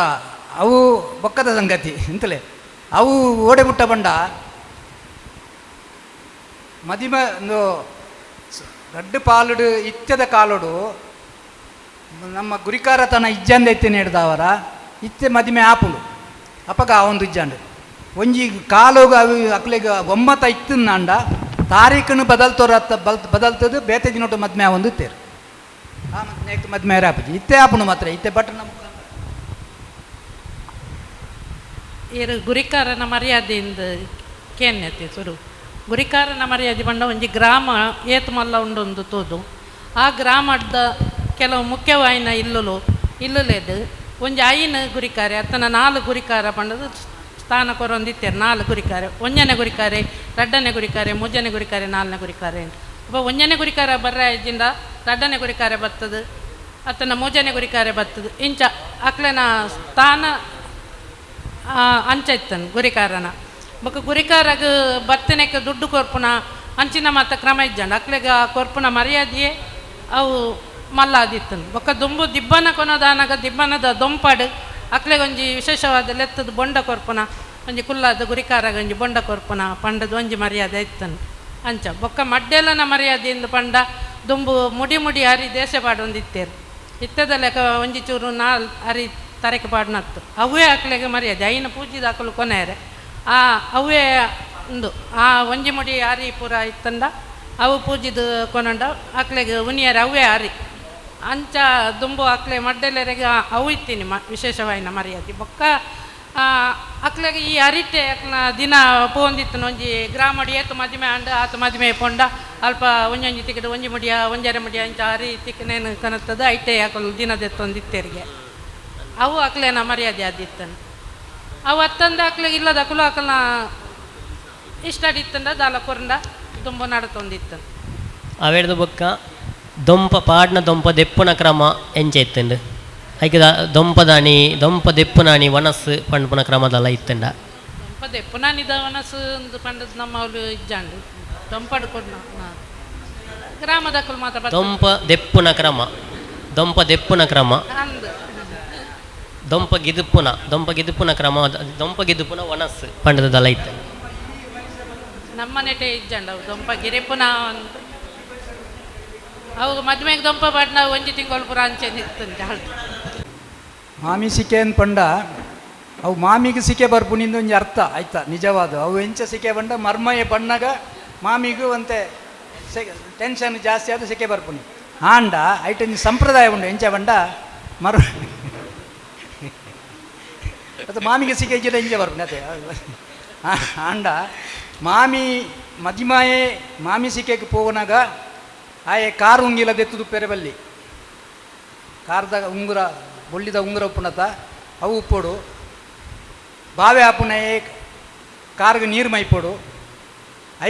ಅವು ಬೊಕ್ಕದ ಸಂಗತಿ ಅಂತಲೇ ಅವು ಓಡೆ ಮುಟ್ಟ ಬಂಡ ಮದಿಮ ಒಂದು ರಡ್ಡು ಪಾಲುಡು ಇತ್ಯದ ಕಾಲುಡು ನಮ್ಮ ಗುರಿಕಾರತನ ಇಜ್ಜಂದ ಇತ್ತೆ ಹಿಡ್ದವರ ಇತ್ತೆ ಮದಿಮೆ ಆಪುಂಡು ಅಪಗ ಆ ಒಂದು ಇಜ್ಜಂಡು ಒಂಜಿ ಕಾಲೋಗ ಅವು ಅಕ್ಲೆಗ್ ಒಮ್ಮತ ಇತ್ತಿಂದಾಂಡ ತಾರೀಖನ್ನು ಬದಲ್ತೋರ ಬದಲ್ತದು ಬೇತೆ ದಿನೋಟು ಮದ್ಮೆ ಆ ಒಂದು ಇತ್ತೇರು ಆ ಮದ್ಮೆ ಮದ್ಮೆ ಆಪುಜಿ ಇತ್ತೆ ಆಪುಂಡು ಮಾತ್ರ ಇತ್ತೆ ಬಟ್ ನಮ್ಮ ಏರು ಗುರಿಕಾರನ ಮರ್ಯಾದೆಯಿಂದ ಕೇನ್ಯತೆ ಸುರು ಗುರಿಕಾರನ ಮರ್ಯಾದೆ ಪಂಡ ಒಂಜಿ ಗ್ರಾಮ ಏತು ಮಲ್ಲ ಉಂಡೊಂದು ತೋದು ಆ ಗ್ರಾಮದ ಕೆಲವು ಮುಖ್ಯವಾಯಿನ ಇಲ್ಲುಲು ಇಲ್ಲುಲೇದು ಒಂಜಿ ಐನು ಗುರಿಕಾರೆ ಅತ್ತನ ನಾಲ್ಕು ಗುರಿಕಾರ ಪಂಡದು ಸ್ಥಾನ ಕೊರೊಂದಿತ್ತೇರು ನಾಲ್ಕು ಗುರಿಕಾರೆ ಒಂಜನೇ ಗುರಿಕಾರೆ ರಡ್ಡನೇ ಗುರಿಕಾರೆ ಮೂಜನೇ ಗುರಿಕಾರೆ ನಾಲ್ನೇ ಗುರಿಕಾರೆ ಅಪ್ಪ ಒಂಜನೇ ಗುರಿಕಾರ ಬರ್ರ ಇಜ್ಜಿಂದ ರಡ್ಡನೇ ಗುರಿಕಾರೆ ಬರ್ತದೆ ಅತ್ತನ ಮೂಜನೇ ಗುರಿಕಾರೆ ಬರ್ತದೆ ಇಂಚ ಅಕ್ಲೆನ ಸ್ಥಾನ ಅಂಚ ಇತ್ತನು ಗುರಿಕಾರನ ಬೊಕ್ಕ ಗುರಿಕಾರಗ ಬತ್ತನೆಕ್ ದುಡ್ಡು ಕೊರ್ಪುನ ಅಂಚಿನ ಮಾತ ಕ್ರಮ ಇಜ್ಜಂಡ ಅಕ್ಲೆಗ ಕೊರ್ಪುನ ಮರ್ಯಾದೆಯೇ ಅವು ಮಲ್ಲಾದಿತ್ತನು ಬೊಕ್ಕ ದುಂಬು ದಿಬ್ಬನ ಕೊನದಾನಗ ದಿಬ್ಬನದ ದೊಂಪಾಡು ಅಕ್ಲೆಗೊಂಜಿ ವಿಶೇಷವಾದ ಲೆತ್ತದ ಬೊಂಡ ಕೊರ್ಪುನ ಒಂಜಿ ಕುಲ್ಲಾದ ಗುರಿಕಾರಗ ಒಂಜಿ ಬೊಂಡ ಕೊರ್ಪುನ ಪಂಡದ ಒಂಜಿ ಮರ್ಯಾದೆ ಇತ್ತನು ಅಂಚ ಬೊಕ್ಕ ಮಡ್ಡೆಲನ ಮರ್ಯಾದೆಯಿಂದ ಪಂಡ ದುಂಬು ಮುಡಿ ಮುಡಿ ಅರಿ ದೇಶ ಪಾಡೊಂದಿತ್ತೇರು ಇತ್ತದ ಲೆಕ್ಕ ಒಂಜಿ ಚೂರು ನಾಲ್ ಅರಿ ತರಕೆ ಪಾಡ್ನತ್ತು ಅವೇ ಅಕ್ಲೆಗೆ ಮರ್ಯಾದೆ ಐನ ಪೂಜಿದ ಅಕಲು ಕೊನೆಯರೆ ಆ ಅವೇ ಉಂದು ಆ ಒಂಜಿ ಮುಡಿ ಅರಿ ಪೂರ ಇತ್ತಂಡ ಅವು ಪೂಜಿದ ಕೊನಂಡ ಅಕ್ಲೆಗೆ ಉನಿಯರ ಅವೇ ಅರಿ ಅಂಚ ದುಂಬು ಅಕ್ಲೆ ಮಡ್ಡೆಲೆರೆಗೆ ಅವು ಇತ್ತೀನಿ ವಿಶೇಷವಾಯಿನ ಮರ್ಯಾದೆ ಬೊಕ್ಕ ಅಕ್ಲೆಗೆ ಈ ಅರಿಟೆ ಅಕ್ನ ದಿನ ಪೋಂದಿತ್ತನು ಒಂಜಿ ಗ್ರಾಮಡಿ ಏತು ಮದಿಮೆ ಅಂಡ ಆತು ಮದಿಮೆ ಪೊಂಡ ಅಲ್ಪ ಒಂಜೊಂಜಿ ತಿಕ್ಕದ ಒಂಜಿ ಮುಡಿಯ ಒಂಜರೆ ಮುಡಿಯ ಅಂಚ ಅರಿ ತಿಕ್ಕನೇನು ಕನತ್ತದ ಐಟೆ ಅಕಲು ದಿನದೆತ್ತೊಂದಿತ್ತೇರಿಗೆ ಅವು ಅಕ್ಲೆನ ಮರ್ಯಾದೆ ಆದಿತ್ತನು. ಅವು ಅತ್ತಂದ ಅಕ್ಲಿಗೆ ಇಲ್ಲದಕ್ಕಲು ಅಕಲ್ನ ಇಷ್ಟ ಇತ್ತಂದ ದಾಲ ಕೊರಂಡ ದುಂಬು ನಡತೊಂದಿತ್ತು. ಅವೆಡ್ದು ಬೊಕ್ಕ ದೊಂಪ ಪಾಡ್ನ ದೊಂಪ ದೆಪ್ಪುನ ಕ್ರಮ ಎಂಚ ಇತ್ತಂಡು? ಐಕ್ ದೊಂಪದಾಣಿ ದೊಂಪ ದೆಪ್ಪುನಾಣಿ ವನಸ್ಸು ಪಂಡ್ಪುನ ಕ್ರಮದಲ್ಲ ಇತ್ತಂಡ? ದೊಂಪ ದೆಪ್ಪುನಾನಿದ ವನಸ್ಸು ಅಂದ್ ಪಂಡದ್ ನಮ್ಮ ಅವ್ಲು ಇಜ್ಜಾಂಡು ದೊಂಪಡ್ ಕೊಡ್ನ ಗ್ರಾಮದಕ್ಕಲು ಮಾತ್ರ ಬರ್ತದೆ. ದೊಂಪ ದೆಪ್ಪುನ ಕ್ರಮ, ದೊಂಪ ದೆಪ್ಪುನ ಕ್ರಮ, ಅಂದ್ ದೊಂಪ ಗಿದುಪುನ, ದೊಂಪ ಗಿದುಪುನ ಕ್ರಮ, ದೊಂಪ ಗಿದುಪುನ ವನಸ್ಸು ಪಂಡದಲ್ಲ ಇತ್ತು. ನಮ್ಮ ನೆಟೆ ಇಜ್ಜಂಡ ಅವು ದೊಂಪ ಗಿರಿಪುನ ಅಂತ. ಅವು ಮದುವೆಗೆ ದೊಂಪ ಪಾಡ್ನ ಒಂಜಿ ತಿಂಗಳು ಪುರ ಅಂಚೆ ನಿತ್ತಂತೆ. ಮಾಮಿ ಸಿಕೆ ಅಂದ್ ಪಂಡ ಅವು ಮಾಮಿಗೆ ಸಿಕೆ ಬರ್ಪುನಿಂದ ಒಂಜಿ ಅರ್ಥ ಆಯ್ತಾ ನಿಜವಾದ. ಅವು ಎಂಚ ಸಿಕೆ ಬಂಡ ಮರ್ಮಯ ಬಣ್ಣಗ ಮಾಮಿಗೂ ಒಂತೆ ಟೆನ್ಷನ್ ಜಾಸ್ತಿ ಆದ ಸಿಕೆ ಬರ್ಪುನಿ. ಆಂಡ ಐಟ್ ಒಂಜಿ ಸಂಪ್ರದಾಯ ಉಂಡು ಎಂಚ ಬಂಡ ಮರ್ ಅದು ಮಾಮಿಗೆ ಸಿಕೆ ಇಜ್ಜಿಡ ಎಂಚ ಬರ್ಪುನಿ ಅದೇ. ಆಂಡ ಮಾಮಿ ಮದಿಮಾಯೆ ಮಾಮಿ ಸಿಕೆಗೆ ಪೋವನಾಗ ಆಯೆ ಕಾರ್ ಉಂಗಿಲ ದೆತ್ತುದು ಪೆರೆ ಬಲ್ಲಿ ಕಾರ್ದ ಉಂಗುರ ಬೊಳ್ಳಿದ ಉಂಗುರ ಉಪ್ಪುನತ ಅವು ಉಪ್ಪೋಡು ಬಾವೆ ಆಪುನಯೇ ಕಾರ್ಗೆ ನೀರು ಮೈಪೋಡು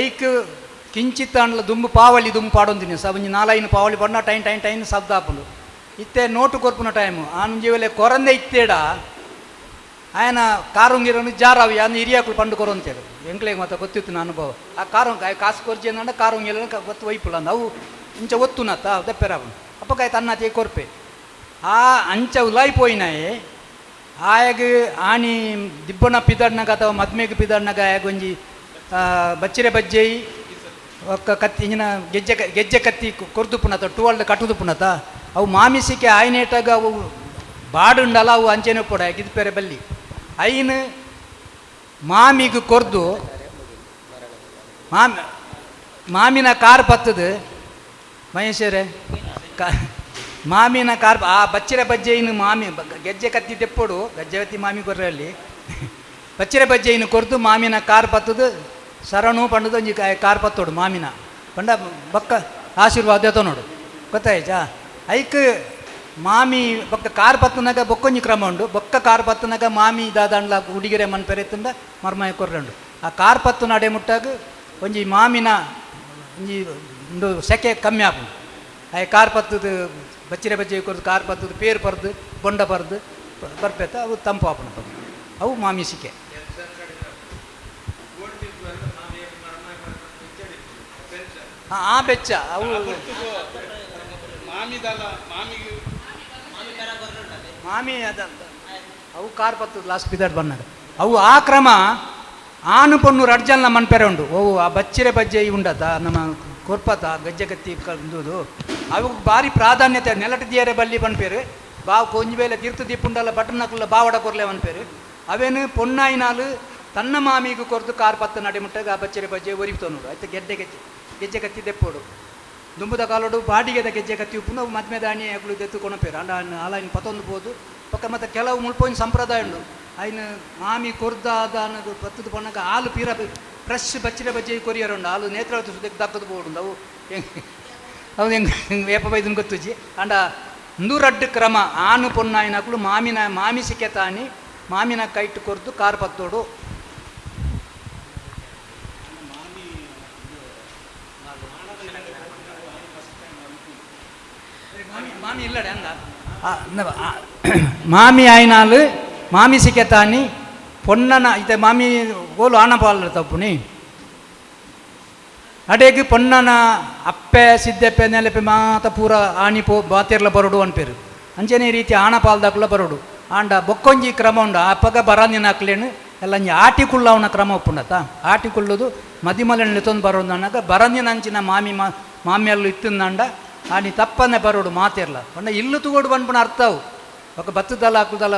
ಐಕ್ ಕಿಂಚಿತ್ತ ಅಂಡ್ಲ ದುಂಬು ಪಾವಳಿ ದುಂಬು ಪಾಡೊಂದಿನಿ ಸ ಒಂಜಿ ನಾಲೈನು ಪಾವಳಿ ಪಂಡ ಟೈನ್ ಟೈನ್ ಟೈನ್ ಶಬ್ದ ಆಪುಂಡು. ಇತ್ತೆ ನೋಟು ಕೊರ್ಪುನ ಟೈಮು ಆನು ಜೀವಲೆ ಕೊರಂದೆ ಇತ್ತೇಡ ಆಯನ ಕಾರು ಉಂಗಿರನು ಜಾರಾವಿ ಅನ್ನ ಹಿರಿಯಾಕುಲು ಪಂಡು ಕೊರೊಂತೇಳು ಎಂಕ್ಲೆಗ್ ಮಾತ ಗೊತ್ತಿತ್ತು ನನ್ನ ಅನುಭವ. ಆ ಕಾರು ಕಾಸು ಕೊರ್ಜಿ ಅಂದ ಕಾರು ಉಂಗಿರ ಗೊತ್ತು ಒಯ್ಪುಲ ಅಂದ ಅವು ಇಂಚ ಒತ್ತುನತ್ತ ದೆಪ್ಪೆರಾಪುಂಡು ಅಪ್ಪಕಾಯ್ ತನ್ನಾತಿ ಕೊರ್ಪೆ ಆ ಅಂಚ ಉಲಾಯಿ ಪೋಯಿನಾಯೆ ಆಯಗ್ ಆನಿ ದಿಬ್ಬನ ಪಿದಡ್ನಗ ಅಥವಾ ಮದ್ಮೆಗ್ ಪಿದಡ್ನಗ ಆಯಗ್ ಒಂಜಿ ಬಚ್ಚಿರೆ ಬಜ್ಜೆಯಿ ಒಕ್ಕ ಕತ್ತಿ ಇಂಜಿನ ಗೆಜ್ಜೆ ಗೆಜ್ಜೆ ಕತ್ತಿ ಕೊರ್ದುಪುನತ ಟುವಲ್ಡ್ ಕಟ್ಟುದುಪುನತ ಅವು ಮಾಮಿಸಿಕೆ ಆಯ್ನೇಟಾಗ ಅವು ಬಾಡುಂಡಲ ಅವು ಅಂಚೆನೆ ಪೊಡ ಗಿದ್ಪೆರೆ ಬಲ್ಲಿ ಐನು ಮಾಮಿಗೆ ಕೊರ್ದು ಮಾಮಿ ಮಾಮಿನ ಕಾರ್ ಪತ್ತದು ಮಹೇಶ್ವರೇ ಮಾಮಿನ ಕಾರ್ ಆ ಬಚ್ಚಿರೆ ಬಜ್ಜೆಯಿನ ಮಾಮಿ ಗೆಜ್ಜೆ ಕತ್ತಿ ತೆಪ್ಪೋಡು ಗೆಜ್ಜೆ ಕತ್ತಿ ಮಾಮಿ ಕೊರ್ರಲ್ಲಿ ಬಚ್ಚಿರೆ ಬಜ್ಜೆಯಿನ ಕೊರ್ದು ಮಾಮಿನ ಕಾರ್ ಪತ್ತದು ಶರಣು ಪಂಡದು ಒಂಜಿ ಕಾರ್ ಪತ್ತೋಡು ಮಾಮಿನ ಪಂಡ ಬೊಕ್ಕ ಆಶೀರ್ವಾದ ನೋಡು ಗೊತ್ತಾಯ್ತಾ. ಐಕ್ ಮಾಮಿ ಬೊಕ್ಕ ಕಾರ್ ಪತ್ತನಾಗ ಬೊಕ್ಕೊಂಜಿ ಕ್ರಮ ಉಂಡು ಬೊಕ್ಕ ಕಾರ್ ಪತ್ತನಾಗ ಮಾಮಿ ದಾದಾಂಡ್ಲ ಉಡಿಗೆರೆ ಮನ್ಪೆರೆ ತಿಂದ ಮರ್ಮಾಯ ಕೊರ್ರಂಡು ಆ ಕಾರ್ ಪತ್ತು ನಡೆ ಮುಟ್ಟಾಗ ಒಂಜಿ ಮಾಮಿನ ಒಂಜಿ ಉಂಡು ಸೆಕೆ ಕಮ್ಮಿ ಆಪುಂಡು. ಆಯ್ ಕಾರ್ ಪತ್ತದು ಬಚ್ಚಿರೆ ಬಜ್ಜೆ ಕೊರ್ದು ಕಾರ್ ಪತ್ತದು ಪೇರು ಪರ್ದು ಬೊಂಡ ಪರ್ದು ಬರ್ಪೇತ ಅವು ತಂಪು ಆಪುಂಡು ಅವು ಮಾಮಿ ಸಿಕೆ. ಆ ಬೆಚ್ಚ ಅವು ಮಾಮಿ ಅದ ಅವು ಕಾರ್ ಪತ್ತದು ಲಾಸ್ಟ್ ಬಿದಾಡ್ ಬನ್ನಾಗ ಅವು ಆ ಕ್ರಮ ಆನು ಪೊಣ್ಣು ರಡ್ಜಲ್ನ ಮನ್ಪೆರೆ ಉಂಡು ಓ ಆ ಬಚ್ಚಿರೆ ಬಜ್ಜೆ ಉಂಡತ ನಮ್ಮ ಕೊರ್ಪತ ಗಜ್ಜೆ ಕತ್ತಿ ಕಂದುದು ಅವು ಭಾರಿ ಪ್ರಾಧಾನ್ಯತೆ ನೆಲಟ ದಿಯರೆ ಬಲ್ಲಿ ಪನ್ಪೇರು ಬಾವು ಕೊಂಜಿ ಬೇಲೆ ತೀರ್ಥ ದೀಪುಂಡಲ್ಲ ಬಟನ್ ಬಾವಡ ಕೊರ್ಲೆ ಪನ್ಪೇರು ಅವೇನು ಪೊಣ್ಣಾಯಿನಾಲು ತನ್ನ ಮಾಮಿಗೆ ಕೊರ್ದು ಕಾರ್ ಪತ್ತ ನಡೆ ಮುಟ್ಟಾಗ ಆ ಬಚ್ಚಿರೆ ಬಜ್ಜೆ ಒರಿಪ್ತ ನೋಡು ಆಯ್ತು ಗೆಡ್ಡೆ ಗೆಜ್ಜೆ ಗೆಜ್ಜೆ ಕತ್ತಿ ದೆಪ್ಪೋಡು ದುಂಬುದ ಕಾಲೋಡು ಬಾಡಿಗೆದ ಗೆಜ್ಜೆ ಕತ್ತಿ ಉಪ್ಪುನ ಮದ್ಮೆ ದಾಣಿ ಅಕುಲು ದೆತ್ತು ಕೊಣಪೇರು ಅಂಡ ಆಲೈನ್ ಪತ್ತೊಂದು ಪೋದು ಪಕ್ಕ ಮತ್ತು ಕೆಲವು ಮುಳ್ಪೊಂಜಿ ಸಂಪ್ರದಾಯ ಉಂಡು ಐನು ಮಾಮಿ ಕೊರ್ದಾದ ಪತ್ತದ ಪೊಣ್ಣಗ ಹಾಲು ಪೀರ ಫ್ರೆಶ್ ಬಚ್ಚಿರೆ ಬಜ್ಜೆ ಕೊರಿಯರ್ ಉಂಡು ಹಾಲು ನೇತ್ರಾವತಿ ಸುದಕ್ಕೆ ದಕ್ಕದು ಪೋಡುಂಡು ಅವು ಅವು ಹೆಂಗೆ ವೇಪ ಬೈದನ್ ಗೊತ್ತುಜಿ ಅಂಡ ನೂರಡ್ಡು ಕ್ರಮ ಆನು ಪೊನ್ನಾಯಿನಕುಲು ಮಾಮಿನ ಮಾಮಿ ಸಿಕ್ಕೆ ತಾನಿ ಮಾಮಿನ ಕೈಟ್ ಕೊರ್ದು ಕಾರ್ ಪತ್ತೋಡು. ಮಾಮಿ ಇಲ್ಲಡೆ ಅಂದ ಮಾಮಿ ಆಯ್ನಾಲು ಮಾಮಿ ಸಿಕ್ಕೆ ತಾನಿ ಪೊನ್ನನ ಇತ್ತೆ ಮಾಮಿ ಓಲು ಆನಪಾಲ್ ತಪ್ಪುನಿ ಅಡೇಗ್ ಪೊನ್ನನ ಅಪ್ಪೆ ಸಿದ್ದಪ್ಪೆ ನೆಲೆಪೆ ಮಾತ ಪೂರ ಆಣಿ ಪೋ ಬಾತಿರ್ಲ ಬರೋಡು ಅನ್ಪೇರು ಅಂಚನೆ ಈ ರೀತಿ ಆಣಪಾಲ್ದಾಕುಲ ಬರೋಡು ಆಂಡ ಬೊಕ್ಕೊಂಜಿ ಕ್ರಮ ಉಂಡು ಅಪ್ಪಗ ಬರಾಂದಿನ ಹಾಕ್ಲೇನು ಎಲ್ಲ ಒಂಜಿ ಆಟಿ ಕುಳ್ಳವನ ಕ್ರಮ ಉಪ್ಪುಂಡತ ಆಟಿ ಕುಳ್ಳೋದು ಮದಿಮಲೆನ್ ಲೆತ್ತೊಂದು ಬರೋದು ಅನ್ನಾಗ ಬರಂದಿನ ಅಂಚಿನ ಮಾಮಿ ಮಾಮಿಯಲ್ಲು ಇತ್ತಿಂದಂಡ ಆನಿ ತಪ್ಪನೆ ಬರೋಡು ಮಾತಿರ್ಲ ಪಂಡ ಇಲ್ಲು ತೂಗೋಡು ಪನ್ಪುನ ಅರ್ಥವು ఒక ಬತ್ತದಲ್ಲ ಹಾಕುದಲ್ಲ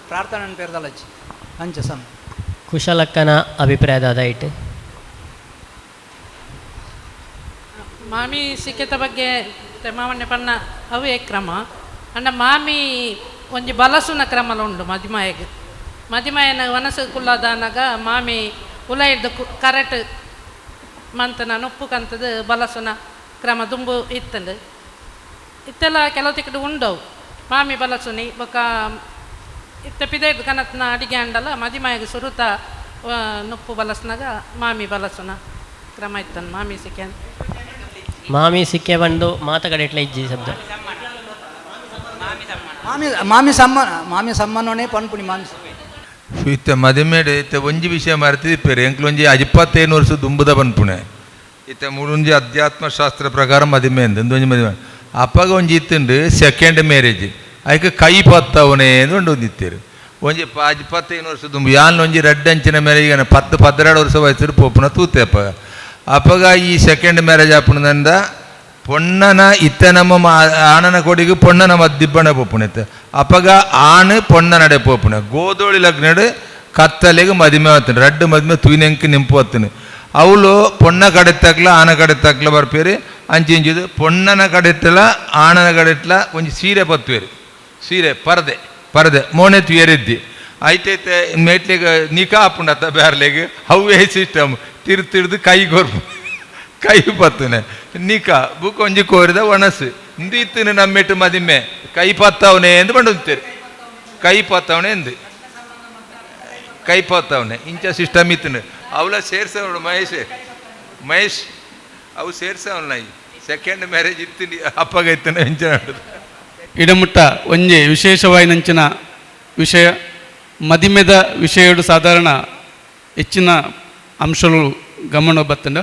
ಪ್ರಾರ್ಥನೆ ಪೇರ್ದಲ್ಲ ಅಜ್ಜಿ ಅಂಚ ಸಮ. ಕುಶಲಕ್ಕನ ಅಭಿಪ್ರಾಯದ ಇಟ್ಟು ಮಾಮಿ ಸಿಕ್ಕಿತ ಬಗ್ಗೆ ಮಾವಣ್ಣೆ ಪಣ್ಣ ಅವೇ ಕ್ರಮ ಅಂಡ ಮಾಮಿ ಒಂಜಿ ಬಲಸುನ ಕ್ರಮಲ ಉಂಡು ಮದಿಮಾಯಗ್ ಮದಿಮಾಯನ ವನಸು ಕುಲ್ಲದಾನಾಗ ಮಾಮಿ ಉಲ ಹಿಡ್ದು ಕರೆಕ್ಟ್ ಮಂತನ ನುಪ್ಪು ಕಂತದ ಬಲಸುನ ಕ್ರಮ ದುಂಬು ಇತ್ತಂಡು ಇತ್ತೆಲ್ಲ ಕೆಲವು ತಿಕ್ಕಡು ಉಂಡವು ಮಾಮಿ ಬಲಸುನಿ ಬೊಕ್ಕ ಇತ್ತೆ ಪಿದೈಡ್ ಕನತ್ನ ಅಡಿಗೆ ಆಂಡಲ ಮದಿಮಾಯಗ್ ಸುರುತ ನುಪ್ಪು ಬಲಸ್ನಾಗ ಮಾಮಿ ಬಲಸುನ ಕ್ರಮ ಇತ್ತನ್ ಮಾಮಿ ಸಿಕ್ಕೇನ್. ಮಾಮಿ ಸಿಕ್ಕೆ ಬಂದು ಮಾತ ಕಡೆ ಇಟ್ಲ ಇಜ್ಜಿ ಶಬ್ದ. ಮಾಮಿ ಮಾಮಿ ಸಮ್ಮನ, ಮಾಮಿ ಸಮ್ಮನೋನೇ ಪನ್ಪುಣಿ ಮಾಮಿ. ಇತ್ತೆ ಮದಿಮೇಡು ಇತ್ತೆ ಒಂಜಿ ವಿಷಯ ಮರ್ತಿದಿಪ್ಪೇರು ಎಂಕ್ಲು ಒಂಜಿ 25 ವರ್ಷ ದುಂಬುದ ಪನ್ಪುಣೆ. ಇತ್ತೆ ಮೂಡೊಂಜಿ ಅಧ್ಯಾತ್ಮ ಶಾಸ್ತ್ರ ಪ್ರಕಾರ ಮದಿಮೆ ಅಂದ್ ಒಂಜಿ ಮದಿಮೆ ಅಪ್ಪಗ ಒಂಜಿ ಇತ್ತುಂಡು ಸೆಕೆಂಡ್ ಮ್ಯಾರೇಜ್ ಐಕ್ ಕೈ ಪತ್ತವನೇ ಅಂದ್ ಒಂಜಿ ಇತ್ತೇರು. ಒಂಜಿ 25 ವರ್ಷ ದುಂಬು ಯಾನ್ ಒಂಜಿ ರಡ್ಡ್ ಅಂಚಿನ ಮ್ಯಾರೇಜ್ 10 12 ವರ್ಷ ವಯಸ್ಸು ಪೋಪುನ ತೂತೆ ಅಪ್ಪಗ. ಅಪ್ಪಗ ಈ ಸೆಕೆಂಡ್ ಮ್ಯಾರೇಜ್ ಆಪುನಂದ ಪೊಣ್ಣನ ಇತ್ತೆ ನಮ್ಮ ಆಣನ ಕೊಡಿಗೆ ಪೊಣ್ಣನ ಮದ್ದಿಬ್ಬಣ ಪೋಪುನ ಇತ್ತೆ. ಅಪ್ಪಗ ಆಣು ಪೊಣ್ಣನಡೆ ಪೋಪುನ ಗೋದೋಳಿ ಲಗ್ನಡು ಕತ್ತಲೆಗೆ ಮದಿಮೆ ಆತನು ರಡ್ಡು ಮದಿಮೆ ತೂನೆಂಕ್ ನಿಂಪು ಆತನು. ಅವಳು ಪೊಣ್ಣ ಕಡೆ ತಕ್ಲ ಆನ ಕಡೆ ತಕ್ಲ ಬರ್ಪೇರು ಅಂಚಿ ಇಂಚಿದು ಪೊಣ್ಣನ ಕಡೆಟ್ಲ ಆಣನ ಕಡೆಟ್ಲ ಒಂಜಿ ಸೀರೆ ಪತ್ತುವೇರು ಸೀರೆ ಪರದೆ ಪರದೆ ಮೋನೆ ತುಯರಿದ್ದಿ ಐತೈತೆ ಮೇಟ್ಲಿಗೆ ನಿಕಾ ಆಪುಂಡತ್ತ ಬ್ಯಾರ್ಲೆಗ್ ಅವೇ ಸಿಸ್ಟಮ್ ತಿರು ತಿರ್ದು ಕೈ ಕೊರ್ಪು ಕೈ ಪತ್ತುನೆ ನಿಕಾ ಬುಕ್ ಒಂಜಿ ಕೋರಿದ ಒಣಸು ಇಂದು ನಮ್ಮೆಟ್ಟು ಮದಿಮೆ ಕೈ ಪತ್ತವನೆ ಎಂದು ಬಂಡುತ್ತೇರು ಕೈ ಪತ್ತವನೆ ಎಂದು ಕೈ ಪತ್ತವನೆ ಇಂಚ ಸಿಸ್ಟಮ್ ಇತ್ತನು ಅವಳ ಸೇರ್ಸವನು ಮಹೇಶ್ ಮಹೇಶ್ ಅವು ಸೇರ್ಸವನ ಸೆಕೆಂಡ್ ಮ್ಯಾರೇಜ್ ಇತ್ತು ಅಪ್ಪಗ ಇತ್ತನ ಇಂಚ. ಇಡಮುಟ್ಟ ಒಂಜಿ ವಿಶೇಷವಾಯಿನಂಚಿನ ವಿಷಯ ಮದಿಮೆದ ವಿಷಯಡು ಸಾಧಾರಣ ಹೆಚ್ಚಿನ ಅಂಶಗಳು ಗಮನ ಬತ್ತಂಡ.